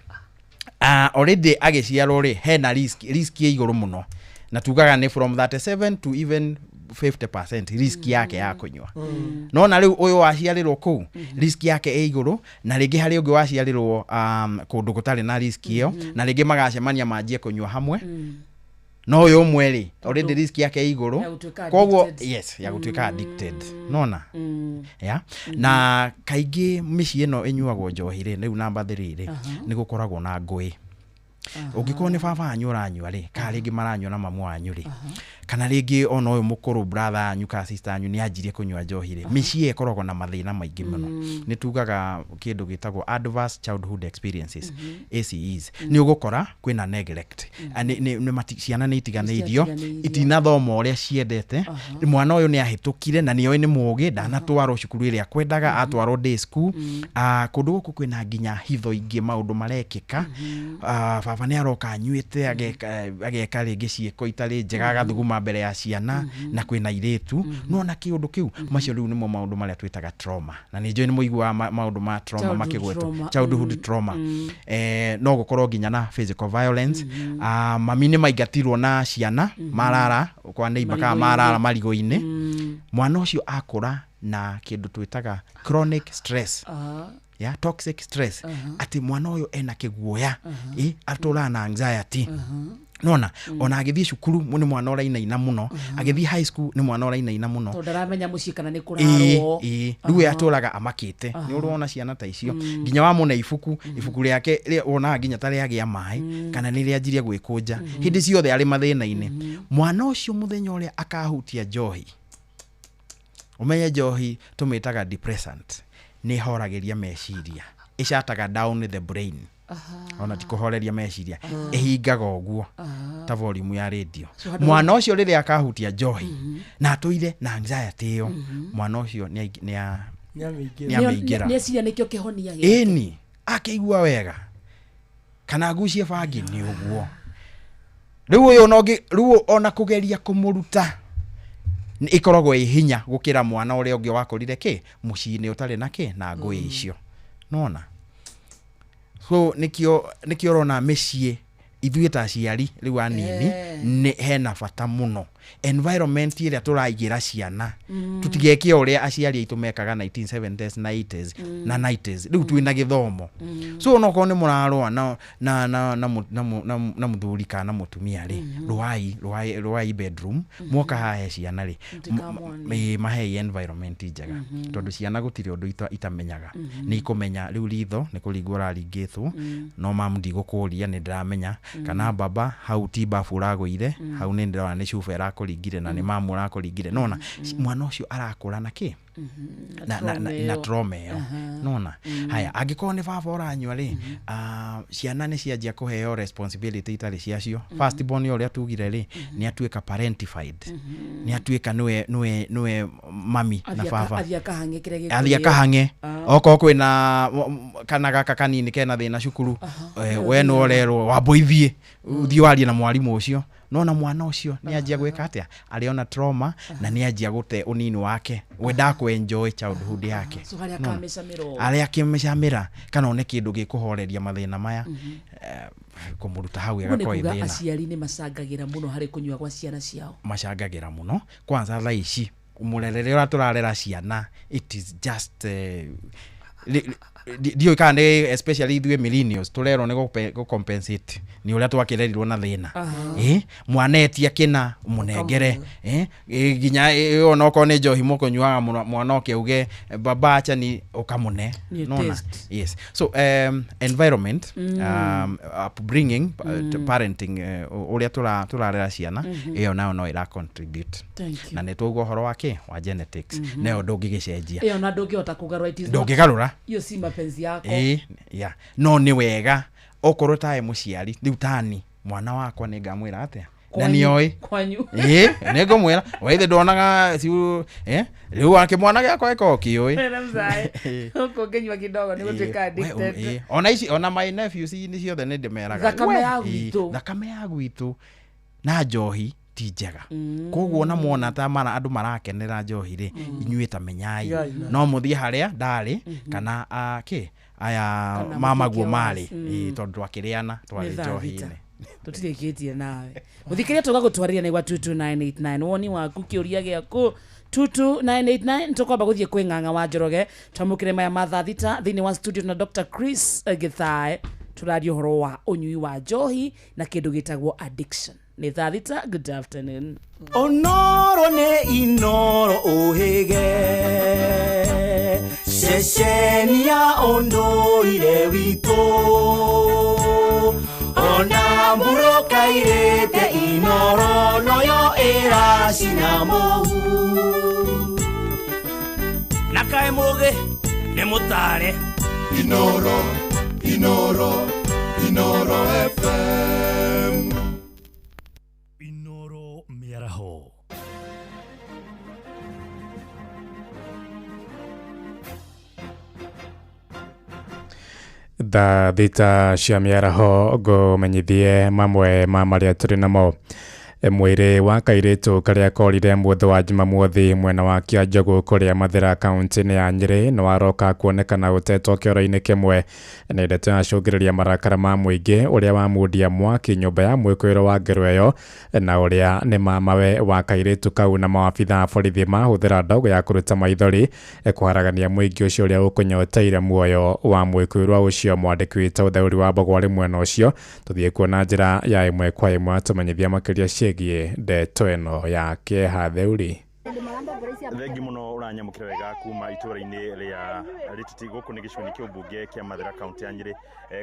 already agĩciarwo rĩ, hena risk ĩ igũrũ mũno, na tugaga nĩ from 37 to even 50% risk yake ya kũnyua. Nona rĩu ũyũ waciarĩrwo kũu, risk yake ĩ igũrũ, na rĩngĩ harĩ ũngĩ waciarĩrwo kũndũ gũtarĩ na risk ĩyo, na rĩngĩ magacemania manjie kũnyua hamwe, no ũyũ ũmwe rĩ, already risk yake ĩ igũrũ. Ya gũtuĩka Koguo addicted. yes, ya gũtuĩka addicted. Nona ya na kaingĩ mĩciĩ ĩno ĩnyuagwo njohi rĩ, rĩu namba 3 rĩ, nĩ gũkoragwo na ngũĩ. Ũngĩkorwo nĩ baba wanyu ũranyua rĩ, kana rĩngĩ maranyua na mamu wanyu rĩ, kana rĩngĩ ona ũyũ mũkũrũ brother yanyu kana sister yanyu nĩ anjirie kũnyua njohi rĩ, mĩciĩ ĩkoragwo na mathĩna maingĩ mũno. Nĩ tugaga kĩndũ gĩtagwo adverse childhood experiences, ACEs. Nĩ ũgũkora kwĩna neglect. Ciana nĩ itiganĩirio, Nĩciatiganĩirio. itinathoma ũrĩa ciendete. Mwana ũyũ nĩ ahĩtũkire na nĩoĩ nĩ mũgĩ, ndanatwarwo cukuru ĩrĩa akwendaga, atwarwo day school. Kũndũ gũkũ kwĩna nginya hitho ingĩ, maũndũ marekĩka. Baba nĩ aroka anyuĩte, ageka rĩngĩ ciĩko itarĩ njega, agathuguma mbere ya ciana, na kwĩna airĩtu. Nona kĩũndũ kĩu, macio rĩu nĩmo maũndũ marĩa twĩtaga trauma, na nĩ njũĩ nĩ mũiguaga maũndũ ma trauma Childhood makĩgwetwo. trauma. Childhood trauma. No gũkorwo nginya na physical violence. Mami nĩ maingatirwo na ciana, marara kwa neighbor kana Marigũ-inĩ. marara marigũ-inĩ. Mwana ũcio akũra na kĩndũ twĩtaga chronic stress, ya toxic stress, atĩ mwana ũyũ ena kĩguoya, atũraga na anxiety. Nona ona agĩthiĩ cukuru nĩ mwana ũrainaina mũno, agĩthiĩ high school nĩ mwana ũrainaina mũno, Tondũ ndaramenya mũciĩ kana nĩ kũrarwo. Rĩu we atũraga amakĩte. Nĩ ũrona ciana ta icio, nginya wamũne ibuku, ibuku rĩake wonaga nginya ta rĩagĩa maĩ kana nĩ rĩanjirie gwĩkũnja, hĩndĩ ciothe arĩ mathĩna-inĩ. Mwana ũcio mũthenya ũrĩa akahutia njohi, ũmenye njohi tũmĩtaga depressant, nĩ ĩhoragĩria meciria, ĩcataga down the brain. Ona ti kũhoreria meciria, ĩhingaga ũguo ta volume ya radio. So handũ- Mwana ũcio rĩrĩa akahutia njohi na atũire na anxiety ĩyo, mwana ũcio nĩ amĩingĩra. Nĩeciria nĩkĩo kĩhonia gĩake. Ĩni akĩigua wega kana agucie bangi nĩ ũguo. Rĩu ũyũ ona ũngĩ rĩu ona kũgeria kũmũruta ĩkoragwo ĩ hinya gũkĩra mwana ũrĩa ũngĩ wakũrire kĩ mũciĩ-inĩ ũtarĩ na kĩ na ngũĩ icio. Nona so nĩkĩo ũrona mĩciĩ ithuĩ ta aciari rĩu anini, nĩ hena bata mũno environment ĩrĩa tũraigĩra ciana. Tũtigeke ũrĩa aciari aitũ mekaga 1970s na 80s na 90s. Rĩu twĩna gĩthomo, so onokorwo nĩ mũrarũa na mũthuri kana na mũtumia rĩ, rũai rũai rũai bedroom, mwoka haha he ciana rĩ, mahei environment njega, tondũ ciana gũtirĩ ũndũ itamenyaga. Nĩ ikũmenya rĩu ritho nĩ kũringwo ũraringĩtwo, no mamu ndigũkũria, nĩ ndĩramenya, kana baba hau ti babu ũragũire, hau nĩ ndĩrona nĩ cuba ĩrakũringire na nĩ mamu ũrakũringire. Nona mwana ũcio arakũra na kĩ na trauma ĩyo. Nona haya, angĩkorwo nĩ baba ũranyua rĩ, ciana nĩ cianjia kũheo responsibility itarĩ ciacio. First born ũrĩa tugire rĩ, nĩ atuĩka parentified, nĩ atuĩka nĩwe mami na baba. Athiĩ akahang'e kĩrĩa Athiĩ gĩkũrĩo. akahang'e. Okorwo kwĩna kana gaka kanini kena thĩna cukuru, we nĩ ũrerwo wamba ũithiĩ ũthiĩ warie na mwarimũ ũcio. Nona mwana ũcio nĩ anjia gwĩka atĩa, arĩ ona trauma na nĩ anjia gũte ũnini wake, we ndakũ enjoy childhood yake. So harĩa Nona? akamĩcamĩra ũũ. Harĩa akĩmĩcamĩra kana one kĩndũ gĩkũhoreria mathĩna maya, kũmũruta hau Ũguo nĩ ĩgakorwo ĩ kuga thĩna. Aciari nĩ macangagĩra mũno harĩ kũnyua gwa ciana ciao. Macangagĩra mũno. Kwanza thaa ici mũrerere ũrĩa tũrarera ciana, it is just ndiũĩ kana nĩ especially ithuĩ millennials tũrerwo nĩ gũ-compensate nĩ ũrĩa twakĩrerirwo na thĩna. Mwana etia kĩna mũnengere, nginya onokorwo nĩ njohi mũkũnyuaga mũno, mwana oke auge baba acha ni ũkamũne. Nĩ Nona? Taste. Yes, so environment, upbringing, parenting, ũrĩa tũrarera ciana, ĩyo nayo no ĩra contribute. Thank you. Na nĩ twaugua ũhoro wa kĩ wa genetics, nayo ndũngĩgĩcenjia. Ĩyo na ndũngĩhota kũgarũra, it is not- Ndũngĩgarũra. Hiyo si mapenzi yako. Ĩĩ, yeah. No nĩ wega okorwo taĩ mũciari rĩu tani mwana wakwa nĩ ngamwĩra atĩa na Kwanyu- nĩoĩ. Kwanyu. Ĩĩ, nĩ ngũmwĩra waithe ndonaga ciu rĩu wake mwana gĩakwa gĩkoragwo kĩũĩ. Wena mzae. Gũkũ ũngĩnyua kidogo nĩ gũtuĩka addicted. Ona ici ona my nephews nĩ ciothe nĩ ndĩmeraga. Thakame We, ya gwitũ. Thakame ya gwitũ na njohi ti njega. Koguo ona mwona ta mara andũ marakenera njohi rĩ, inyuĩ ta menyai Tigai. no mũthiĩ harĩa ndarĩ kana kĩ aya Kana mamaguo mũtuĩke marĩ. was. Tondũ twakĩrĩana twarĩ Nĩ thaa thita. njohi-inĩ. Tũtirĩkĩtie nawe mũthikĩria, tũgagũtwarĩria na igwa 22989 woni waku, kĩũria gĩaku 22989. Tũkwamba gũthiĩ kwĩ Ng'ang'a wa Njoroge, twamũkĩre maya ma thaa thita thĩinĩ wa studio na Dr. Chris Gĩthae. Tũraria ũhoro wa ũnyui wa njohi na kĩndũ gĩtagwo addiction. Nĩ thaa thita. Good afternoon. Onoro nĩ inoro ũhĩge ceceni ya ũndũire witũ ona. Ĩtambũrũka irĩte Inoro noyo ĩracina mũhu. Na kaĩ mũgĩ nĩ mũtare. Inoro, Inoro, Inoro FM. Inoro mĩaraho. Thaa 6 cia mĩaraho ngũmenyithie mamwe ma marĩa tũrĩ namo. Mwĩrĩ wa kairĩtu karĩa korire mũthĩ wa Jumamothi mwena wa Kĩanjũgũ kũrĩa Mathĩra kaunti-inĩ ya Nyĩrĩ nĩ waroka kuonekana ũtetwo kĩoro-inĩ kĩmwe. Nĩ ndeto yacũngĩrĩria marakara ma mũingĩ ũrĩa wamundia mwaki nyũmba ya mwĩkũĩrwo wa ngero ĩyo na ũrĩa nĩ mamawe wa kairĩtu kau na mawabitha a borithi mahũthĩra ndogo ya kũruta maithori kũharagania mũingĩ ũcio ũrĩa ũkũnyoteire muoyo wa mwĩkũĩrwo ũcio. Mwandĩki witũ Theuri wa Mbogwa arĩ mwena ũcio, tũthiĩ kuona njĩra ya ĩmwe kwa ĩmwe atũmenyithia makĩria ciĩgiĩ ndeto ĩno ya kĩeha. Theuri, thengi muno uranyamukira wega kuma itura-inĩ rĩa Rititi. Gũkũ nĩ gĩcigo-inĩ kĩa ũmbunge kĩa Mathĩra kaunti ya Nyĩrĩ,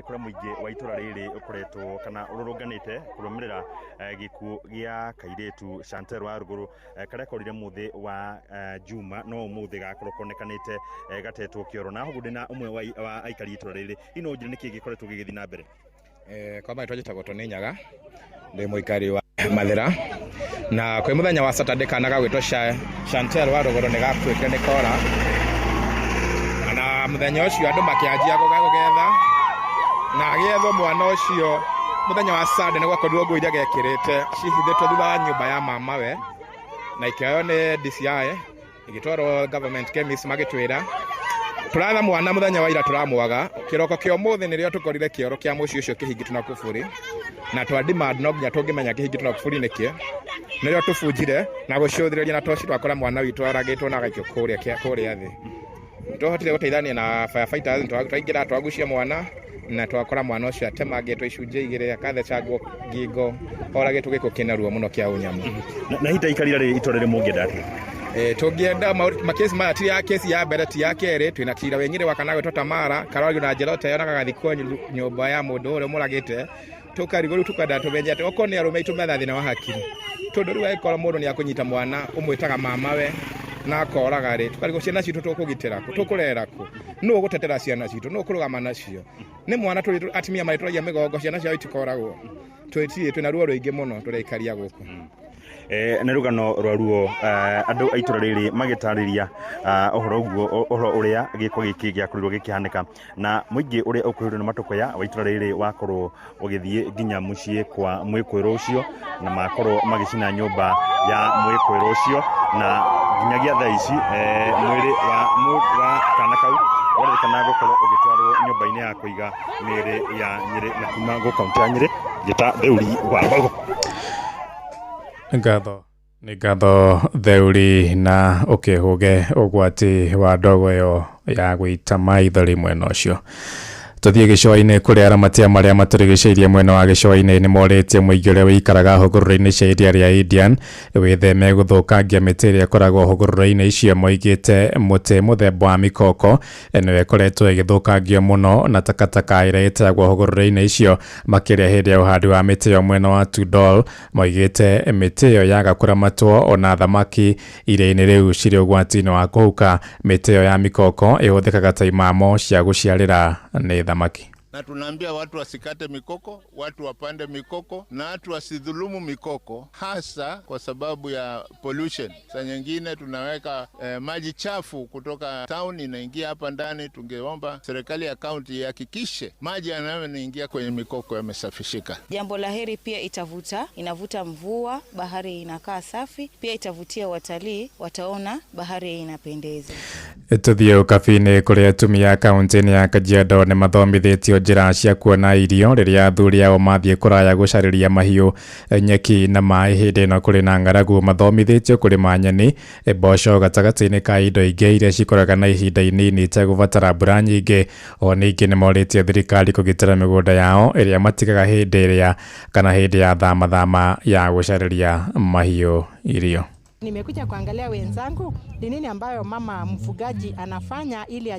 kũrĩa mũingĩ wa itũra rĩrĩ ũkoretwo kana ũrũrũnganĩte kũrũmĩrĩra gĩkuũ gĩa kairĩtu Chantel wa Rũgũrũ, karĩa korire mũthĩ wa Juma no ũmũthĩ gakorwo konekanĩte gatetwo kĩoro. Na ũguo ndĩna ũmwe wa aikari itũra rĩrĩ, ino njĩra nĩkĩ gĩkoretwo gĩgĩthiĩ na mbere? Kwa marĩtwa njĩtagwo Tony Nyaga, ndĩ mũikari wa Mathĩra, na kwĩ mũthenya wa Saturday kana gagwĩtwo Chantel wa Rũgũrũ nĩ gakuĩkire nĩ kora, na mũthenya ũcio andũ makĩanjia gũgetha na agĩethwo mwana ũcio mũthenya wa Sunday nĩ gwakorirwo nguo iria gekĩrĩte cihithĩtwo thutha wa nyũmba ya mamawe, na ikĩoywo nĩ DCI ĩgĩtwarwo government chemist magĩtwĩra tũratha mwana mũthenya wa ira tũramwaga. Kĩroko kĩa ũmũthĩ nĩrĩo tũkorire kĩoro kĩa mũciĩ ũcio kĩhingĩtwo na kũburi, na twa demand no nginya tũngĩmenya kĩhingĩtwo na kũburi nĩkĩ, nĩrĩo tũbunjire na gũcũthĩrĩria na toci twakora mwana witũ aragĩtwo na agaikio kũrĩa thĩ. Twahotire gũteithania na firefighters, twaingĩra twagucia mwana na twakora mwana ũcio atemangĩtwo icunjĩ igĩrĩ, akathecangwo ngingo, oragĩtwo gĩkuũ kĩna ruo mũno kĩa ũnyamũ. Na hita ikarira rĩ itũra rĩrĩ mũngĩenda atĩa? Tũngĩenda makesi maya ti ya kesi ya mbere ti ya kerĩ, twĩna cira wĩ Nyĩrĩ wa kana gwĩtwo Tamara karoragio na njĩra ta ĩyo na gagathikwo nyũmba ya mũndũ ũrĩa ũmũragĩte. Tũkarigwo rĩu tũkenda tũmenye atĩ okorwo nĩ arũme aitũ metha thĩna wa hakiri, tondũ rĩu angĩkorwo mũndũ nĩ akũnyita mwana ũmwĩtaga mamawe na akoraga rĩ, tũkarigwo ciana citũ tũkũgitĩra kũ, tũkũrera kũ, nũ ũgũtetera ciana citũ, nũ ũkũrũgama nacio? Nĩ mwana tũrĩ atumia marĩtũragia mĩgongo, ciana ciao itikoragwo. Twĩtirĩ twĩna ruo rũingĩ mũno tũraikaria gũkũ. Nĩ rũgano rwa ruo andũ a itũra rĩrĩ magĩtarĩria ũhoro ũguo, ũhoro ũrĩa gĩko gĩkĩ gĩakorirwo gĩkĩhanĩka, na mũingĩ ũrĩa ũkuhĩrĩirio nĩ matũkũya wa itũra rĩrĩ wakorwo ũgĩthiĩ nginya mũciĩ kwa mwĩkũĩrwo ũcio, na makorwo magĩcina nyũmba ya mwĩkũĩrwo ũcio, na nginyagia thaa ici mwĩrĩ wa kana kau ũrerĩkana gũkorwo ũgĩtwarwo nyũmba-inĩ ya kũiga mĩĩrĩ ya Nyĩrĩ na kuma gũ kaunti ya Nyĩrĩ. Njĩta Theuri wa Mbogo. Ngatho nĩ ngatho Theuri, na ũkĩhũge ũgwati wa ndogo ĩyo ya gũita maithori mwena ũcio. Tũthiĩ gĩcũa-inĩ kũrĩa aramatia marĩa matũrigicĩirie mwena wa gĩcũa-inĩ nĩ morĩtie mũingĩ ũrĩa wĩikaraga hũgũrũrũ-inĩ cia iria rĩa Indian wĩtheme gũthũkangia mĩtĩ ĩrĩa ĩkoragwo hũgũrũrũ-inĩ icio. Moigĩte mũtĩ mũthemba wa mikoko nĩwe ĩkoretwo ĩgĩthũkangio mũno na takataka ĩrĩa ĩteagwo hũgũrũrũ-inĩ icio, makĩria hĩndĩ ya ũhandi wa mĩtĩ ĩyo mwena wa Tudor. Moigĩte mĩtĩ ĩyo yaga kũramatwo ona thamaki iria-inĩ rĩu cirĩ ũgwati-inĩ wa kũhuka. Mĩtĩ ĩyo ya mikoko ĩhũthĩkaga ta imamo cia gũciarĩra nĩ thamaki. Na tunaambia watu wasikate mikoko, watu wapande mikoko na watu wasidhulumu mikoko, hasa kwa sababu ya pollution. Saa nyingine tunaweka maji chafu kutoka town inaingia hapa ndani. Tungeomba serikali ya county ihakikishe maji yanayoingia kwenye mikoko yamesafishika. Jambo la heri pia inavuta mvua, bahari inakaa safi, pia itavutia watalii, wataona bahari inapendeza. Tũthiĩ ũkabi-inĩ kũrĩa atumia kaunti-inĩ ya Kajiado nĩ mathomithĩtio njĩra cia kuona irio rĩrĩa athuri ao mathiĩ kũraya gũcarĩria mahiũ nyeki na maĩ hĩndĩ ĩno kũrĩ na ng'aragu. Mathomithĩtio kũrĩma nyeni, mboco gatagatĩ-inĩ ka indo ingĩ iria cikũraga na ihinda inini itegũbatara mbura nyingĩ. O ningĩ nĩ morĩtie thirikari kũgitĩra mĩgũnda yao ĩrĩa matigaga hĩndĩ ĩrĩa kana hĩndĩ ya thamathama ya gũcarĩria mahiũ irio. Nimekuja kuangalia wenzangu ni nini ambayo mama mfugaji anafanya ili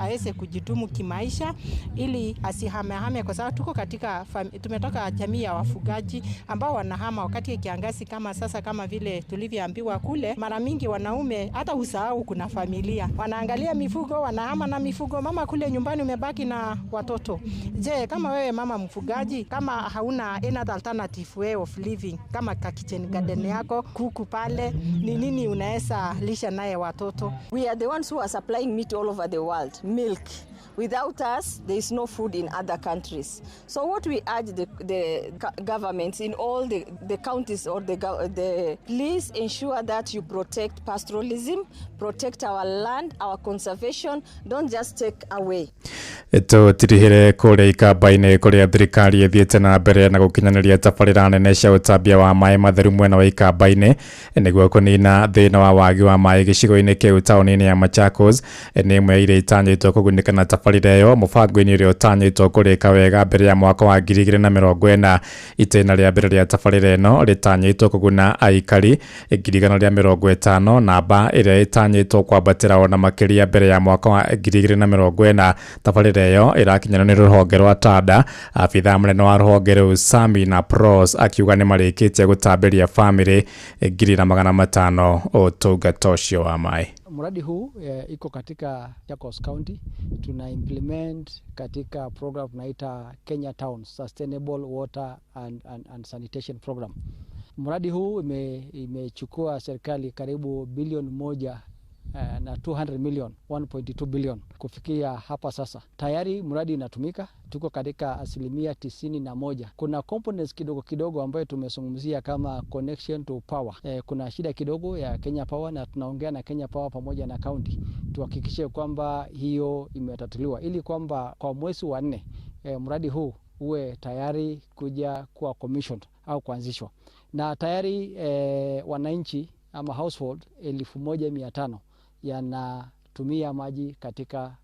aweze kujitumu kimaisha, ili asihamehame, kwa sababu tuko katika tumetoka jamii ya wafugaji ambao wanahama wakati kiangazi kama sasa, kama vile tulivyoambiwa kule. Mara mingi wanaume hata usahau kuna familia, wanaangalia mifugo, wanahama na mifugo. Mama kule nyumbani umebaki na watoto. Je, kama wewe mama mfugaji, kama hauna any alternative way of living, kama ka kitchen garden yako, kuku pale, ni nini unaweza lisha naye watoto? We are the ones who are supplying meat all over the world, milk. Without us, there is no food in other countries. So what we urge the governments in all the counties or the please ensure that you protect pastoralism, protect our land, our conservation. Don't just take away. Tũtirihĩre kũrĩa ikamba-inĩ kũrĩa thirikari ĩthiĩte na mbere na gũkinyanĩria tabarĩra nene cia ũtambia wa maĩ matheru mwena wa ikamba-inĩ nĩguo kũnina thĩna wa wagi wa maĩ gĩcigo-inĩ kĩu taũni-inĩ ya Machakos. Nĩ ĩmwe ya iria itanyĩtwo kũgunĩka na tabarĩra ĩyo mũbango-inĩ ũrĩa ũtanyĩtwo kũrĩka wega mbere ya mwaka wa 2040. Itĩna rĩa mbere rĩa tabarĩra ĩno rĩtanyĩtwo kũguna aikari 150,000, namba ĩrĩa ĩtanyĩtwo kwambatĩra ona makĩria mbere ya mwaka wa 2040. Tabarĩra ĩyo ĩrakinyĩrwo nĩ rũhonge rwa Tada. Abithaa mũnene wa rũhonge rũu Sami na Pros akiuga nĩ marĩkĩtie gũtambĩria bamĩrĩ 1,500 ũtungata ũcio wa maĩ. Mradi huu iko katika Machakos County. Tuna implement katika program tunaita Kenya Town Sustainable Water and Sanitation Program. Mradi huu imechukua serikali karibu bilioni 1 na 200 million, 1.2 billion kufikia hapa sasa. Tayari mradi inatumika, tuko katika 91%. Kuna components kidogo kidogo ambayo tumezungumzia kama connection to power. Kuna shida kidogo ya Kenya Power na tunaongea na Kenya Power pamoja na county tuhakikishe kwamba hiyo imetatuliwa ili kwamba kwa mwezi wa 4 mradi huu uwe tayari kuja kuwa commissioned au kuanzishwa. Na tayari wananchi ama household 1,500 yanatumia maji katika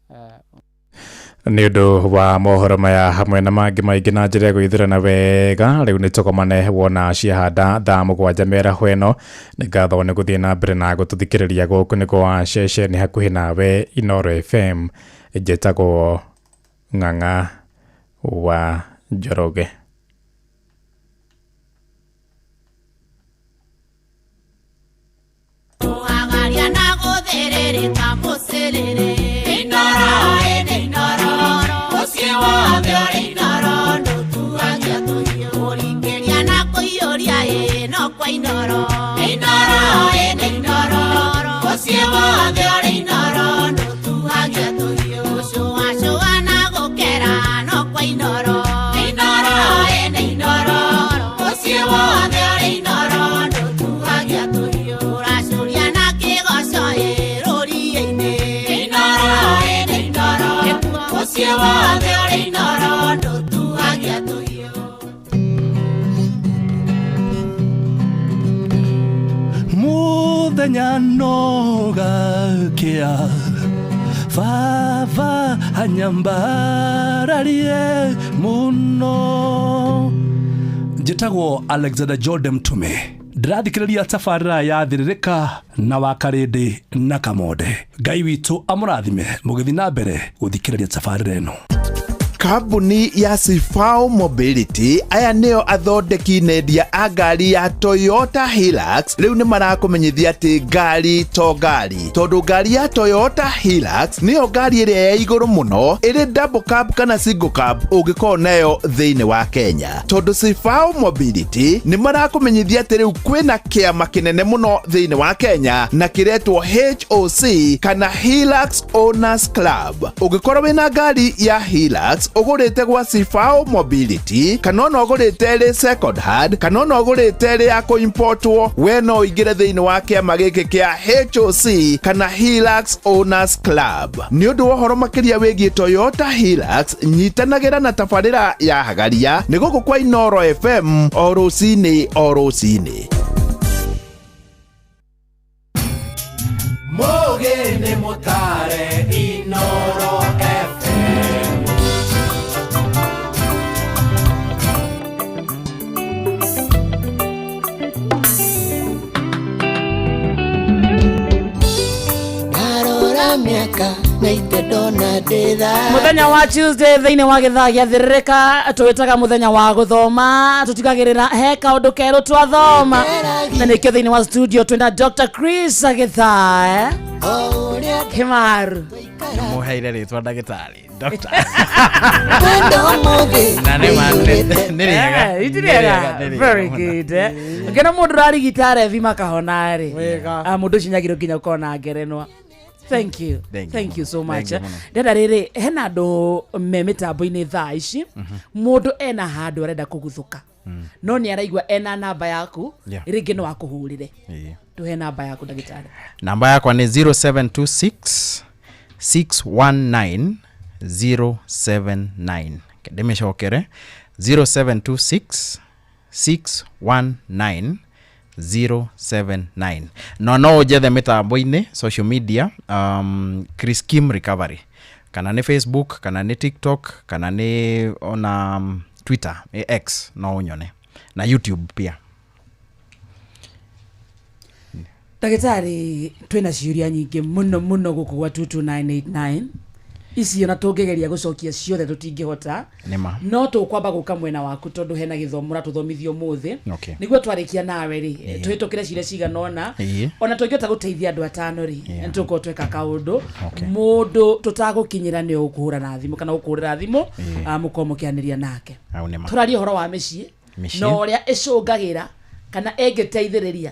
nĩ ũndũ wa mohoro maya hamwe na mangĩ maingĩ na njĩra ya gwĩthurana wega. Rĩu nĩ tũkomane wona ciahanda thaa 7 mĩaraho ĩno. Nĩ ngatho nĩ gũthiĩ na mbere na gũtũthikĩrĩria gũkũ nĩ kwa ceceni hakuhĩ nawe Inoro FM. Njĩtagwo Ng'ang'a wa Njoroge. Muthenya no gakia baba anyambararie muno. Njĩtagwo Alexander Jordan Mtume. Ndĩrathikĩrĩria tabarĩra ya Thĩrĩrĩka na Wakarĩndĩ na Kamonde. Ngai witũ amũrathime mũgĩthiĩ na mbere gũthikĩrĩria tabarĩra ĩno. Kambuni ya Sifao Mobility aya nĩo athondeki nendia a ngari ya Toyota Hilux rĩu nĩ marakũmenyithia atĩ ngari to ngari, tondũ ngari ya Toyota Hilux nĩyo ngari ĩrĩa ya igũrũ mũno ĩrĩ double cab kana single cab ũngĩkorwo nayo thĩinĩ wa Kenya. Tondũ Sifao Mobility nĩ marakũmenyithia atĩ rĩu kwĩna kĩama kĩnene mũno thĩinĩ wa Kenya na kĩretwo HOC kana Hilux Owners Club. Ũngĩkorwo wĩna ngari ya Hilux ũgũrĩte gwa Sifao Mobility kana ona ũgũrĩte ĩrĩ second hand kana ona ũgũrĩte ĩrĩ ya kũimportwo, we no ũingĩre thĩinĩ wa kĩama gĩkĩ kĩa HOC kana Hilux Owners Club. Nĩ ũndũ wa ũhoro makĩria wĩgiĩ Toyota Hilux, nyitanagĩra na tabarĩra ya Hagaria nĩ gũkũ kwa Inoro FM o rũcinĩ o rũcinĩ. Mũgĩ nĩ mũtare Inoro FM. Mĩaka na ite ndona ndĩ thayũ. Muthenya wa Tuesday thĩinĩ wa gĩthaa gĩa thĩrĩrĩka tũwĩtaga mũthenya wa gũthoma, tũtigagĩrĩra he kaũndũ kerũ twathoma, na nĩkĩo thĩinĩ wa studio twĩna Dr. Chris Githae Kimaru. Muheire rĩtwa ndagĩtarĩ doctor. Wendo ũmũthĩ Na nĩ ma nĩ rĩega. Iti rĩega. Very good. Ngena mũndũ ũrarigita rethi makahona rĩ, mũndũ ũcio nĩagĩrĩirwo nginya gũkorwo na ngerenwa. Thank you. Thank you so much. Ndenda rĩrĩ, hena andũ me mĩtambo-inĩ thaa ici, mũndũ ena handũ arenda kũguthũka, no nĩ araigua ena namba yaku, rĩngĩ no akũhũrĩre. Tuhe namba yaku ndagĩtarĩ. Namba yakwa nĩ 0726 619 079. Ndĩmĩcokere 0726 619 079. No ũnjethe mĩtambo-inĩ social media, Chris Kim Recovery, kana nĩ Facebook, kana nĩ TikTok, kana nĩ ona Twitter, X, no ũnyone, na YouTube pia. Ndagĩtarĩ, twĩna ciũria nyingĩ mũno mũno gũkũ gwa 22989 icio, na tũngĩgeria gũcokia ciothe tũtingĩhota, no tũkwamba gũka mwena waku tondũ hena gĩthomo ũratũthomithia ũmũthĩ. Nĩguo twarĩkia nawe rĩ, tũhĩtũkĩre ciũria cigana ũna, ona tũngĩhota gũteithia andũ atano rĩ, nĩtũgũkorwo tweka kaũndũ. Mũndũ tũtagũkinyĩra nĩ ũkũhũra na thimũ kana ũkũhũrĩra thimũ, mũkorwo mũkĩanĩria nake. Tũraria ũhoro wa mĩciĩ na ũrĩa ĩcũngagĩra kana ĩngĩteithĩrĩria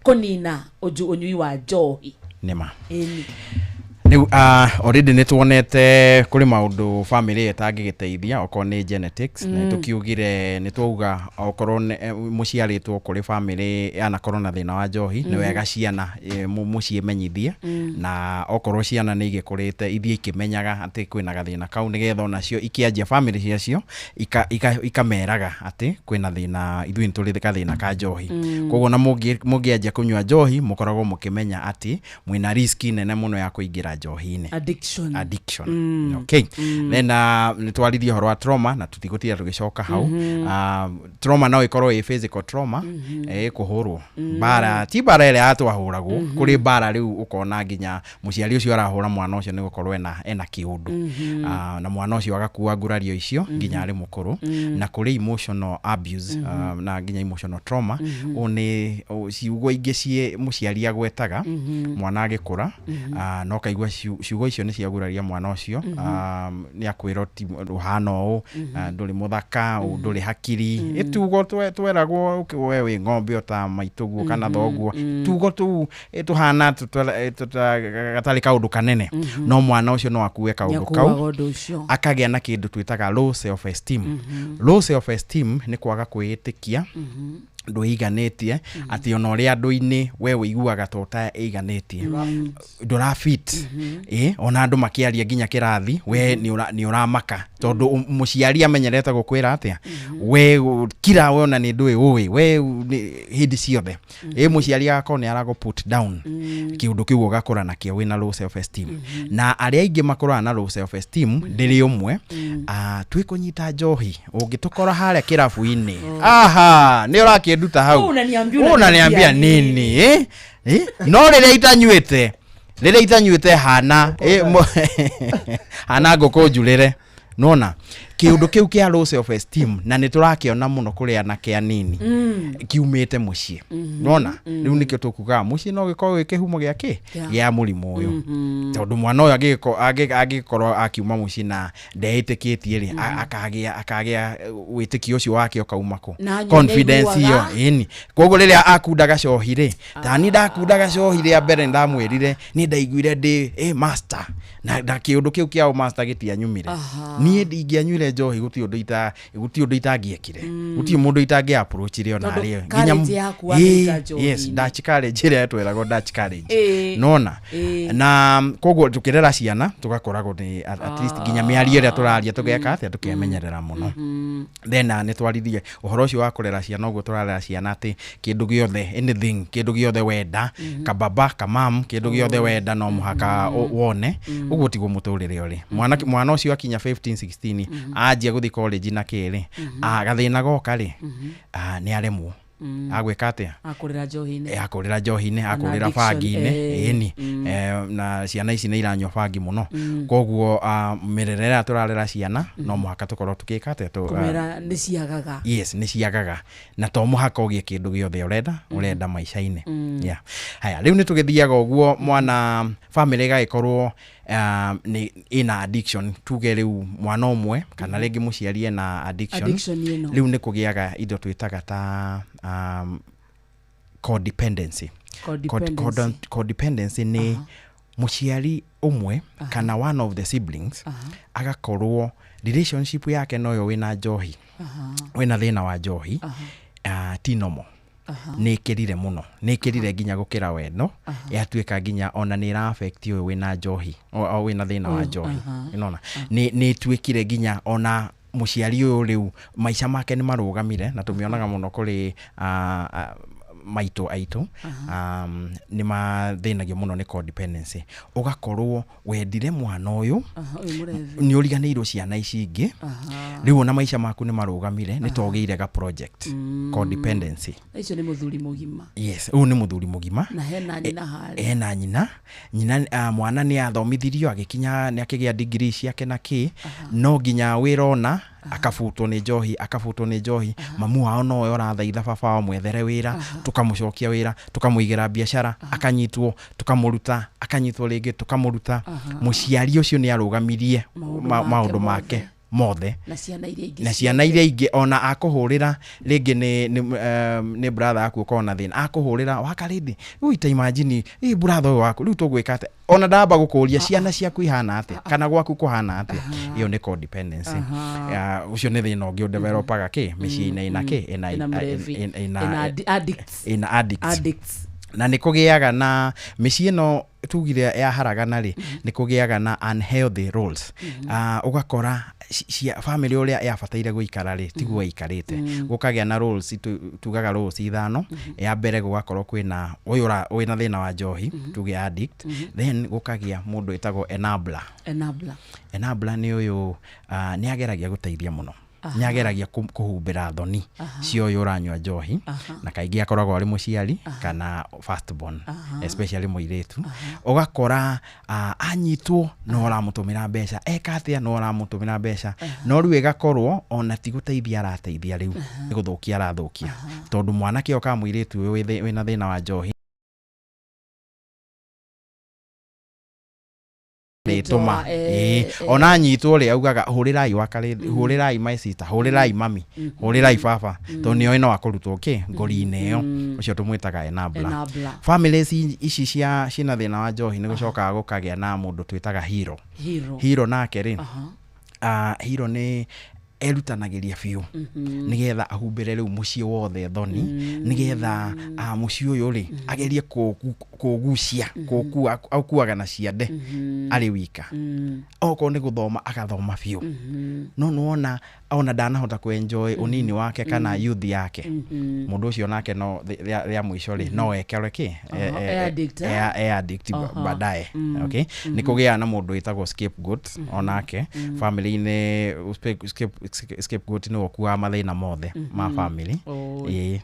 kũnina ũnyui wa njohi. Nĩma. Rĩu already nĩ tuonete kũrĩ maũndũ family ĩtangĩgĩteithia, okorwo nĩ genetics. Nĩ tũkiugire, nĩ twauga okorwo mũciarĩtwo kũrĩ family yanakorwo na thĩna wa njohi, nĩ wega ciana mũciĩ menyithie, na okorwo ciana nĩ igĩkũrĩte ithiĩ ikĩmenyaga atĩ kwĩna gathĩna kau, nĩgetha onacio ikĩanjia family ciacio ikameraga atĩ kwĩna thĩna, ithuĩ nĩ tũrĩ gathĩna ka njohi. Koguo na mũngĩanjia kũnyua njohi, mũkoragwo mũkĩmenya atĩ mwĩna risk nene mũno ya kũingĩra njohi-inĩ. Addiction. Okay. Then nĩ twaririe ũhoro wa trauma na tũtigũtinda tũgĩcoka hau. Trauma no ĩkorwo ĩ physical trauma, kũhũrwo mbara, ti mbara ĩrĩa yatwahũragwo, kũrĩ mbara rĩu ũkona nginya mũciari ũcio arahũra mwana ũcio nĩ gũkorwo ena kĩũndũ, na mwana ũcio agakua ngurario icio nginya arĩ mũkũrũ. Na kũrĩ emotional abuse, na nginya emotional trauma. Ũũ nĩ ciugo ingĩ ciĩ mũciari agwetaga mwana agĩkũra, na ũkaigua ciugo icio nĩ ciaguraria mwana ũcio. Nĩ akwĩrwo ũhana ũũ, ndũrĩ mũthaka, ndũrĩ hakiri, ĩtugo tweragwo we wĩ ng'ombe o ta maitũguo kana thoguo, tugo tũu tũhana gatarĩ kaũndũ kanene, no mwana ũcio no akue kaũndũ kau akagĩa na kĩndũ twĩtaga low self esteem. Low self esteem nĩ kwaga kwĩĩtĩkia, ndwĩiganĩtie, atĩ ona ũrĩa andũ-inĩ we wĩiguaga ta ũtaiganĩtie, ndũra fit, ona andũ makĩaria nginya kĩrathi we nĩ ũramaka, tondũ mũciari amenyerete gũkwĩra atĩa, we kira we ona nĩ ndũĩ ũĩ we hĩndĩ ciothe, mũciari agakorwo nĩ aragũ put down, kĩũndũ kĩu ũgakũra nakĩo wĩna low self esteem. Na arĩa aingĩ makũraga na low self esteem ndĩrĩ ũmwe, twĩ kũnyita njohi ũngĩtũkora harĩa kĩrabu-inĩ, aha nĩ ũrakĩnduta hau, unaniambia nini? No rĩrĩa itanyuĩte hana hana ngũkũ njurĩre. Nona kĩũndũ kĩu kĩa low self esteem, na nĩ tũrakĩona mũno kũrĩ anake anini, kiumĩte mũciĩ. Nona rĩu nĩkĩo tũkugaga mũciĩ no gĩkorwo gĩ kĩhumo gĩa kĩ gĩa mũrimũ ũyũ, tondũ mwana ũyũ angĩkorwo akiuma mũciĩ na ndeĩtĩkĩtie rĩ, akagĩa wĩtĩkio ũcio wake ũkauma kũ, confidence ĩyo ĩni. Koguo rĩrĩa akunda gacohi rĩ, tani ndakunda gacohi rĩa mbere ndamwĩrire nĩ ndaiguire ndĩ master, na kĩũndũ kĩu kĩa master gĩtianyumire. Niĩ ndingĩanyuire njohi gũtirĩ ũndũ itangĩekire, gũtirĩ mũndũ itangĩ approachire ona arĩ nginya. Yes, Dutch courage ĩrĩa yatweragwo Dutch courage. Nona na koguo tũkĩrera ciana tũgakoragwo nĩ at least nginya mĩario ĩrĩa tũraria tũgeka atĩa, tũkemenyerera mũno. Then nĩ twaririe ũhoro ũcio wa kũrera ciana, ũguo tũrarera ciana atĩ kĩndũ gĩothe, anything, kĩndũ gĩothe wenda, kababa kamam, kĩndũ gĩothe wenda no mũhaka wone. Ũguo tiguo mũtũrĩre ũrĩ. Mwana ũcio akinya 15 16 anjia gũthiĩ college na kĩrĩ, gathĩna goka rĩ, nĩ aremwo. Agwĩka atĩa? Akũrĩra njohi-inĩ. Akũrĩra njohi-inĩ, Kana akũrĩra addiction, bangi-inĩ. Ĩni. Na ciana ici nĩ iranyua bangi mũno. Koguo mĩrerere ĩrĩa tũrarera ciana no mũhaka tũkorwo tũgĩka atĩa? Kũmera nĩ ciagaga. Yes, nĩ ciagaga, na to mũhaka ũgĩe kĩndũ gĩothe ũrenda maica-inĩ. Yeah. Haya, rĩu nĩ tũgĩthiaga ũguo, mwana family ĩgagĩkorwo nĩ ĩna addiction, tuge rĩu mwana ũmwe kana rĩngĩ mũciari ena addiction. Addiction ĩno. Rĩu nĩ kũgĩaga indo twĩtaga ta codependency. Codependency. Codependency nĩ mũciari ũmwe kana one of the siblings agakorwo relationship yake noyo wĩna njohi, wĩna thĩna wa njohi, ti normal, nĩ ĩkĩrire mũno, nĩ ĩkĩrire nginya gũkĩra wendo, yatuĩka nginya ona nĩ ĩra affect ũyũ wĩna njohi, o wĩna thĩna wa njohi. Nĩũrona nĩ ĩtuĩkire nginya ona mũciari ũyũ rĩu maica make nĩ marũgamire, na tũmĩonaga mũno kũrĩ maitũ aitũ, nĩ mathĩnagio mũno nĩ codependency. Ũgakorwo wendire mwana ũyũ, Ũyũ mũrevi. Nĩ ũriganĩirwo ciana ici ingĩ. Rĩu ona maica maku nĩ marũgamire, nĩ togĩire ga project. Codependency. Icio nĩ mũthuri mũgima. Yes, ũyũ nĩ mũthuri mũgima. Na hena nyina harĩa. Ena nyina, mwana nĩ athomithirio, agĩkinya nĩ akĩgĩa degree ciake na kĩ, no nginya wĩra ona akabutwo nĩ njohi, akabutwo nĩ njohi. Mamu wao nowe ũrathaitha baba wao mwethere wĩra, tũkamũcokia wĩra, tũkamũigĩra biacara, akanyitwo, tũkamũruta, akanyitwo rĩngĩ, tũkamũruta. Mũciari ũcio nĩ arũgamirie Maũndũ make maũndũ make mothe. Na ciana iria ingĩ Na ciana iria ingĩ ona akũhũrĩra rĩngĩ nĩ brother yaku ũkorwo na thĩna, akũhũrĩra wakarĩndĩ rĩu ita imagine ĩ brother ũyũ waku, rĩu tũgwĩka atĩa? Ona ndamba gũkũria ciana ciaku ihana atĩa kana gwaku kũhana atĩa. Ĩyo nĩ codependency. Ya, ũcio nĩ thĩna ũngĩ ũdevelopaga kĩ mĩciĩ-inĩ ĩna kĩ ĩna Ĩna mũrevi. ĩna Ĩna addicts. Ĩna addicts. Addicts. Na nĩ kũgĩaga na mĩciĩ ĩno tugire yaharagana rĩ, nĩ kũgĩaga na unhealthy roles. Ũgakora cia family ũrĩa yabataire gũikara rĩ, tiguo ĩikarĩte. Gũkagĩa na roles, tugaga roles ithano. Ya mbere, gũgakorwo kwĩna ũyũ wĩna thĩna wa njohi, tuge addict. Then gũkagĩa mũndũ wĩtagwo enabler. Enabler. Enabler nĩ ũyũ nĩ ageragia gũteithia mũno, nĩ ageragia kũhumbĩra thoni cia ũyũ ũranyua njohi, na kaingĩ akoragwo arĩ mũciari kana first born, especially mũirĩtu. Ũgakora anyitwo no ũramũtũmĩra mbeca, eka atĩa no ũramũtũmĩra mbeca, no rĩu ĩgakorwo ona ti gũteithia arateithia, rĩu nĩ gũthũkia arathũkia, tondũ mwanake ũyũ kana mũirĩtu ũyũ wĩna thĩna wa njohi rĩtũma ona anyitwo rĩ, augaga hũrĩrai wakarĩ, hũrĩrai my sister, hũrĩrai mami, hũrĩrai baba, tondũ nĩoĩ no akũrutwo kĩ ngori-inĩ ĩyo. Ũcio tũmwĩtaga enabler. Enabler. Families ici cia ciĩna thĩna wa njohi, nĩ gũcokaga gũkagĩa na mũndũ twĩtaga hero. Hero. Hero nake rĩ, hero nĩ erutanagĩria biũ nĩgetha ahumbĩre rĩu mũciĩ wothe thoni, nĩgetha mũciĩ ũyũ rĩ agerie kũgucia, kũkua, aukuaga na ciande arĩ wika. Okorwo nĩ gũthoma agathoma biũ, no nĩwona ona ndanahota kũ-enjoy ũnini wake kana youth yake. Mũndũ ũcio nake no rĩa mũico rĩ, no ekere kĩ? E addict, eh? E addict baadaye. Okay, nĩ kũgĩaga na mũndũ wĩtagwo scapegoat onake family-inĩ. Scapegoat nĩwe ũkuaga mathĩna mothe ma family. Ĩĩ,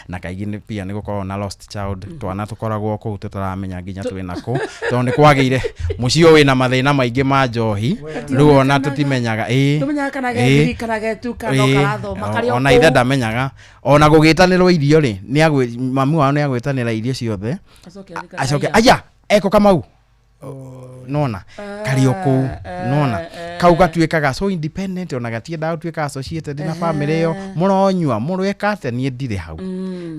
na kaingĩ pia nĩ gũkoragwo na lost child, twana tũkoragwo kũu tũtaramenya nginya twĩna kũ, tondũ nĩ kwagĩire mũciĩ ũyũ wĩna mathĩna maingĩ ma njohi, rĩu ona tũtimenyaga, ĩĩ. Tũmenyaga kana gethiri kana getuka no karathoma karĩ o Ona ithe kũu. Ndamenyaga ona gũgĩtanĩrwo irio rĩ, mamu wao nĩ agwĩtanĩra irio ciothe, Acoke arĩka acoke aya. Aya eko kamau nona karĩ o kũu, nona kau gatuĩkaga so independent, ona gatiendaga gũtuĩka associated na family ĩyo. Mũronyua, mũreka atĩa, niĩ ndirĩ hau.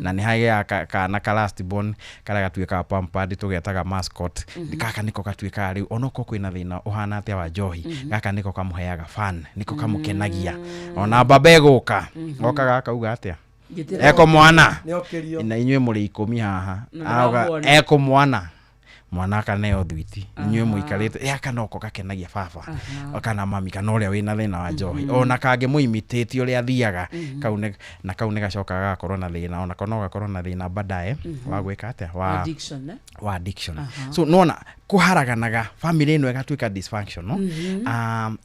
Na nĩ hagĩaga kana ka last born karĩa gatuĩkaga pampered, tũgetaga mascot. Gaka nĩko gatuĩkaga rĩu onokorwo kwĩna thĩna ũhana atĩa wa njohi, gaka nĩko kamũheaga fun, nĩko kamũkenagia. Ona baba ĩgũka okaga akauga atĩa? Njĩtĩra Eko mwana Nĩokĩrio. na inyuĩ mũrĩ 10 haha. Na Auga ndĩramuona. eko mwana. Mwana akaneo thwiti, inyuĩ mũikarĩte gaka noko gakenagia baba kana mami kana ũrĩa wĩna thĩna wa njohi, ona kangĩ mũimitĩtie ũrĩa athiaga kau na kau nĩ gacokaga gagakorwo na thĩna, onako no gakorwo na thĩna baadaye wa gwĩka atĩa, wa addiction, eh? Wa addiction. So nona kũharaganaga family ĩno ĩgatuĩka dysfunctional.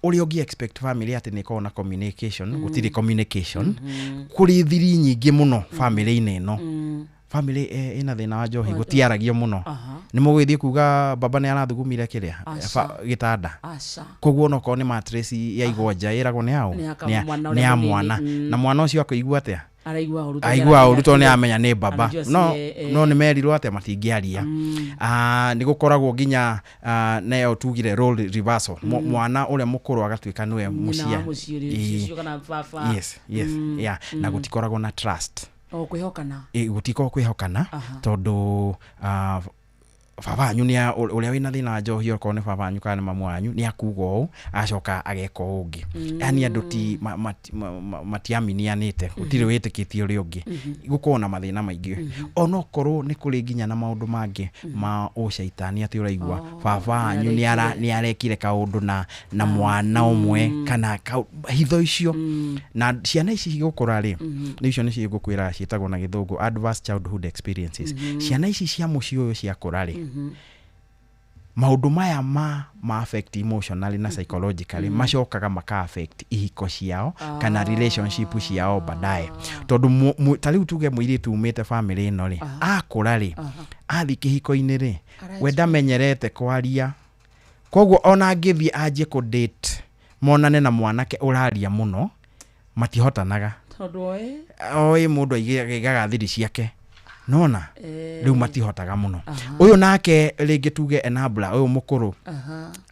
Ũrĩa ũngĩ expect family atĩ nĩ ĩkorwo na communication, gũtirĩ communication, kũrĩ thiri nyingĩ mũno family-inĩ ĩno. Family ĩna thĩna wa njohi gũtiaragio mũno. Nĩ mũgũgĩthiĩ kuga baba nĩ arathugumire kĩrĩa gĩtanda. Aca. Koguo onokorwo nĩ mattress yaigwo nja ĩragwo nĩ aũ? Nĩ ya mwana Nĩ ya ũrĩa mũnini. mwana. Na mwana ũcio akũigua atĩa? Araigua ũru tondũ Aigua ũru tondũ nĩ aramenya amenya nĩ baba. Anajua No si, no nĩ merirwo atĩa matingĩaria. Nĩ gũkoragwo nginya nayo tugire role reversal. Mwana ũrĩa mũkũrũ agatuĩka nĩwe Nyina wa mũciari. mũciĩ ũrĩa ũcio kana baba. Yes. Yeah. Na gũtikoragwo na trust. O kwĩhokana. Gũtikoragwo kwĩhokana tondũ baba wanyu nĩ ũrĩa wĩna thĩna wa njohi, okorwo nĩ baba wanyu kana nĩ mamu wanyu, nĩ akuga ũũ agacoka ageka ũũ ũngĩ. Yani andũ ti matiaminianĩte, gũtirĩ wĩtĩkĩtie ũrĩa ũngĩ. Gũkorwo na mathĩna maingĩ, onokorwo nĩ kũrĩ nginya na maũndũ mangĩ ma ũcaitani, atĩ ũraigua baba wanyu nĩ arekire kaũndũ na mwana ũmwe kana hitho icio, na ciana ici cigũkũra rĩ, nĩ icio nĩcio ngũkwĩra ciĩtagwo na gĩthũngũ adverse childhood experiences. Ciana ici cia mũciĩ ũyũ ciakũra rĩ, maũndũ maya ma affect emotionally na psychologically, macokaga maka affect ihiko ciao kana relationship ciao baadaye, tondũ ta rĩu tuge mũirĩtu umĩte family ĩno rĩ, akũra rĩ, athiĩ kĩhiko-inĩ rĩ, we ndamenyerete kwaria, koguo ona angĩthiĩ anjie kũ date monane na mwanake ũraria mũno, matihotanaga. Tondũ oĩ Oĩ mũndũ aigaga thiri ciake, nona rĩu matihotaga mũno. Ũyũ nake rĩngĩ tuge enabler ũyũ mũkũrũ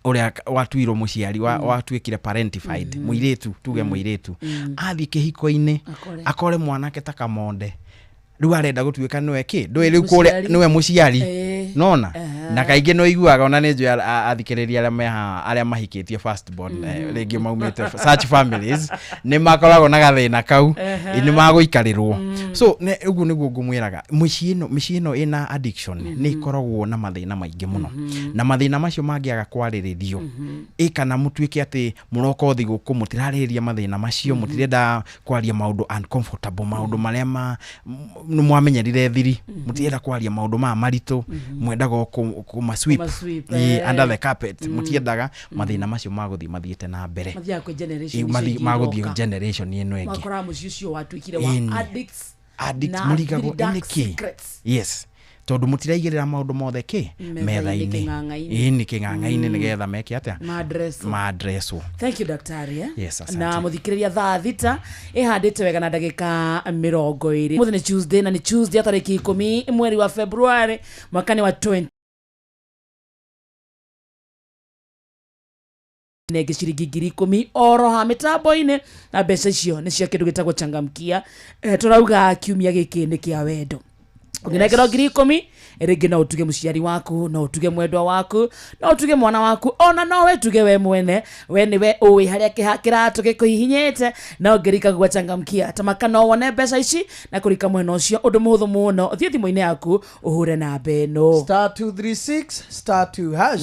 ũrĩa watuirwo mũciari watuĩkire parentified, mũirĩtu tuge mũirĩtu athiĩ kĩhiko-inĩ akore mwanake ta kamonde, rĩu arenda gũtuĩka nĩwe kĩ ndũĩ rĩu kũrĩa nĩwe mũciari, nona na kaingĩ nĩ ũiguaga ona nĩ njũĩ athikĩrĩria arĩa meha arĩa mahikĩtie first born, rĩngĩ maumĩte such families, nĩ makoragwo na gathĩna kau, nĩ magũikarĩrwo. So ũguo nĩguo ngũmwĩraga, mĩciĩ ĩno ĩna addiction nĩ ĩkoragwo na mathĩna maingĩ mũno, na mathĩna macio mangĩaga kwarĩrĩrio, ĩ kana mũtuĩke atĩ mũroka o thigũkũ mũtirarĩrĩria mathĩna macio, mũtirenda kwaria maũndũ uncomfortable, maũndũ marĩa nĩ mwamenyerire thiri, mũtirenda kwaria maũndũ maya maritũ, mwendaga o kũma sweep under the carpet, mũtiendaga mathĩna macio magũthiĩ mathiĩte na mbere, mathiaga kwĩ generation icio ingĩ magũthiĩ iroka. generation ĩno ĩngĩ. Makoraga mũciĩ ũcio watuĩkire wa addicts addicts na mũrigagwo very dark nĩ kĩ? secrets. Yes, tondũ mũtiraigĩrĩra maũndũ mothe kĩ Metha-inĩ, metha-inĩ. kĩng'ang'a-inĩ. Ĩni kĩng'ang'a-inĩ nĩgetha meke atĩa? Maadresswo. Maadresswo. Thank you daktari, eh? Yes, asante. Na mũthikĩrĩria thaa 6 ĩhandĩte wega na ndagĩka 20. Mũthĩ nĩ Tuesday, na nĩ Tuesday tarĩki 10 mweri wa February mwaka nĩ wa 20 nenge ciringi 10,000 oro ha mĩtambo-inĩ, na mbeca icio nĩ cia kĩndũ gĩtagwo changamkia. Tũrauga kiumia gĩkĩ nĩ kĩa wendo. Ũngĩnengerwo 10,000 rĩngĩ no ũtuge mũciari waku, no ũtuge mwendwa waku, no ũtuge mwana waku, ona no wetuge we mwene. We nĩwe ũĩ harĩa kĩratũ gĩkũhihinyĩte, na ũngĩrika gwa changamkia tamaka no wone mbeca ici na kũrika mwena ũcio ũndũ mũhũthũ mũno. Thiĩ thimũ-inĩ yaku ũhũre namba ĩno star 236 star 2 hash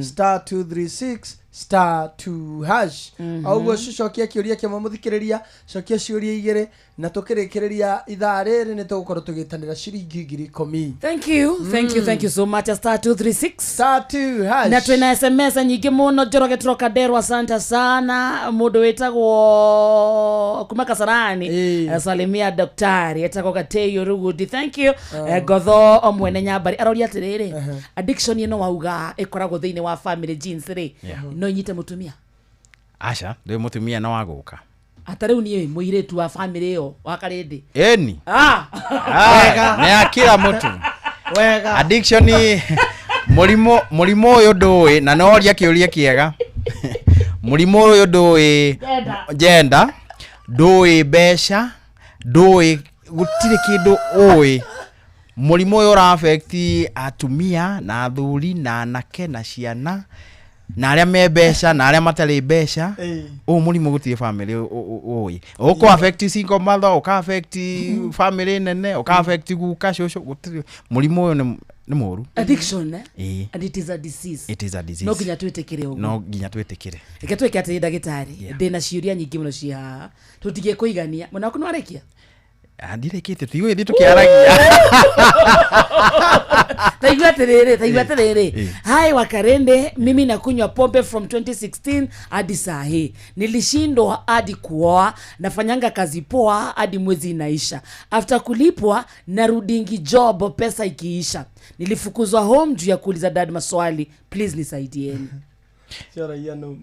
star 236 star 2 hash. Oguo cokia kĩũria kĩmwe mũthikĩrĩria, cokia ciũria igĩrĩ, na tũkĩrĩkĩrĩria ithaa rĩrĩ nĩ tũgũkorwo tũgĩtanĩra ciringi 10,000. Thank you, thank you, thank you so much. Star 236 star 2 hash. Na twĩna SMS nyingĩ mũno. Njoroge Troka Nderwa, asante sana. Mũndũ wĩtagwo kuma Kasarani, salimia daktari etagwo Gateyo Rugudi, thank you. Ngotho o mwene Nyambari aroria atĩrĩrĩ, addiction ĩno wauga ĩkoragwo thĩinĩ wa family genes rĩ, no inyite mũtumia? Aca, ndũĩ mũtumia no wagũka. Ata rĩu niĩ mũirĩtu wa family ĩyo wa Karĩndĩ. Ĩni. Nĩ akira mũtu. Wega. Addiction mũrimũ ũyũ ndũĩ, na no oria kĩũria kĩega. Mũrimũ ũyũ ndũĩ gender, ndũĩ mbeca, ndũĩ gũtirĩ kĩndũ ũĩ. Mũrimũ ũyũ ũra affect atumia na athuri na anake na ciana na arĩa me mbeca na arĩa matarĩ mbeca. Ũyũ mũrimũ gũtirĩ family ũĩ. Ũkũ affect single mother, ũka affect family nene, ũka affect guka cũcũ, gũtirĩ mũrimũ ũyũ nĩ Nĩ mũru. Addiction, eh? Ĩĩ. And it is a disease. It is a disease. No nginya twĩtĩkĩre ũguo. No nginya twĩtĩkĩre. Reke twĩke atĩrĩ ndagĩtarĩ, ndĩna ciũria nyingĩ mũno ciĩ haha, tũtingĩkũigania. Mwena waku nĩwarĩkia? Ah, ndirĩkĩtie, tigũgĩthiĩ tũkĩaragia. Taigua atĩrĩrĩ, taigua atĩrĩrĩ. Eh. Hai Wakarende, mimi nakunywa pombe from 2016 hadi saa hii. Nilishindwa hadi kuoa, nafanyanga kazi poa hadi mwezi inaisha. After kulipwa narudingi job pesa ikiisha. Nilifukuzwa home juu ya kuuliza dad maswali. Please nisaidieni. Cioragia nũ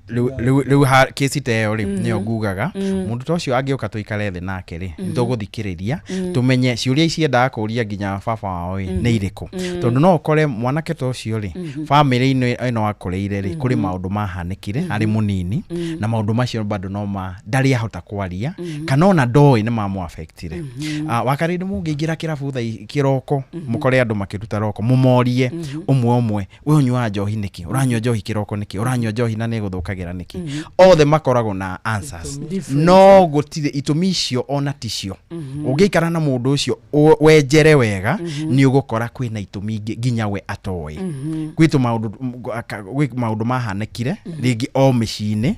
Rĩu kesi ta ĩyo rĩ, nĩyo ngugaga mũndũ ta ũcio angĩũka tũikare thĩ nake rĩ, nĩtũgũthikĩrĩria tũmenye ciũria ici endaga kũria nginya baba wao ĩ nĩ irĩkũ, tondũ no ũkore mwanake ta ũcio rĩ, bamĩrĩ-inĩ ĩno akũrĩire rĩ, kũrĩ maũndũ mahanĩkire arĩ mũnini, na maũndũ macio bado no ma ndarĩ ahota kwaria, kana ona ndoĩ nĩ mamũafectire. Wakarĩndĩ mũngĩingĩra kĩrabu thaa kĩroko, mũkore andũ makĩruta roko, mũmorie ũmwe ũmwe, we ũnyuaga njohi nĩkĩ, ũranyua njohi kĩroko nĩkĩ, ũranyua njohi na nĩ ĩgũthũkagĩra nĩkĩ, othe makoragwo na answers. Different. No gũtirĩ itũmi icio ona ticio. Ũngĩikara na mũndũ ũcio wenjere wega, nĩ ũgũkora kwĩna itũmi ingĩ nginya we atoĩ. Gwĩ tũmaũndũ, gwĩ maũndũ mahanĩkire rĩngĩ o mĩciĩ-inĩ,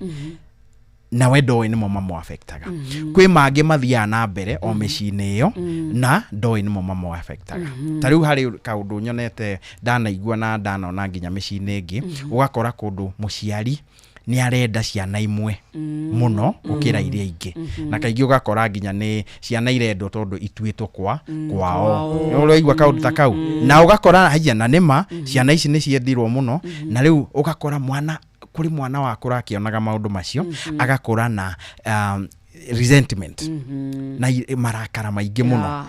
na we ndoĩ nĩmo mamũafectaga. Kwĩ mangĩ mathiaga na mbere o mĩciĩ-inĩ ĩyo, na ndoĩ nĩmo mamũafectaga. Ta rĩu harĩ kaũndũ nyonete, ndanaigua na ndanona nginya mĩciĩ-inĩ ĩngĩ, ũgakora kũndũ mũciari nĩ arenda ciana imwe mũno gũkĩra iria ingĩ, na kaingĩ ũgakora nginya nĩ ciana irendwo tondũ ituĩtwo kwa kwao. Kwao. Ũraigua kaũndũ ta kau, na ũgakora haiya na nĩma ciana ici nĩ ciendirwo mũno, na rĩu ũgakora mwana kũrĩ mwana wakũra akĩonaga maũndũ macio, agakũra na resentment na marakara maingĩ mũno.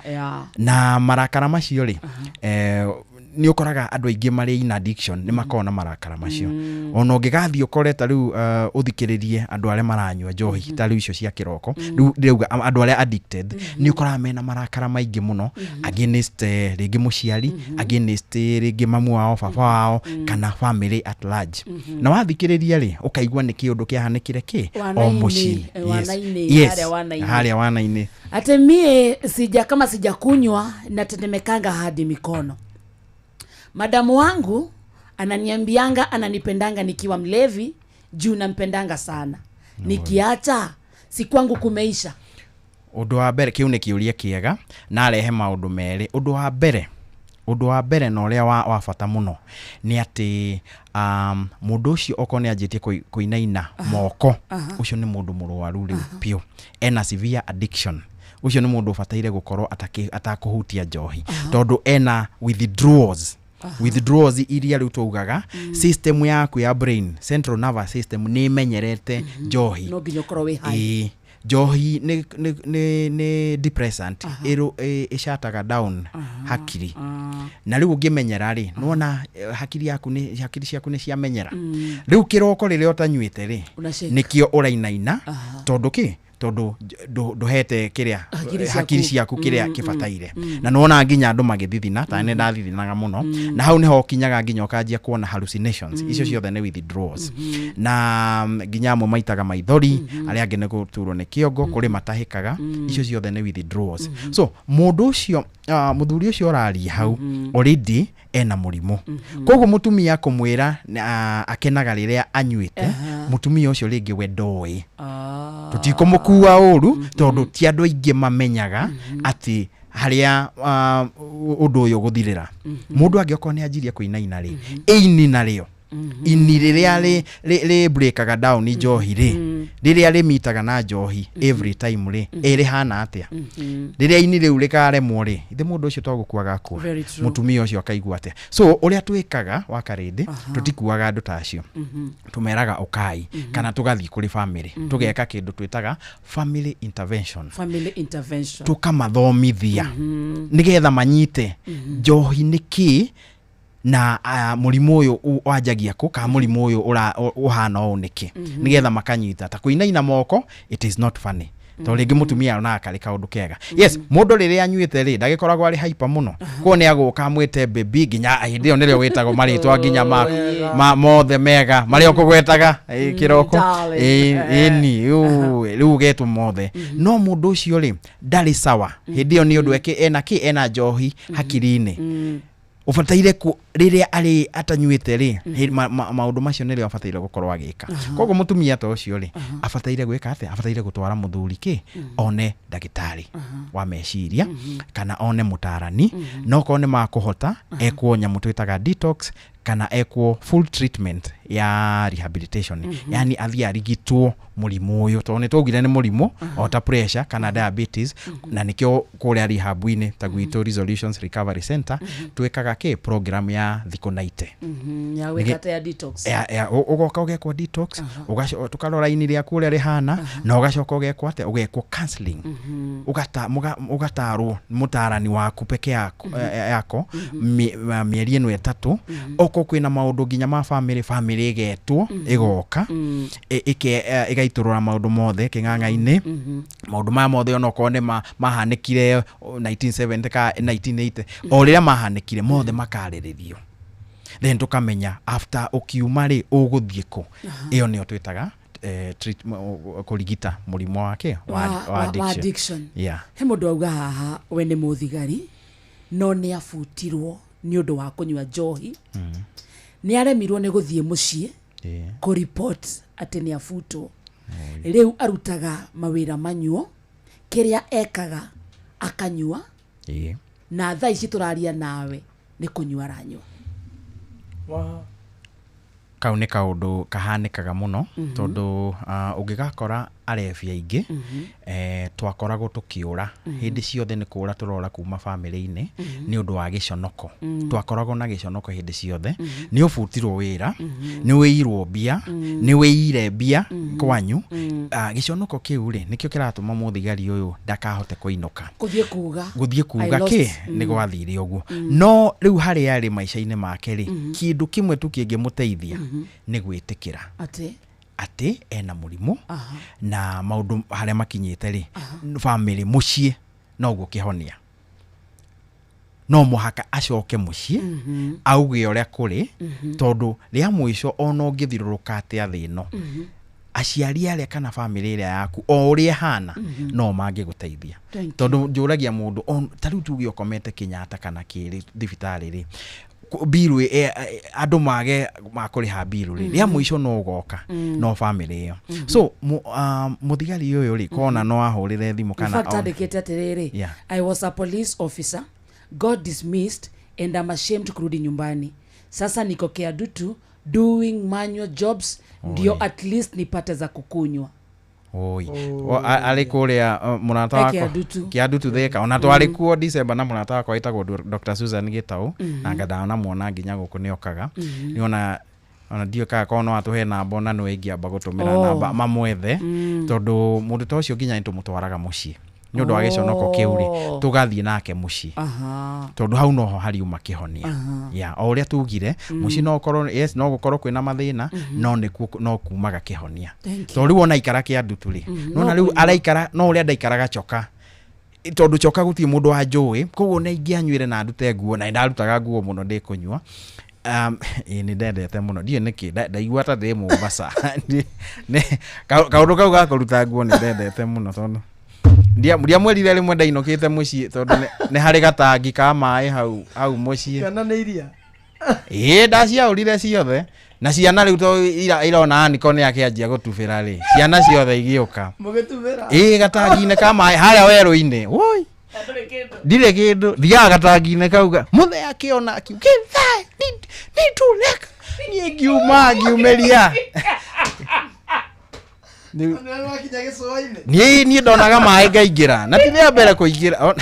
Na marakara macio rĩ, nĩ ũkoraga andũ aingĩ marĩ in addiction nĩ makoragwo na marakara macio. Ona ũngĩgathiĩ ũkore ta rĩu, ũthikĩrĩrie andũ arĩa maranyua njohi ta rĩu icio cia kĩroko, rĩu ndĩrauga andũ arĩa addicted, nĩ ũkoraga mena marakara maingĩ mũno against rĩngĩ mũciari, against rĩngĩ mamu wao, baba wao, kana family at large. Na wathikĩrĩria rĩ, ũkaigua nĩ kĩũndũ kĩahanĩkire kĩ o Wana-inĩ, mũciĩ. eh, Yes. wana-inĩ, Yes. harĩa wana-inĩ. Harĩa wana-inĩ. Ate mie sija kama sijakunywa natetemekanga hadi mikono. Madamu wangu ananiambianga ananipendanga nikiwa mlevi juu nampendanga sana. Nikiacha si kwangu kumeisha. Ũndũ wa mbere, kĩu nĩ kĩũria kĩega na arehe maũndũ merĩ. Ũndũ wa mbere na ũrĩa wa bata mũno nĩ atĩ mũndũ ũcio okorwo nĩ anjĩtie kũinaina moko, ũcio nĩ mũndũ mũrwaru rĩu biũ, ena severe addiction. Ũcio nĩ mũndũ ũbataire gũkorwo atakũhutia njohi, tondũ ena withdrawals iria rĩu twaugaga system yaku ya brain, central nervous system, nĩ ĩmenyerete njohi. No nginya ũkorwo wĩ high. Ĩĩ, njohi nĩ depressant, ĩcataga down hakiri, na rĩu ũngĩmenyera rĩ, nĩwona hakiri yaku nĩ hakiri ciaku nĩ ciamenyera. Rĩu kĩroko rĩrĩa ũtanyuĩte rĩ, Una-shake. nĩkĩo ũrainaina, tondũ kĩ, tondũ ndũhete kĩrĩa Hakiri hakiri ciaku. ciaku kĩrĩa kĩbataire. Na nĩwona nginya andũ magĩthithina, ta nĩ ndathithinaga mũno, na hau nĩho ũkinyaga nginya ũkanjia kuona hallucinations. Icio ciothe nĩ withdrawals. Na nginya amwe maitaga maithori, arĩa angĩ nĩ gũturwo nĩ kĩongo, kũrĩ matahĩkaga. Icio ciothe nĩ withdrawals. So mũndũ ũcio, mũthuri ũcio ũraria hau, already ena mũrimũ. Koguo mũtumia kũmwĩra akenaga rĩrĩa anyuĩte, mũtumia ũcio rĩngĩ we ndoĩ. Tũtikũmũkua ũru, tondũ ti andũ aingĩ mamenyaga atĩ harĩa ũndũ ũyũ ũgũthirĩra. Mũndũ angĩokorwo nĩ anjirie kũinaina rĩ, ĩini narĩo ini rĩrĩa rĩ breakaga down njohi rĩ, rĩrĩa rĩmitaga na njohi every time rĩ, ĩrĩhana atĩa? Rĩrĩa ini rĩu rĩkaremwo rĩ, ithe mũndũ ũcio to gũkua gakua. Very true. Mũtumia ũcio akaigua atĩa? So ũrĩa twĩkaga wakarĩndĩ, tũtikuaga andũ ta acio, tũmeraga ũkai, kana tũgathiĩ kũrĩ family, tũgeka kĩndũ twĩtaga family intervention. Family intervention. Tũkamathomithia nĩgetha manyite njohi nĩ kĩ, na mũrimũ ũyũ wanjagia kũ, kana mũrimũ ũyũ ũhana ũũ nĩkĩ, nĩgetha makanyita ta kũinaina moko, it is not funny, tondũ rĩngĩ mũtumia onaga karĩ kaũndũ kega. Yes, mũndũ rĩrĩa anyuĩte rĩ, ndagĩkoragwo arĩ hyper mũno, koguo nĩ agũka amwĩte baby, nginya hĩndĩ ĩyo nĩrĩo wĩtagwo marĩtwa nginya ma mothe mega marĩa ũkũgwetaga kĩroko. Darling. Ĩni rĩu ũgetwo mothe, no mũndũ ũcio rĩ, ndarĩ sawa hĩndĩ ĩyo, nĩ ũndũ ena kĩ, ena njohi hakiri-inĩ. Ũbataire rĩrĩa arĩ atanyuĩte rĩ, maũndũ macio nĩrĩo abataire gũkorwo agĩka. Koguo mũtumia ta ũcio rĩ, abataire gwĩka atĩa? Abataire gũtwara mũthuri kĩ one ndagĩtarĩ wa meciria kana one mũtarani, no korwo nĩ makũhota ekwo nyamũ twĩtaga detox kana ekwo full treatment ya rehabilitation. Yani athiĩ arigitwo mũrimũ ũyũ, tondũ nĩ twaugire nĩ mũrimũ o ta pressure kana diabetes. Na nĩkĩo kũrĩa rehab-inĩ ta gwitũ Resolutions Recovery Center twĩkaga kĩ program ya thikũ 90. Ya gwĩka ta ya detox. Ya, ũgoka ũgekwo detox, tũkarora ini rĩaku ũrĩa rĩhana, na ũgacoka ũgekwo atĩa? Ũgekwo counseling. Ũgatarwo mũtarani waku peke yako, yako mĩeri ĩno 3. Okorwo kwĩna maũndũ nginya ma family, family ĩgetwo, ĩgoka, ĩgaitũrũra maũndũ mothe kĩng'ang'a-inĩ. Maũndũ maya mothe onokorwo nĩ mahanĩkire 1970 ka 1980, o rĩrĩa mahanĩkire mothe makarĩrĩrio, then tũkamenya after ũkiuma rĩ ũgũthiĩ kũ. Ĩyo nĩyo twĩtaga kũrigita mũrimũ wake wa addiction. Addiction. Yeah. He mũndũ auga haha we nĩ mũthigari no nĩ abutirwo nĩ ũndũ wa kũnyua njohi. Nĩ aremirwo nĩ gũthiĩ mũciĩ kũ-report atĩ nĩ abutwo. Rĩu arutaga mawĩra manyuo, kĩrĩa ekaga akanyua, na thaa ici tũraria nawe nĩ kũnyua aranyua. Kau nĩ kaũndũ kahanĩkaga mũno, tondũ ũngĩgakora arebi aingĩ, twakoragwo tũkĩũra hĩndĩ ciothe, nĩ kũũra tũrora kuma bamĩrĩ-inĩ nĩ ũndũ wa gĩconoko. Twakoragwo na gĩconoko hĩndĩ ciothe. Nĩ ũbutirwo wĩra, nĩ wĩirwo mbia, nĩ wĩire mbia kwanyu. Gĩconoko kĩu rĩ, nĩkĩo kĩratũma mũthigari ũyũ ndakahote kũinũka kũthiĩ kuga gũthiĩ I kuga lost. Kĩ nĩ gwathire ũguo. No rĩu harĩa arĩ maica-inĩ make rĩ, kĩndũ kĩmwe tu kĩngĩmũteithia nĩ gwĩtĩkĩra atĩ atĩ ena mũrimũ na maũndũ harĩa makinyĩte rĩ, family mũciĩ noguo kĩhonia. No mũhaka acoke mũciĩ, auge ũrĩa kũrĩ, tondũ rĩa mũico ona ũngĩthirũrũka atĩa thĩ ĩno, aciari arĩa kana family ĩrĩa yaku o ũrĩa ĩhana, no mangĩgũteithia. Thank you. Tondũ njũragia mũndũ ta rĩu tuge ũkomete Kenyatta kana kĩrĩ thibitarĩ rĩ, mbiru andũ mage makũrĩha mbiru rĩ, rĩa mũico no ũgoka no family ĩyo. So mũthigari ũyũ rĩ, kona no ahũrĩre thimũ In kana fact, andĩkĩte atĩrĩrĩ, "I was a police officer, got dismissed and I'm ashamed kurudi nyumbani. Sasa niko Kiadutu doing manual jobs ndio at least nipate za kukunywa." Oi. Arĩ kũrĩa mũrata Eh, wakwa Kiadutu. Kiadutu Thika, ona twarĩ kuo December na mũrata wakwa wĩtagwo Dr. Susan Gitau, na ngandanamuona nginya gũkũ nĩ okaga. Nĩona ona ndiũĩ kana korwo no atũhe namba, ona nĩwe ingĩamba gũtũmĩra namba mamwethe, tondũ mũndũ ta ũcio nginya nĩ tũmũtwaraga mũciĩ nĩ ũndũ wa gĩconoko kĩu rĩ, tũgathiĩ nake mũciĩ, tondũ hau noho hariuma kĩhonia. Ya o ũrĩa tugire, mũciĩ no ũkorwo, yes, no gũkorwo kwĩna mathĩna, no nĩkuo no kumaga kĩhonia. Thank you. Tondũ rĩu ona aikara Kĩandutu rĩ, nona No rĩu kũnyua. araikara no ũrĩa ndaikaraga coka, tondũ coka gũtirĩ mũndũ wanjũĩ, koguo nĩ ingĩanyuire na ndute nguo, na nĩndarutaga nguo mũno ndĩ kũnyua. Ĩĩ nĩ ndendete mũno, ndiũĩ nĩkĩ ndaigua ta ndĩ Mombasa. Kaũndũ kau ga kũruta nguo nĩ ndendete mũno, tondũ ndiamwĩrire rĩmwe ndainũkĩte mũciĩ, tondũ nĩ harĩ gatangi ka maĩ hau hau mũciĩ. Ciana nĩ iria. Ĩĩ, ndaciaũrire ciothe na ciana rĩu to irona aniko nĩ akĩanjia gũtubĩra rĩ, ciana ciothe igĩũka. Mũgĩtubĩra. Ĩĩ, gatangi-inĩ ka maĩ harĩa werũ-inĩ, woi, ndirĩ kĩndũ, thiaga gatangi-inĩ kau mũthee akĩona akiuga nituleka, niĩ ngiuma ngiumĩria. Nĩwakinya gĩcũa-inĩ. Niĩ ndonaga maĩ ngaingĩra na ti rĩa mbere kũingĩra.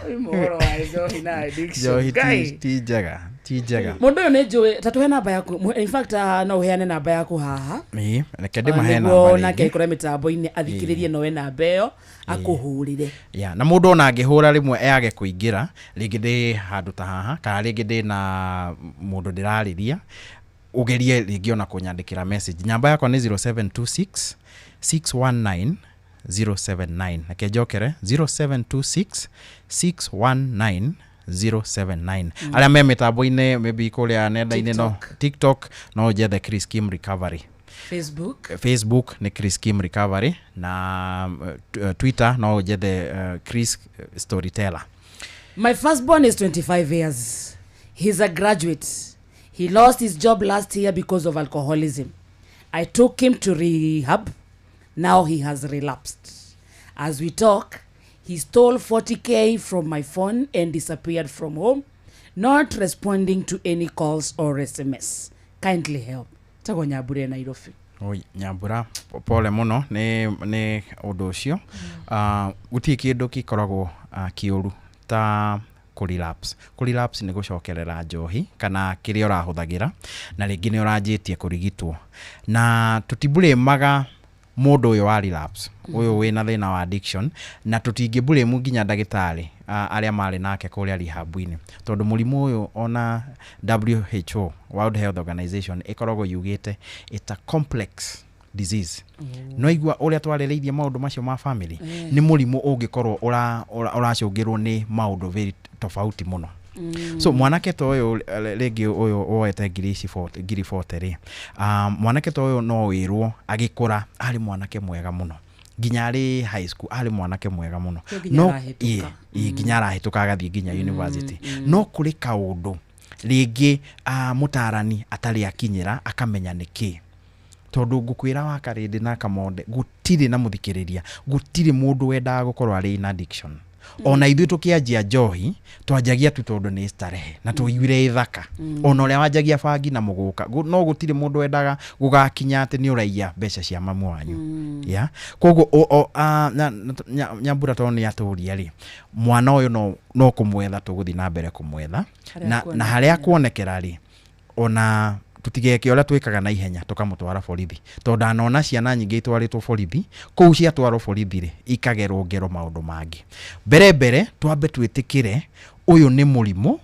Ũhoro wa njohi na addiction. Njohi Ngai. ti njega, ti njega. Mũndũ ũyũ nĩ njũĩ, ta tũhe namba yaku. In fact, no ũheane namba yaku haha. Ĩĩ, reke ndĩmahe Nĩguo namba nake rĩngĩ. aikore mĩtambo-inĩ athikĩrĩrie nowe namba ĩyo akũhũrĩre. Ya, na mũndũ ona angĩhũra rĩmwe age kũingĩra, rĩngĩ ndĩ handũ ta haha kana rĩngĩ ndĩ na mũndũ ndĩrarĩria, ũgerie rĩngĩ ona kũnyandĩkĩra message. Namba yakwa nĩ 0726 619 079. Reke njokere, 0726 619 079. Arĩa me mĩtambo-inĩ, maybe kũrĩa nenda-inĩ, no TikTok no njethe Chris Kim Recovery. Facebook. Facebook nĩ Chris Kim Recovery, na Twitter no njethe Chris Storyteller. My firstborn is 25 years. He's a graduate. He lost his job last year because of alcoholism. I took him to rehab. Now he has relapsed. As we talk, he stole 40K from my phone and disappeared from home, not responding to any calls or SMS. Kindly help. Tago Nyambura Nairobi. Oi, Nyambura, pole muno nĩ ũndũ ũcio. Gũtirĩ kĩndũ gĩkoragwo kĩũru ta kũrelapse. Kũrelapse nĩ gũcokerera njohi kana kĩrĩa ũrahũthagĩra na rĩngĩ nĩ ũranjĩtie kũrigitwo. Na tũtiburĩmaga mũndũ ũyũ wa relapse, ũyũ wĩna thĩna wa addiction, na tũtingĩburĩmu nginya ndagĩtarĩ arĩa marĩ nake kũrĩa rehab-inĩ, tondũ mũrimũ ũyũ ona WHO, World Health Organization, ĩkoragwo yugĩte it's a complex disease. No igua ũrĩa twarĩrĩirie maũndũ macio ma family, nĩ mũrimũ ũngĩkorwo ũracũngĩrwo nĩ maũndũ very tofauti mũno. So mwanake ta ũyũ rĩngĩ ũyũ woete ngiri ici ngiri 40 rĩ, mwanake ta ũyũ no wĩrwo agĩkũra arĩ mwanake mwega mũno, nginya arĩ high school arĩ mwanake mwega mũno, no nginya arahĩtũka agathiĩ nginya university. No kũrĩ kaũndũ rĩngĩ mũtarani atarĩ akinyĩra akamenya nĩkĩ, tondũ ngũkwĩra wa Karĩndĩ na Kamonde gũtirĩ na mũthikĩrĩria, gũtirĩ mũndũ wendaga gũkorwo arĩ in addiction. Ona ithuĩ tũkĩanjia njohi twanjagia tu tondũ nĩ starehe na tũiguire ĩthaka. Ona ũrĩa wanjagia bangi na mũgũka, no gũtirĩ mũndũ wendaga gũgakinya atĩ nĩ ũraiya mbeca cia mamu wanyu. Yeah? Koguo Nyambura tondũ nĩ atũria rĩ, mwana ũyũ no kũmwetha tũgũthiĩ na mbere kũmwetha, na harĩa kuonekera rĩ, ona tutigeke ũrĩa twĩkaga na ihenya tũkamũtwara borithi, tondũ ndanona ciana nyingĩ itwarĩtwo borithi, kũu ciatwarwo borithi rĩ ikagerwo ngero maũndũ mangĩ. Mbere mbere twambe twĩtĩkĩre ũyũ nĩ mũrimũ,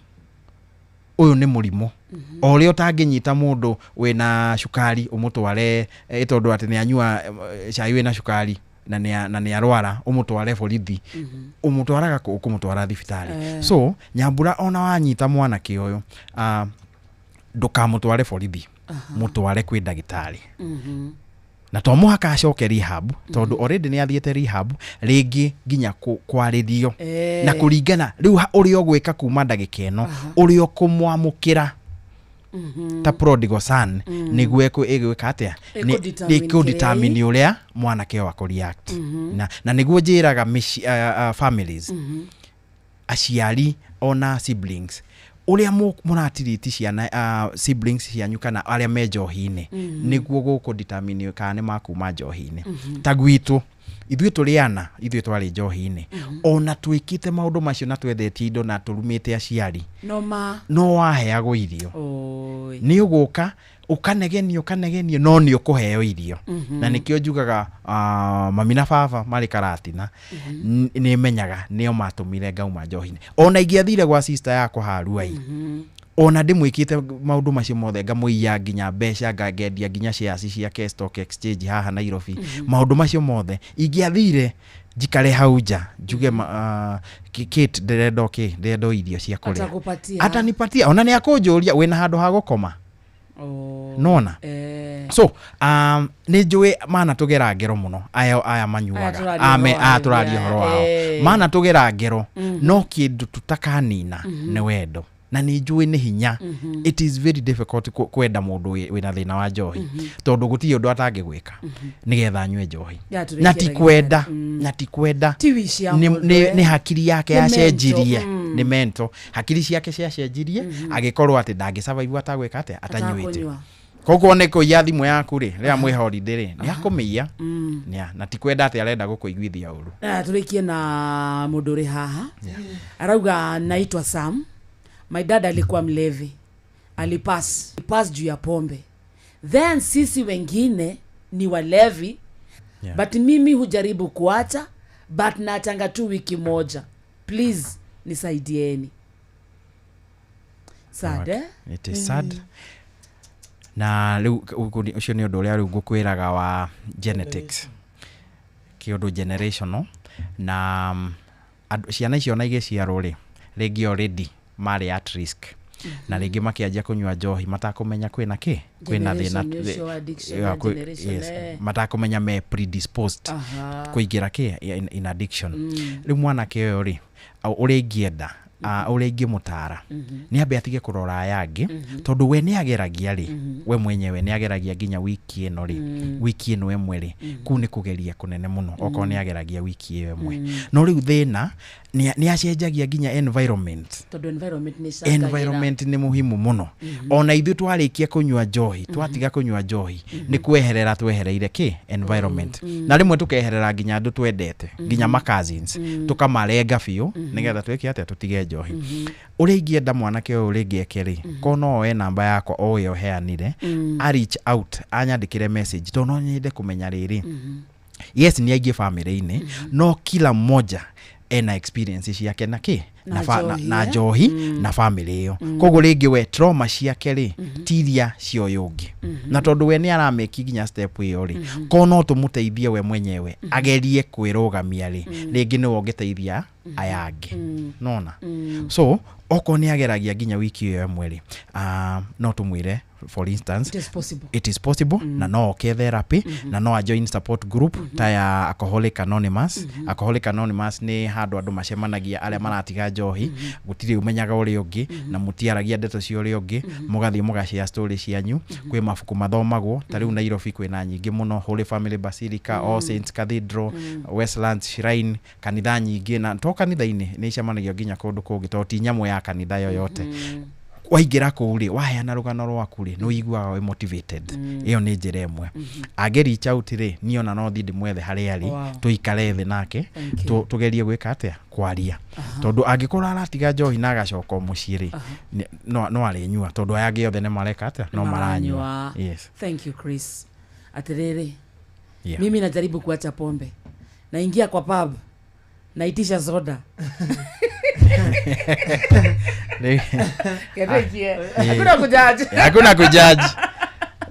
ũyũ nĩ mũrimũ. O ũrĩa ũtangĩnyita mũndũ wĩna cukari ũmũtware tondũ atĩ nĩ anyua cai wĩna cukari na nĩ arwara ũmũtware borithi, ũmũtwaraga kũmũtwara thibitarĩ. So Nyambura ona wanyita mwanake ũyũ ndũkamũtware borithi, mũtware kwĩ ndagĩtarĩ. Na to mũhaka acoke rehab, tondũ already nĩ athiĩte rehab rĩngĩ nginya kwarĩrio na kũringana rĩu ũrĩa ũgwĩka kuma ndagĩka ĩno, ũrĩa ũkũmwamũkĩra ta prodigal son, nĩguo ĩgwĩka atĩa, nĩ ũrĩa mwanake ũyũ akũreact. Na nĩguo njĩraga families, aciari ona siblings, ũrĩa mũratiriti ciana siblings cianyu kana arĩa me njohi-inĩ, nĩguo gũkũ determine kana nĩ makuma njohi-inĩ. Ta gwitũ ithuĩ tũrĩ ana, ithuĩ twarĩ njohi-inĩ, ona twĩkĩte maũndũ macio na twendetie indo na tũrumĩte aciari, no waheagwo irio. Nĩ ũgũka ũkanegenio no nĩ ũkũheo irio. Na nĩkĩo njugaga mami na baba marĩ Karatina, nĩ menyaga nĩo matũmire ngauma njohi-inĩ. Ona ingĩathire gwa sister yakwa Haruai, ona ndĩmwĩkĩte maũndũ macio mothe, ngamũiya nginya mbeca, ngendia nginya shares ciake stock exchange haha Nairobi, maũndũ macio mothe ingĩathire njikare hau nja njuge Kate ndĩrenda kĩ, ndĩrenda irio cia kũrĩa, atanipatia. Ona nĩ akũnjũria wĩna handũ ha gũkoma. Nona so nĩ njũĩ mana tũgera ngero mũno aya manyuaga ame tũraria ũhoro wao, mana tũgera ngero, no kĩndũ tũtakanina nĩ wendo, na nĩ njũĩ nĩ hinya. It is very difficult kwenda mũndũ wĩna thĩna wa njohi, tondũ gũtirĩ ũndũ atangĩgwĩka nĩgetha anyue njohi, na ti kwenda, na ti kwenda, nĩ hakiri yake yacenjirie, nĩ mental, hakiri ciake ciacenjirie agĩkorwo atĩ ndangĩ survive atagwĩka atĩa atanyuĩte. Koguo nĩ kũiya thimũ yaku rĩ, rĩrĩa mwĩ holiday rĩ, nĩ akũmĩiya, na ti kwenda atĩ arenda gũkũiguithia ũru. Tũrĩkie na mũndũ ũrĩ haha arauga, naitwa Sam. My dad alikuwa mlevi, alipass juu ya pombe, then sisi wengine ni walevi. But mimi hujaribu kuacha, but naachanga tu wiki moja. Please nisaidieni. Sad, eh? It is sad. Na rĩu ũcio nĩ ũndũ ũrĩa rĩu ngũkwĩraga wa genetics, kĩũndũ generational, na ciana icio na igĩciarwo rĩ, rĩngĩ already marĩ at risk, na rĩngĩ makĩanjia kũnyua njohi matakũmenya kwĩna kĩ, kwĩna thĩna, matakũmenya me predisposed kũingĩra kĩ in addiction. Rĩu mwanake ũyũ rĩ, Ũrĩa ingĩenda, ũrĩa ingĩmũtara nĩ ambe atige kũrora aya angĩ, tondũ we nĩ ageragia rĩ, we mwenyewe nĩ ageragia nginya wiki ĩno rĩ, wiki ĩno ĩmwe rĩ, kũu nĩ kũgeria kũnene mũno okorwo nĩ ageragia wiki ĩyo ĩmwe. No rĩu thĩna nĩ acenjagia nginya environment. Tondũ environment nĩ ĩcangagĩra. Environment nĩ muhimu mũno. Ona ithuĩ twarĩkia kũnyua njohi, twatiga kũnyua njohi, nĩ kweherera twehereire kĩ environment, na rĩmwe tũkeherera nginya andũ twendete, nginya ma cousins, tũkamarenga biũ nĩgetha twĩke atĩa? Tũtige njohi. Ũrĩa ingĩenda mwanake ũyũ rĩngĩ eke rĩ, ko no oe namba yakwa o ĩyo heanire, a reach out, anyandĩkĩre message, tondũ no nyende kũmenya rĩrĩ, yes, nĩ aingĩ bamĩrĩ-inĩ, no kila mmoja ena experience ciake na kĩ Na na, fa, na, njohi, na eh? njohi na bamĩrĩ ĩyo. Koguo rĩngĩ we trauma ciake rĩ ti iria cia ũyũ ũngĩ, na tondũ we nĩ arameki nginya step ĩyo rĩ, ko no tũmũteithie we mwenyewe agerie kwĩrũgamia rĩ, rĩngĩ nĩwe ũngĩteithia aya angĩ nona. So okorwo nĩ ageragia nginya wiki ĩyo ĩmwe rĩ, no tũmwĩre, for instance, It is possible. It is possible, na no oke therapy, na no ajoin support group ta ya Alcoholic Anonymous. Alcoholic Anonymous nĩ handũ andũ macemanagia arĩa maratiga njohi, gũtirĩ ũmenyaga ũrĩa ũngĩ, na mũtiaragia ndeto cia ũrĩa ũngĩ, mũgathiĩ mũgashare story cianyu. Kwĩ mabuku mathomagwo, ta rĩu Nairobi kwĩna nyingĩ mũno, Holy Family Basilica, All Saints Cathedral, Westlands Shrine, kanitha nyingĩ, na to kanitha-inĩ, nĩ icemanagio nginya kũndũ kũngĩ, tondũ ti nyamũ ya kanitha yoyote. Waingĩra kũu rĩ, waheana rũgano rwaku rĩ, nĩ ũiguaga wĩ motivated. Ĩyo nĩ njĩra ĩmwe. Angĩ reach out rĩ, niĩ ona no thiĩ ndĩmwethe harĩa arĩ, tũikare thĩ nake, Thank you. Tũgerie gwĩka atĩa, kwaria, tondũ angĩkorwo aratiga njohi na agacoka o mũciĩ rĩ, no arĩnyua, tondũ aya angĩ othe nĩ mareka atĩa? No maranyua. Yes. Thank you, Chris. Atiriri, mimi najaribu kuacha pombe, naingia kwa pub, naitisha soda. Ketekie. Hakuna kujaji. Hakuna kujaji,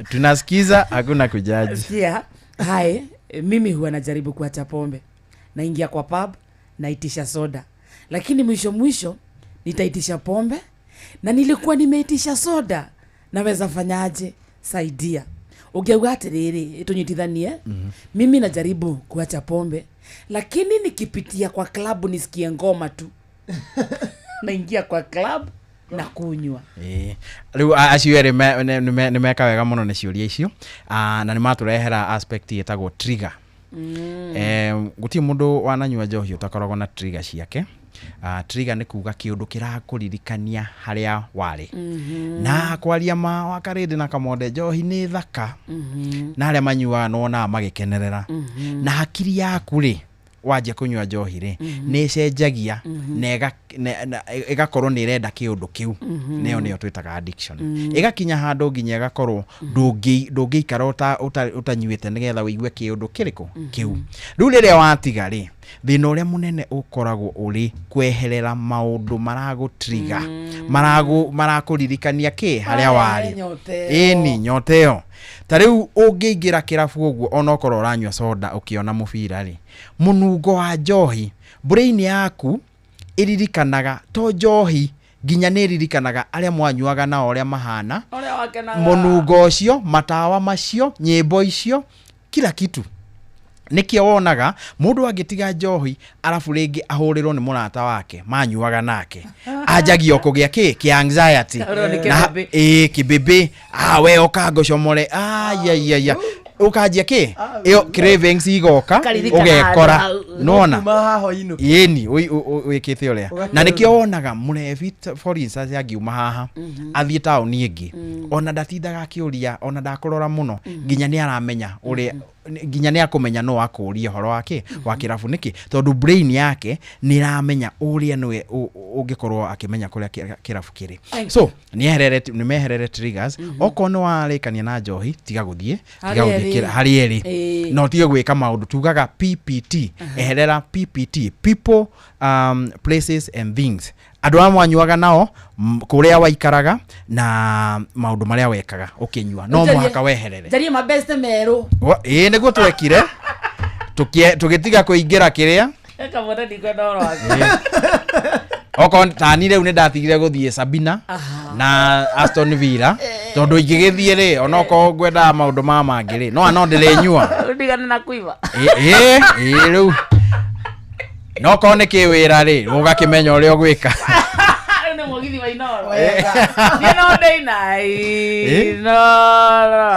tunasikiza, hakuna kujaji. Sikia, hai, mimi huwa najaribu kuacha pombe, naingia kwa pub, naitisha soda, lakini mwisho mwisho nitaitisha pombe na nilikuwa nimeitisha soda. Naweza fanyaje? Saidia. Ũngĩauga atĩrĩrĩ, tũnyitithanie. Mimi najaribu kuacha pombe, lakini nikipitia kwa klabu nisikie ngoma tu, naingia kwa club na kunywa. Ĩĩ. Rĩu acio erĩ nĩ meka wega mũno nĩ ciũria icio. Na nĩ matũrehera aspect ĩtagwo trigger. Gũtirĩ mũndũ wananyua njohi ũtakoragwo na trigger ciake. Trigger nĩ kuga kĩũndũ kĩrakũririkania harĩa warĩ. Na kwaria ma wakarĩndĩ na kamonde, njohi nĩ thaka, na arĩa manyuaga nĩwonaga magĩkenerera, na hakiri yaku rĩ, wanjia kũnyua njohi rĩ, nĩ ĩcenjagia na ĩgakorwo nĩ ĩrenda kĩũndũ kĩu. Nĩyo nĩyo twĩtaga addiction. Ĩgakinya handũ nginya ĩgakorwo ndũngĩikara ũtanyuĩte nĩgetha ũigue kĩũndũ kĩrĩkũ kĩu. Rĩu rĩrĩa watiga rĩ, thĩna ũrĩa mũnene ũkoragwo ũrĩ kweherera maũndũ maragũ-trigger, marakũririkania kĩ harĩa warĩ. Nyota ĩyo. Ĩni nyota ĩyo. Ta rĩu ũngĩingĩra kĩrabu ũguo, onokorwo ũranyua soda ũkĩona mũbira rĩ, mũnungo wa njohi brain yaku ĩririkanaga to njohi, nginya nĩ ĩririkanaga arĩa mwanyuaga nao ũrĩa mahana, ũrĩa wakenaga, mũnungo ũcio, matawa macio, nyĩmbo icio, kila kitu. Nĩkĩo wonaga mũndũ angĩtiga njohi arabu rĩngĩ ahũrĩrwo nĩ mũrata wake manyuaga nake, anjagia kũgĩa kĩ kĩ anxiety. Ũrona nĩ Na kĩbĩbĩ. ĩĩ, kĩbĩbĩ. We ũka ngũcomore. Ya, ya, ya. Ũkanjia kĩ ĩyo cravings igoka, Ũkaririkana ũgekora. handũ hau. Nĩwona? Kuma haha ũinũke. Ĩni, wĩkĩte ũrĩa. Ũgakĩrora. Na nĩkĩo wonaga mũrebi for instance angiuma haha athiĩ taũni ĩngĩ, ona ndatindaga akĩũria, ona ndakũrora mũno, nginya nĩ aramenya ũrĩa, nginya nĩ akũmenya no akũrie ũhoro wake wa kĩrabu nĩkĩ, tondũ brain yake nĩ ĩramenya ũrĩa nĩwe ũngĩkorwo akĩmenya kũrĩa kĩrabu kĩrĩ. Thank So nĩ meherere triggers. Okorwo nĩ warĩkania na njohi, tiga gũthiĩ, tiga Harĩ gũthiĩ erĩ. harĩ erĩ. Na ũtige gwĩka maũndũ tugaga PPT. Eherera PPT, people, places and things, andũ arĩa mwanyuaga nao, kũrĩa waikaraga na maũndũ marĩa wekaga ũkĩnyua, no mũhaka weherere. Njarie mabeste merũ. Ĩĩ, nĩguo twekire. Tũgĩtiga kũingĩra kĩrĩa. Kamwana, ndikwenda ũhoro waku. Okorwo tani rĩu nĩ ndatigire gũthiĩ Sabina na Aston Villa, tondũ ingĩgĩthiĩ rĩ, onokorwo ngwendaga maũndũ ma mangĩ rĩ, no ndĩrĩnyua. Ndigane na kuiba. Ĩĩ, ĩĩ, rĩu No korwo nĩ kĩwĩra rĩ, ũgakĩmenya ũrĩa ũgwĩka. Rĩu nĩ mũgithi wa Inoro. Niĩ no ndĩina Inoro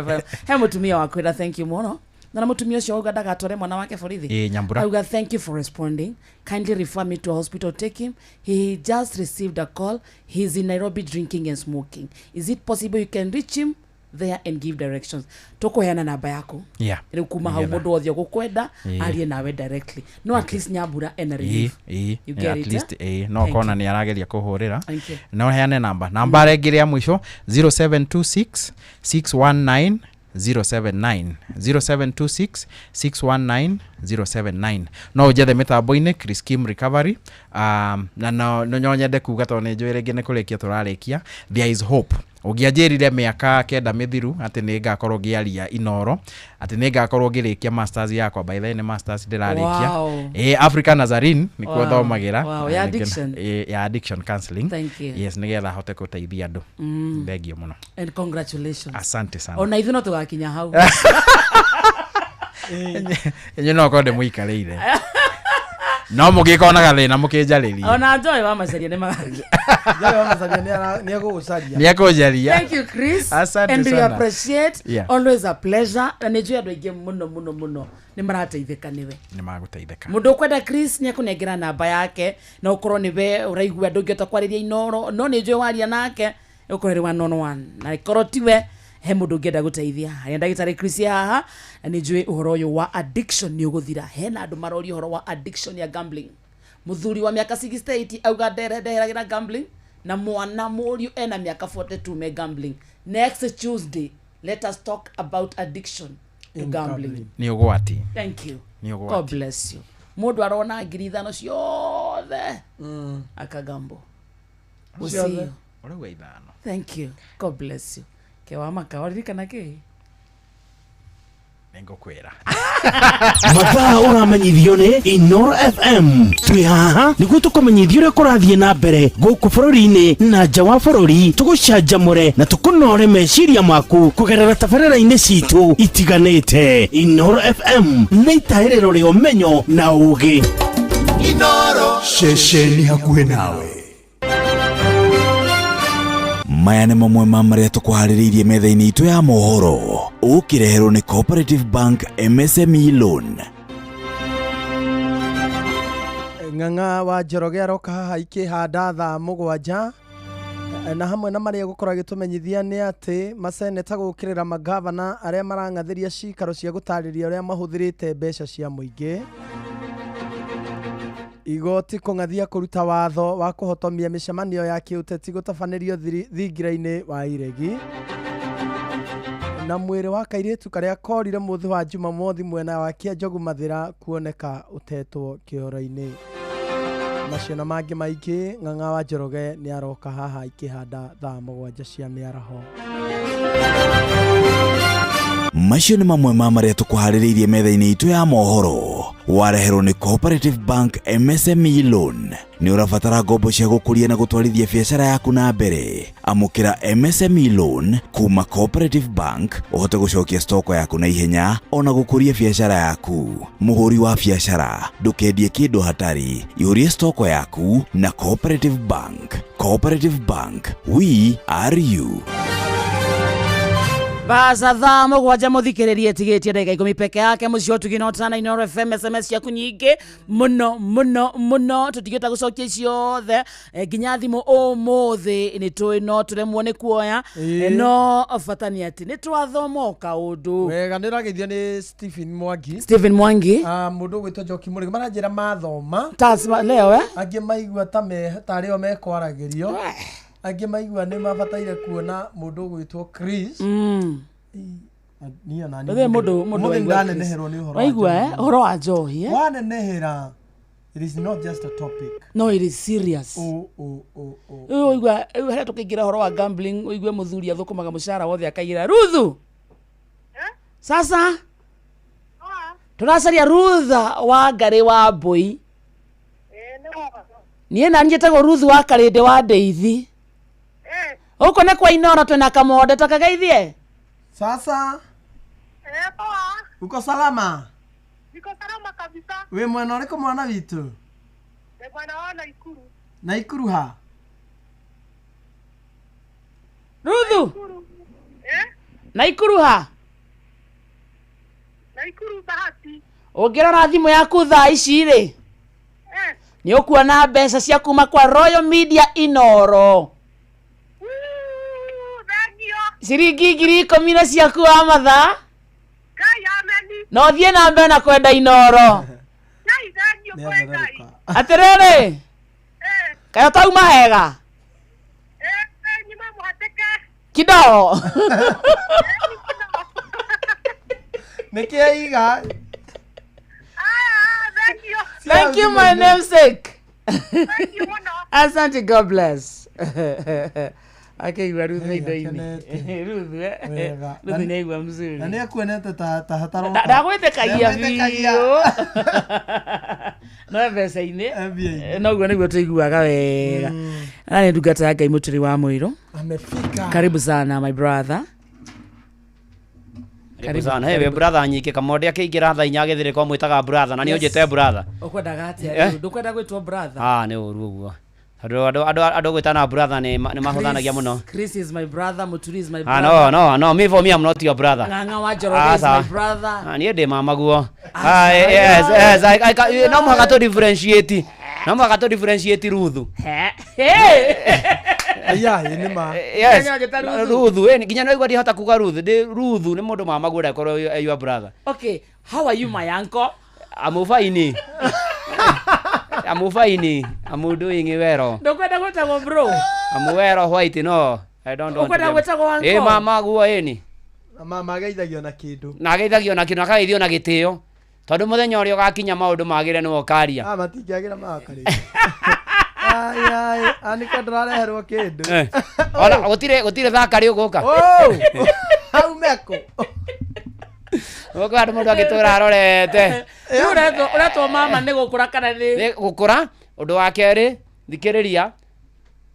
FM. He mũtumia wakwĩra thank you mũno na na mũtumia ũcio auga ndagatware mwana wake borithi. Ĩĩ, Nyambura. Auga thank you for responding, kindly refer me to a hospital, take him, he just received a call, he's in Nairobi drinking and smoking, is it possible you can reach him there and give directions? Tũkũheana namba yaku. Yeah. Rĩu kuma hau Nĩgetha. mũndũ wothe ũgũkwenda Ĩĩ. arie nawe directly, no at least Nyambura ena relief. Ĩĩ, You ĩĩ, get at it, least eh? ĩĩ, no Thank kona you. nĩ arageria kũhũrĩra. Thank you. No heane namba rĩngĩ rĩa mũico 0726 619 079, 0726 619 079. No ũnjethe mĩtambo-inĩ Chris Kim Recovery. Na no nyende kuga tondũ nĩ njũĩ rĩngĩ nĩ kũrĩkia tũrarĩkia, there is hope. Ũngĩanjĩrire mĩaka 9 mĩthiru atĩ nĩ ngakorwo ngĩaria Inoro, atĩ nĩ ngakorwo ngĩrĩkia masters yakwa, by the way nĩ masters ndĩrarĩkia. Wow. Ĩĩ, Africa Nazarene nĩkuo Wow. thomagĩra. Wow, ya Na addiction. ĩĩ, ya addiction counseling. Thank you. Yes, nĩgetha hote gũteithia andũ. Thengio mũno. And congratulations. Asante sana. Ona ithuĩ no tũgakinya hau. Inyuĩ no korwo ndĩmũikarĩire, no mũgĩkorwo na gathĩna mũkĩnjarĩrie. Ona Joy wa Macaria nĩ magakinya. Joy wa Macaria nĩ egũgũcaria. Nĩ ekũnjaria. Thank you, Chris. Asante And we sana. appreciate. Yeah. Always a pleasure. Na nĩ njũĩ andũ aingĩ mũno mũno mũno nĩ marateithĩka nĩwe. Nĩ magũteithĩka. Mũndũ ũkwenda Chris nĩ ekũnengera namba yake, na ũkorwo nĩwe ũraigua ndũngĩhota kwarĩria Inoro, no nĩ njũĩ waria nake ũkorwo ĩrĩ one on one, na ĩkorwo tiwe he mũndũ ũngĩenda gũteithia harĩa ndagĩtarĩ Chris haha, na nĩ njũĩ ũhoro ũyũ wa addiction nĩ ũgũthira. Hena andũ maroria ũhoro wa addiction ya gambling. Mũthuri wa mĩaka 68 auga ndeheragĩra gambling, na mwana mũriũ ena mĩaka 42 me gambling. Next Tuesday let us talk about addiction to In gambling. gambling. Nĩ ũgwati. Thank you. Nĩ ũgwati. God bless you. Mũndũ arona 5,000 ciothe akagambo. We'll see you. Ũrauga 5. Thank you. God bless you. Kewamaka waririkana kĩ? Nĩ ngũkwĩra. Mathaa ũramenyithio nĩ Inoro FM. Twĩ haha nĩguo tũkũmenyithia ũrĩa kũrathiĩ na mbere gũkũ bũrũri-inĩ na nja wa bũrũri, tũgũcanjamũre na tũkũnore meciria maku kũgerera tabarĩra-inĩ citũ itiganĩte. Inoro FM nĩ itahĩrĩro rĩa ũmenyo na ũgĩ. Inoro. Ceceni hakuhĩ nawe. Maya nĩ mamwe ma marĩa tũkũharĩrĩirie metha-inĩ itũ ya mohoro, ũkĩreherwo nĩ Cooperative Bank MSME Loan. Ng'ang'a wa Njoroge aroka haha ikĩhanda thaa 7, na hamwe na marĩa gũkorwo agĩtũmenyithia nĩ atĩ maseneta gũkĩrĩra magavana arĩa marang'athĩria cikaro cia gũtarĩria ũrĩa mahũthĩrĩte mbeca cia mũingĩ. Igoti kũng'athia kũruta watho wa kũhotomia mĩcemanio ya kĩũteti gũtabanĩrio thingira-inĩ wa iregi. Na mwĩrĩ wa kairĩtu karĩa korire mũthĩ wa Jumamothi mwena wa Kĩanjogu Mathĩra kuoneka ũtetwo kĩoro-inĩ. Macio na mangĩ maingĩ, Ng'ang'a wa Njoroge nĩ aroka haha ikĩhanda thaa 7 cia mĩaraho. Macio nĩ mamwe ma marĩa tũkũharĩrĩirie metha-inĩ itũ ya mohoro, wareherwo nĩ Cooperative Bank MSME Loan. Nĩ ũrabatara ngombo cia gũkũria na gũtwarithia biacara yaku na mbere, amũkĩra MSME Loan kuma Cooperative Bank ũhote gũcokia stoko yaku na ihenya ona gũkũria biacara yaku. Mũhũri wa biacara, ndũkendie kĩndũ hatarĩ, ihũrie stoko yaku na Cooperative Bank. Cooperative Bank, we are you. Baca thaa 7 mũthikĩrĩrie tigĩtie ndagĩka 10 peke yake mũciĩ ũtugi na ũtana Inoro FM. SMS ciaku nyingĩ mũno mũno mũno, tũtingĩhota gũcokia ciothe, nginya thimũ ũmũthĩ nĩ tũĩ no tũremwo nĩ kuoya. No bata nĩ atĩ nĩ twathoma o kaũndũ wega. Nĩ ũrageithio nĩ Stephen Mwangi. Stephen Mwangi. Mũndũ ũgwĩtwo Njoki Mũrĩgi maranjĩra mathoma leo, eh? Angĩ maigua ta tarĩ o mekwaragĩrio, angĩ maigua nĩ mabataire kuona mũndũ ũgwĩtwo Chris. Niĩ ona niĩ Ũthĩ mũndũ ũmũthĩ waigua nĩndaneneherwo nĩ ũhoro wa waigua, njohi. ũhoro wa njohi, eh? Wanenehera. It is not just a topic. No, it is serious. O, o, o, o. Rĩu ũigua rĩu harĩa tũkĩingĩra ũhoro wa gambling, ũigue mũthuri athũkũmaga mũcara wothe akaigĩra Ruthu. Sasa tũracaria Rutha wa Ngarĩ wa Mbũi. Niĩ na njĩtagwo Ruthu wa Karĩndĩ wa Ndeithi. Gũkũ nĩ kwa Inoro twĩna Kamonde takageithie. Sasa uko salama? Wĩ mwena ũrĩkũ mwana witũ? Mwena wa Naikuru. Naikuru ha? Ruthu. Naikuru ha? Naikuru Bahati. Ũngĩrora thimũ yaku thaa ici rĩ, nĩ ũkuona mbeca cia kuma kwa Royal Media Inoro. Ciringi 10,000 na ciaku wa mathaa. Na ũthiĩ na mbere na kwenda Inoro. Atĩrĩrĩ, kaĩ ũtauma hega? Kidogo. Nĩkĩ aiga? Thank you, my namesake. Asante, God bless. Akaigua Ruthu indo-inĩ. Ruthu, eh? Wega. Ruthu nĩaigua mzuri. Na nĩekuonete ta hataroka. Ndagwĩtĩkagia Ndagwĩtĩkagia. biũ. No mbeca-inĩ. Noguo nĩguo tũiguaga wega. Na nĩ ndungata ya Ngai Mũturi wa Mũirũ. Amefika. Karibu sana my brother. Karibu sana. Hey, we brother nyike kamonde akĩingĩra thaa inya agĩthĩrĩ kwa mwĩtaga brother na nĩ Yes. ũnjĩte brother. Ũkwendaga atĩa Eh? rĩu? Ndũkwenda gwĩtwo brother? Ah, nĩ ũru ũguo. Tondũ andũ gwĩtana brother nĩ mahũthanagia mũno. Chris is my brother, Muturi is my Ah, brother. no, no, no, me for me I'm not your brother. Ng'ang'a wa Njoroge is Aca. my brother. Ah, niĩ ndĩ mama guo. Ah, yes, yes, no mũhaka tũ differentiate. No mũhaka tũ differentiate Ruthu. Aya, ĩ nĩ ma. Yes. Nginya ũnjĩta Ruthu. Ruthu, eh, nginya no igua ndihota kuga Ruthu. Ndĩ Ruthu nĩ mũndũ mama guo ndakorwo your brother. Okay, how are you my uncle? I'm fine. I'm fine. I'm doing well. Ndũkwenda gwĩtagwo bro? I'm well white no. I don't want. Ũkwenda them. gwĩtagwo uncle? Eh, mama guo ĩni. Na mama ageithagio na kĩndũ. Na ageithagio na kĩndũ akageithio na gĩtĩo. Tondũ mũthenya ũrĩa ũgakinya maũndũ magĩre nĩwe ũkaria. Ah, matingĩagĩra makarĩ. Ai ai, anĩko ndĩrareherwo kĩndũ. Eh. Ona gũtirĩ thaka rĩ ũgũka. Oh! Hau meko. Gũka andũ mũndũ agĩtũra arorete. Rĩu ũretwo mama nĩ gũkũra kana nĩ Nĩ gũkũra ũndũ wa kerĩ thikĩrĩria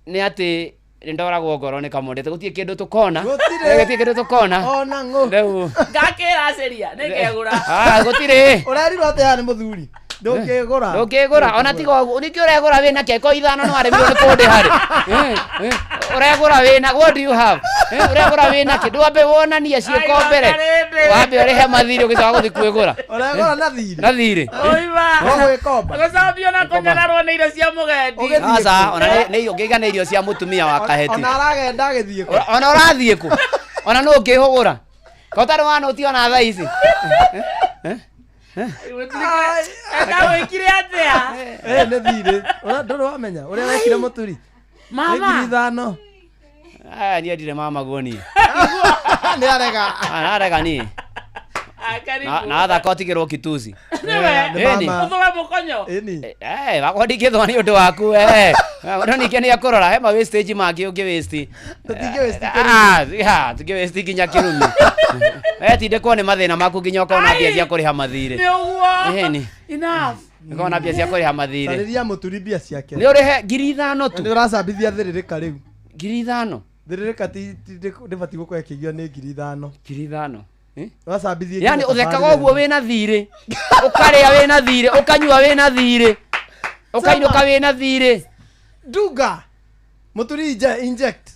nĩ atĩ nĩ ndoragwo ngoro nĩ kamũndĩ atĩ gũtirĩ kĩndũ tũkona Gũtirĩ. gũtirĩ kĩndũ tũkona Ona ng'ũ. rĩu ngakĩracĩria nĩngegũra. Ah, gũtirĩ Ũrerirwo atĩa nĩ mũthuri? Ndũngĩgũra. ndũngĩgũra ona tiga ũguo ningĩ ũregũra wĩna keko ithano no aremirwo nĩ kũndĩ harĩ Eh, eh, ũregũra wĩna what do you have Eh, ũregũra wĩna kĩ ndwambe wonanie ciĩko mbere wambe ũrĩhe mathirĩ ũgĩcoka gũthiĩ kwĩgũra Ũregũra na thirĩ. na thirĩ Oima. Ũgwĩkomba. Gũcambio na kũnyararwo nĩ irio cia mũgendi. aca ona nĩ ũngĩiga nĩ irio cia mũtumia wa kaheti Ona aragenda agĩthiĩ kũ? ona ũrathiĩ kũ ona nũ ũngĩhũgũra ka ũtarĩ wa nũti ona thaa ici Ndagwĩkire atĩa? Eh, nĩ thirĩ. Ũrĩa ndũrĩ wamenya ũrĩa wekire mũturi. Mama. Nĩ 5,000. Aya, niĩ ndirĩ mama guo niĩ Nĩ arega. Ah, narega niĩ Ah, karibu. na athaka ũtigĩrwo kitusi Nĩwe. Ĩni. Ũthũe mũkonyo. Eh, wakwa ndingĩthũa nĩ ũndũ waku eh. No ningĩ nĩ akũrora he ma wastage mangĩ ũngĩ waste. Tũtingĩ Ah, tũngĩ waste nginya kĩrumi. Eh, tindĩkwo nĩ mathĩna maku nginya ũkona mbia cia kũrĩha mathirĩ. Nĩ ũguo. Ĩni. Enough. Ũkona mbia cia kũrĩha mathirĩ. Carĩria mũturi mbia ciake. Nĩ ũrĩhe 5,000 tu. Nĩ ũracambithia thĩrĩrĩka rĩu. 5,000. Thĩrĩrĩka ti ndĩbatiĩ gũkorwo ĩkĩgio nĩ 5,000. 5,000. Ũracambithia Yani nginya ũthekaga tabarĩra ũguo wĩna thirĩ. Ũkarĩa wĩna thirĩ, ũkanyua wĩna thirĩ. Ũkainũka wĩna thirĩ. Dunga. Mũturi inject.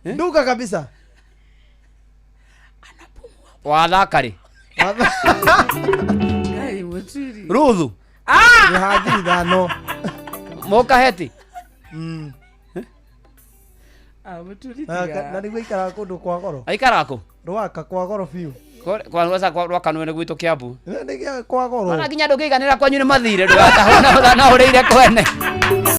Dunga kabisa. Wathaka rĩ. Ngai, Muturi. Ruthu. Ah! Rĩha 5,000. Mũkaheti. Ah, Muturi Na tiga. na nĩguo aikaraga kũndũ kwa goro. Aikaraga kũ? Rwaka kwa goro biũ. Kwa rwaka nĩ gwitũ Kiambu. Nĩ kwa goro. Ona nginya ndũngĩiganĩra kwanyu nĩ mathirĩ ndũgatahwo na ũrĩire kwene.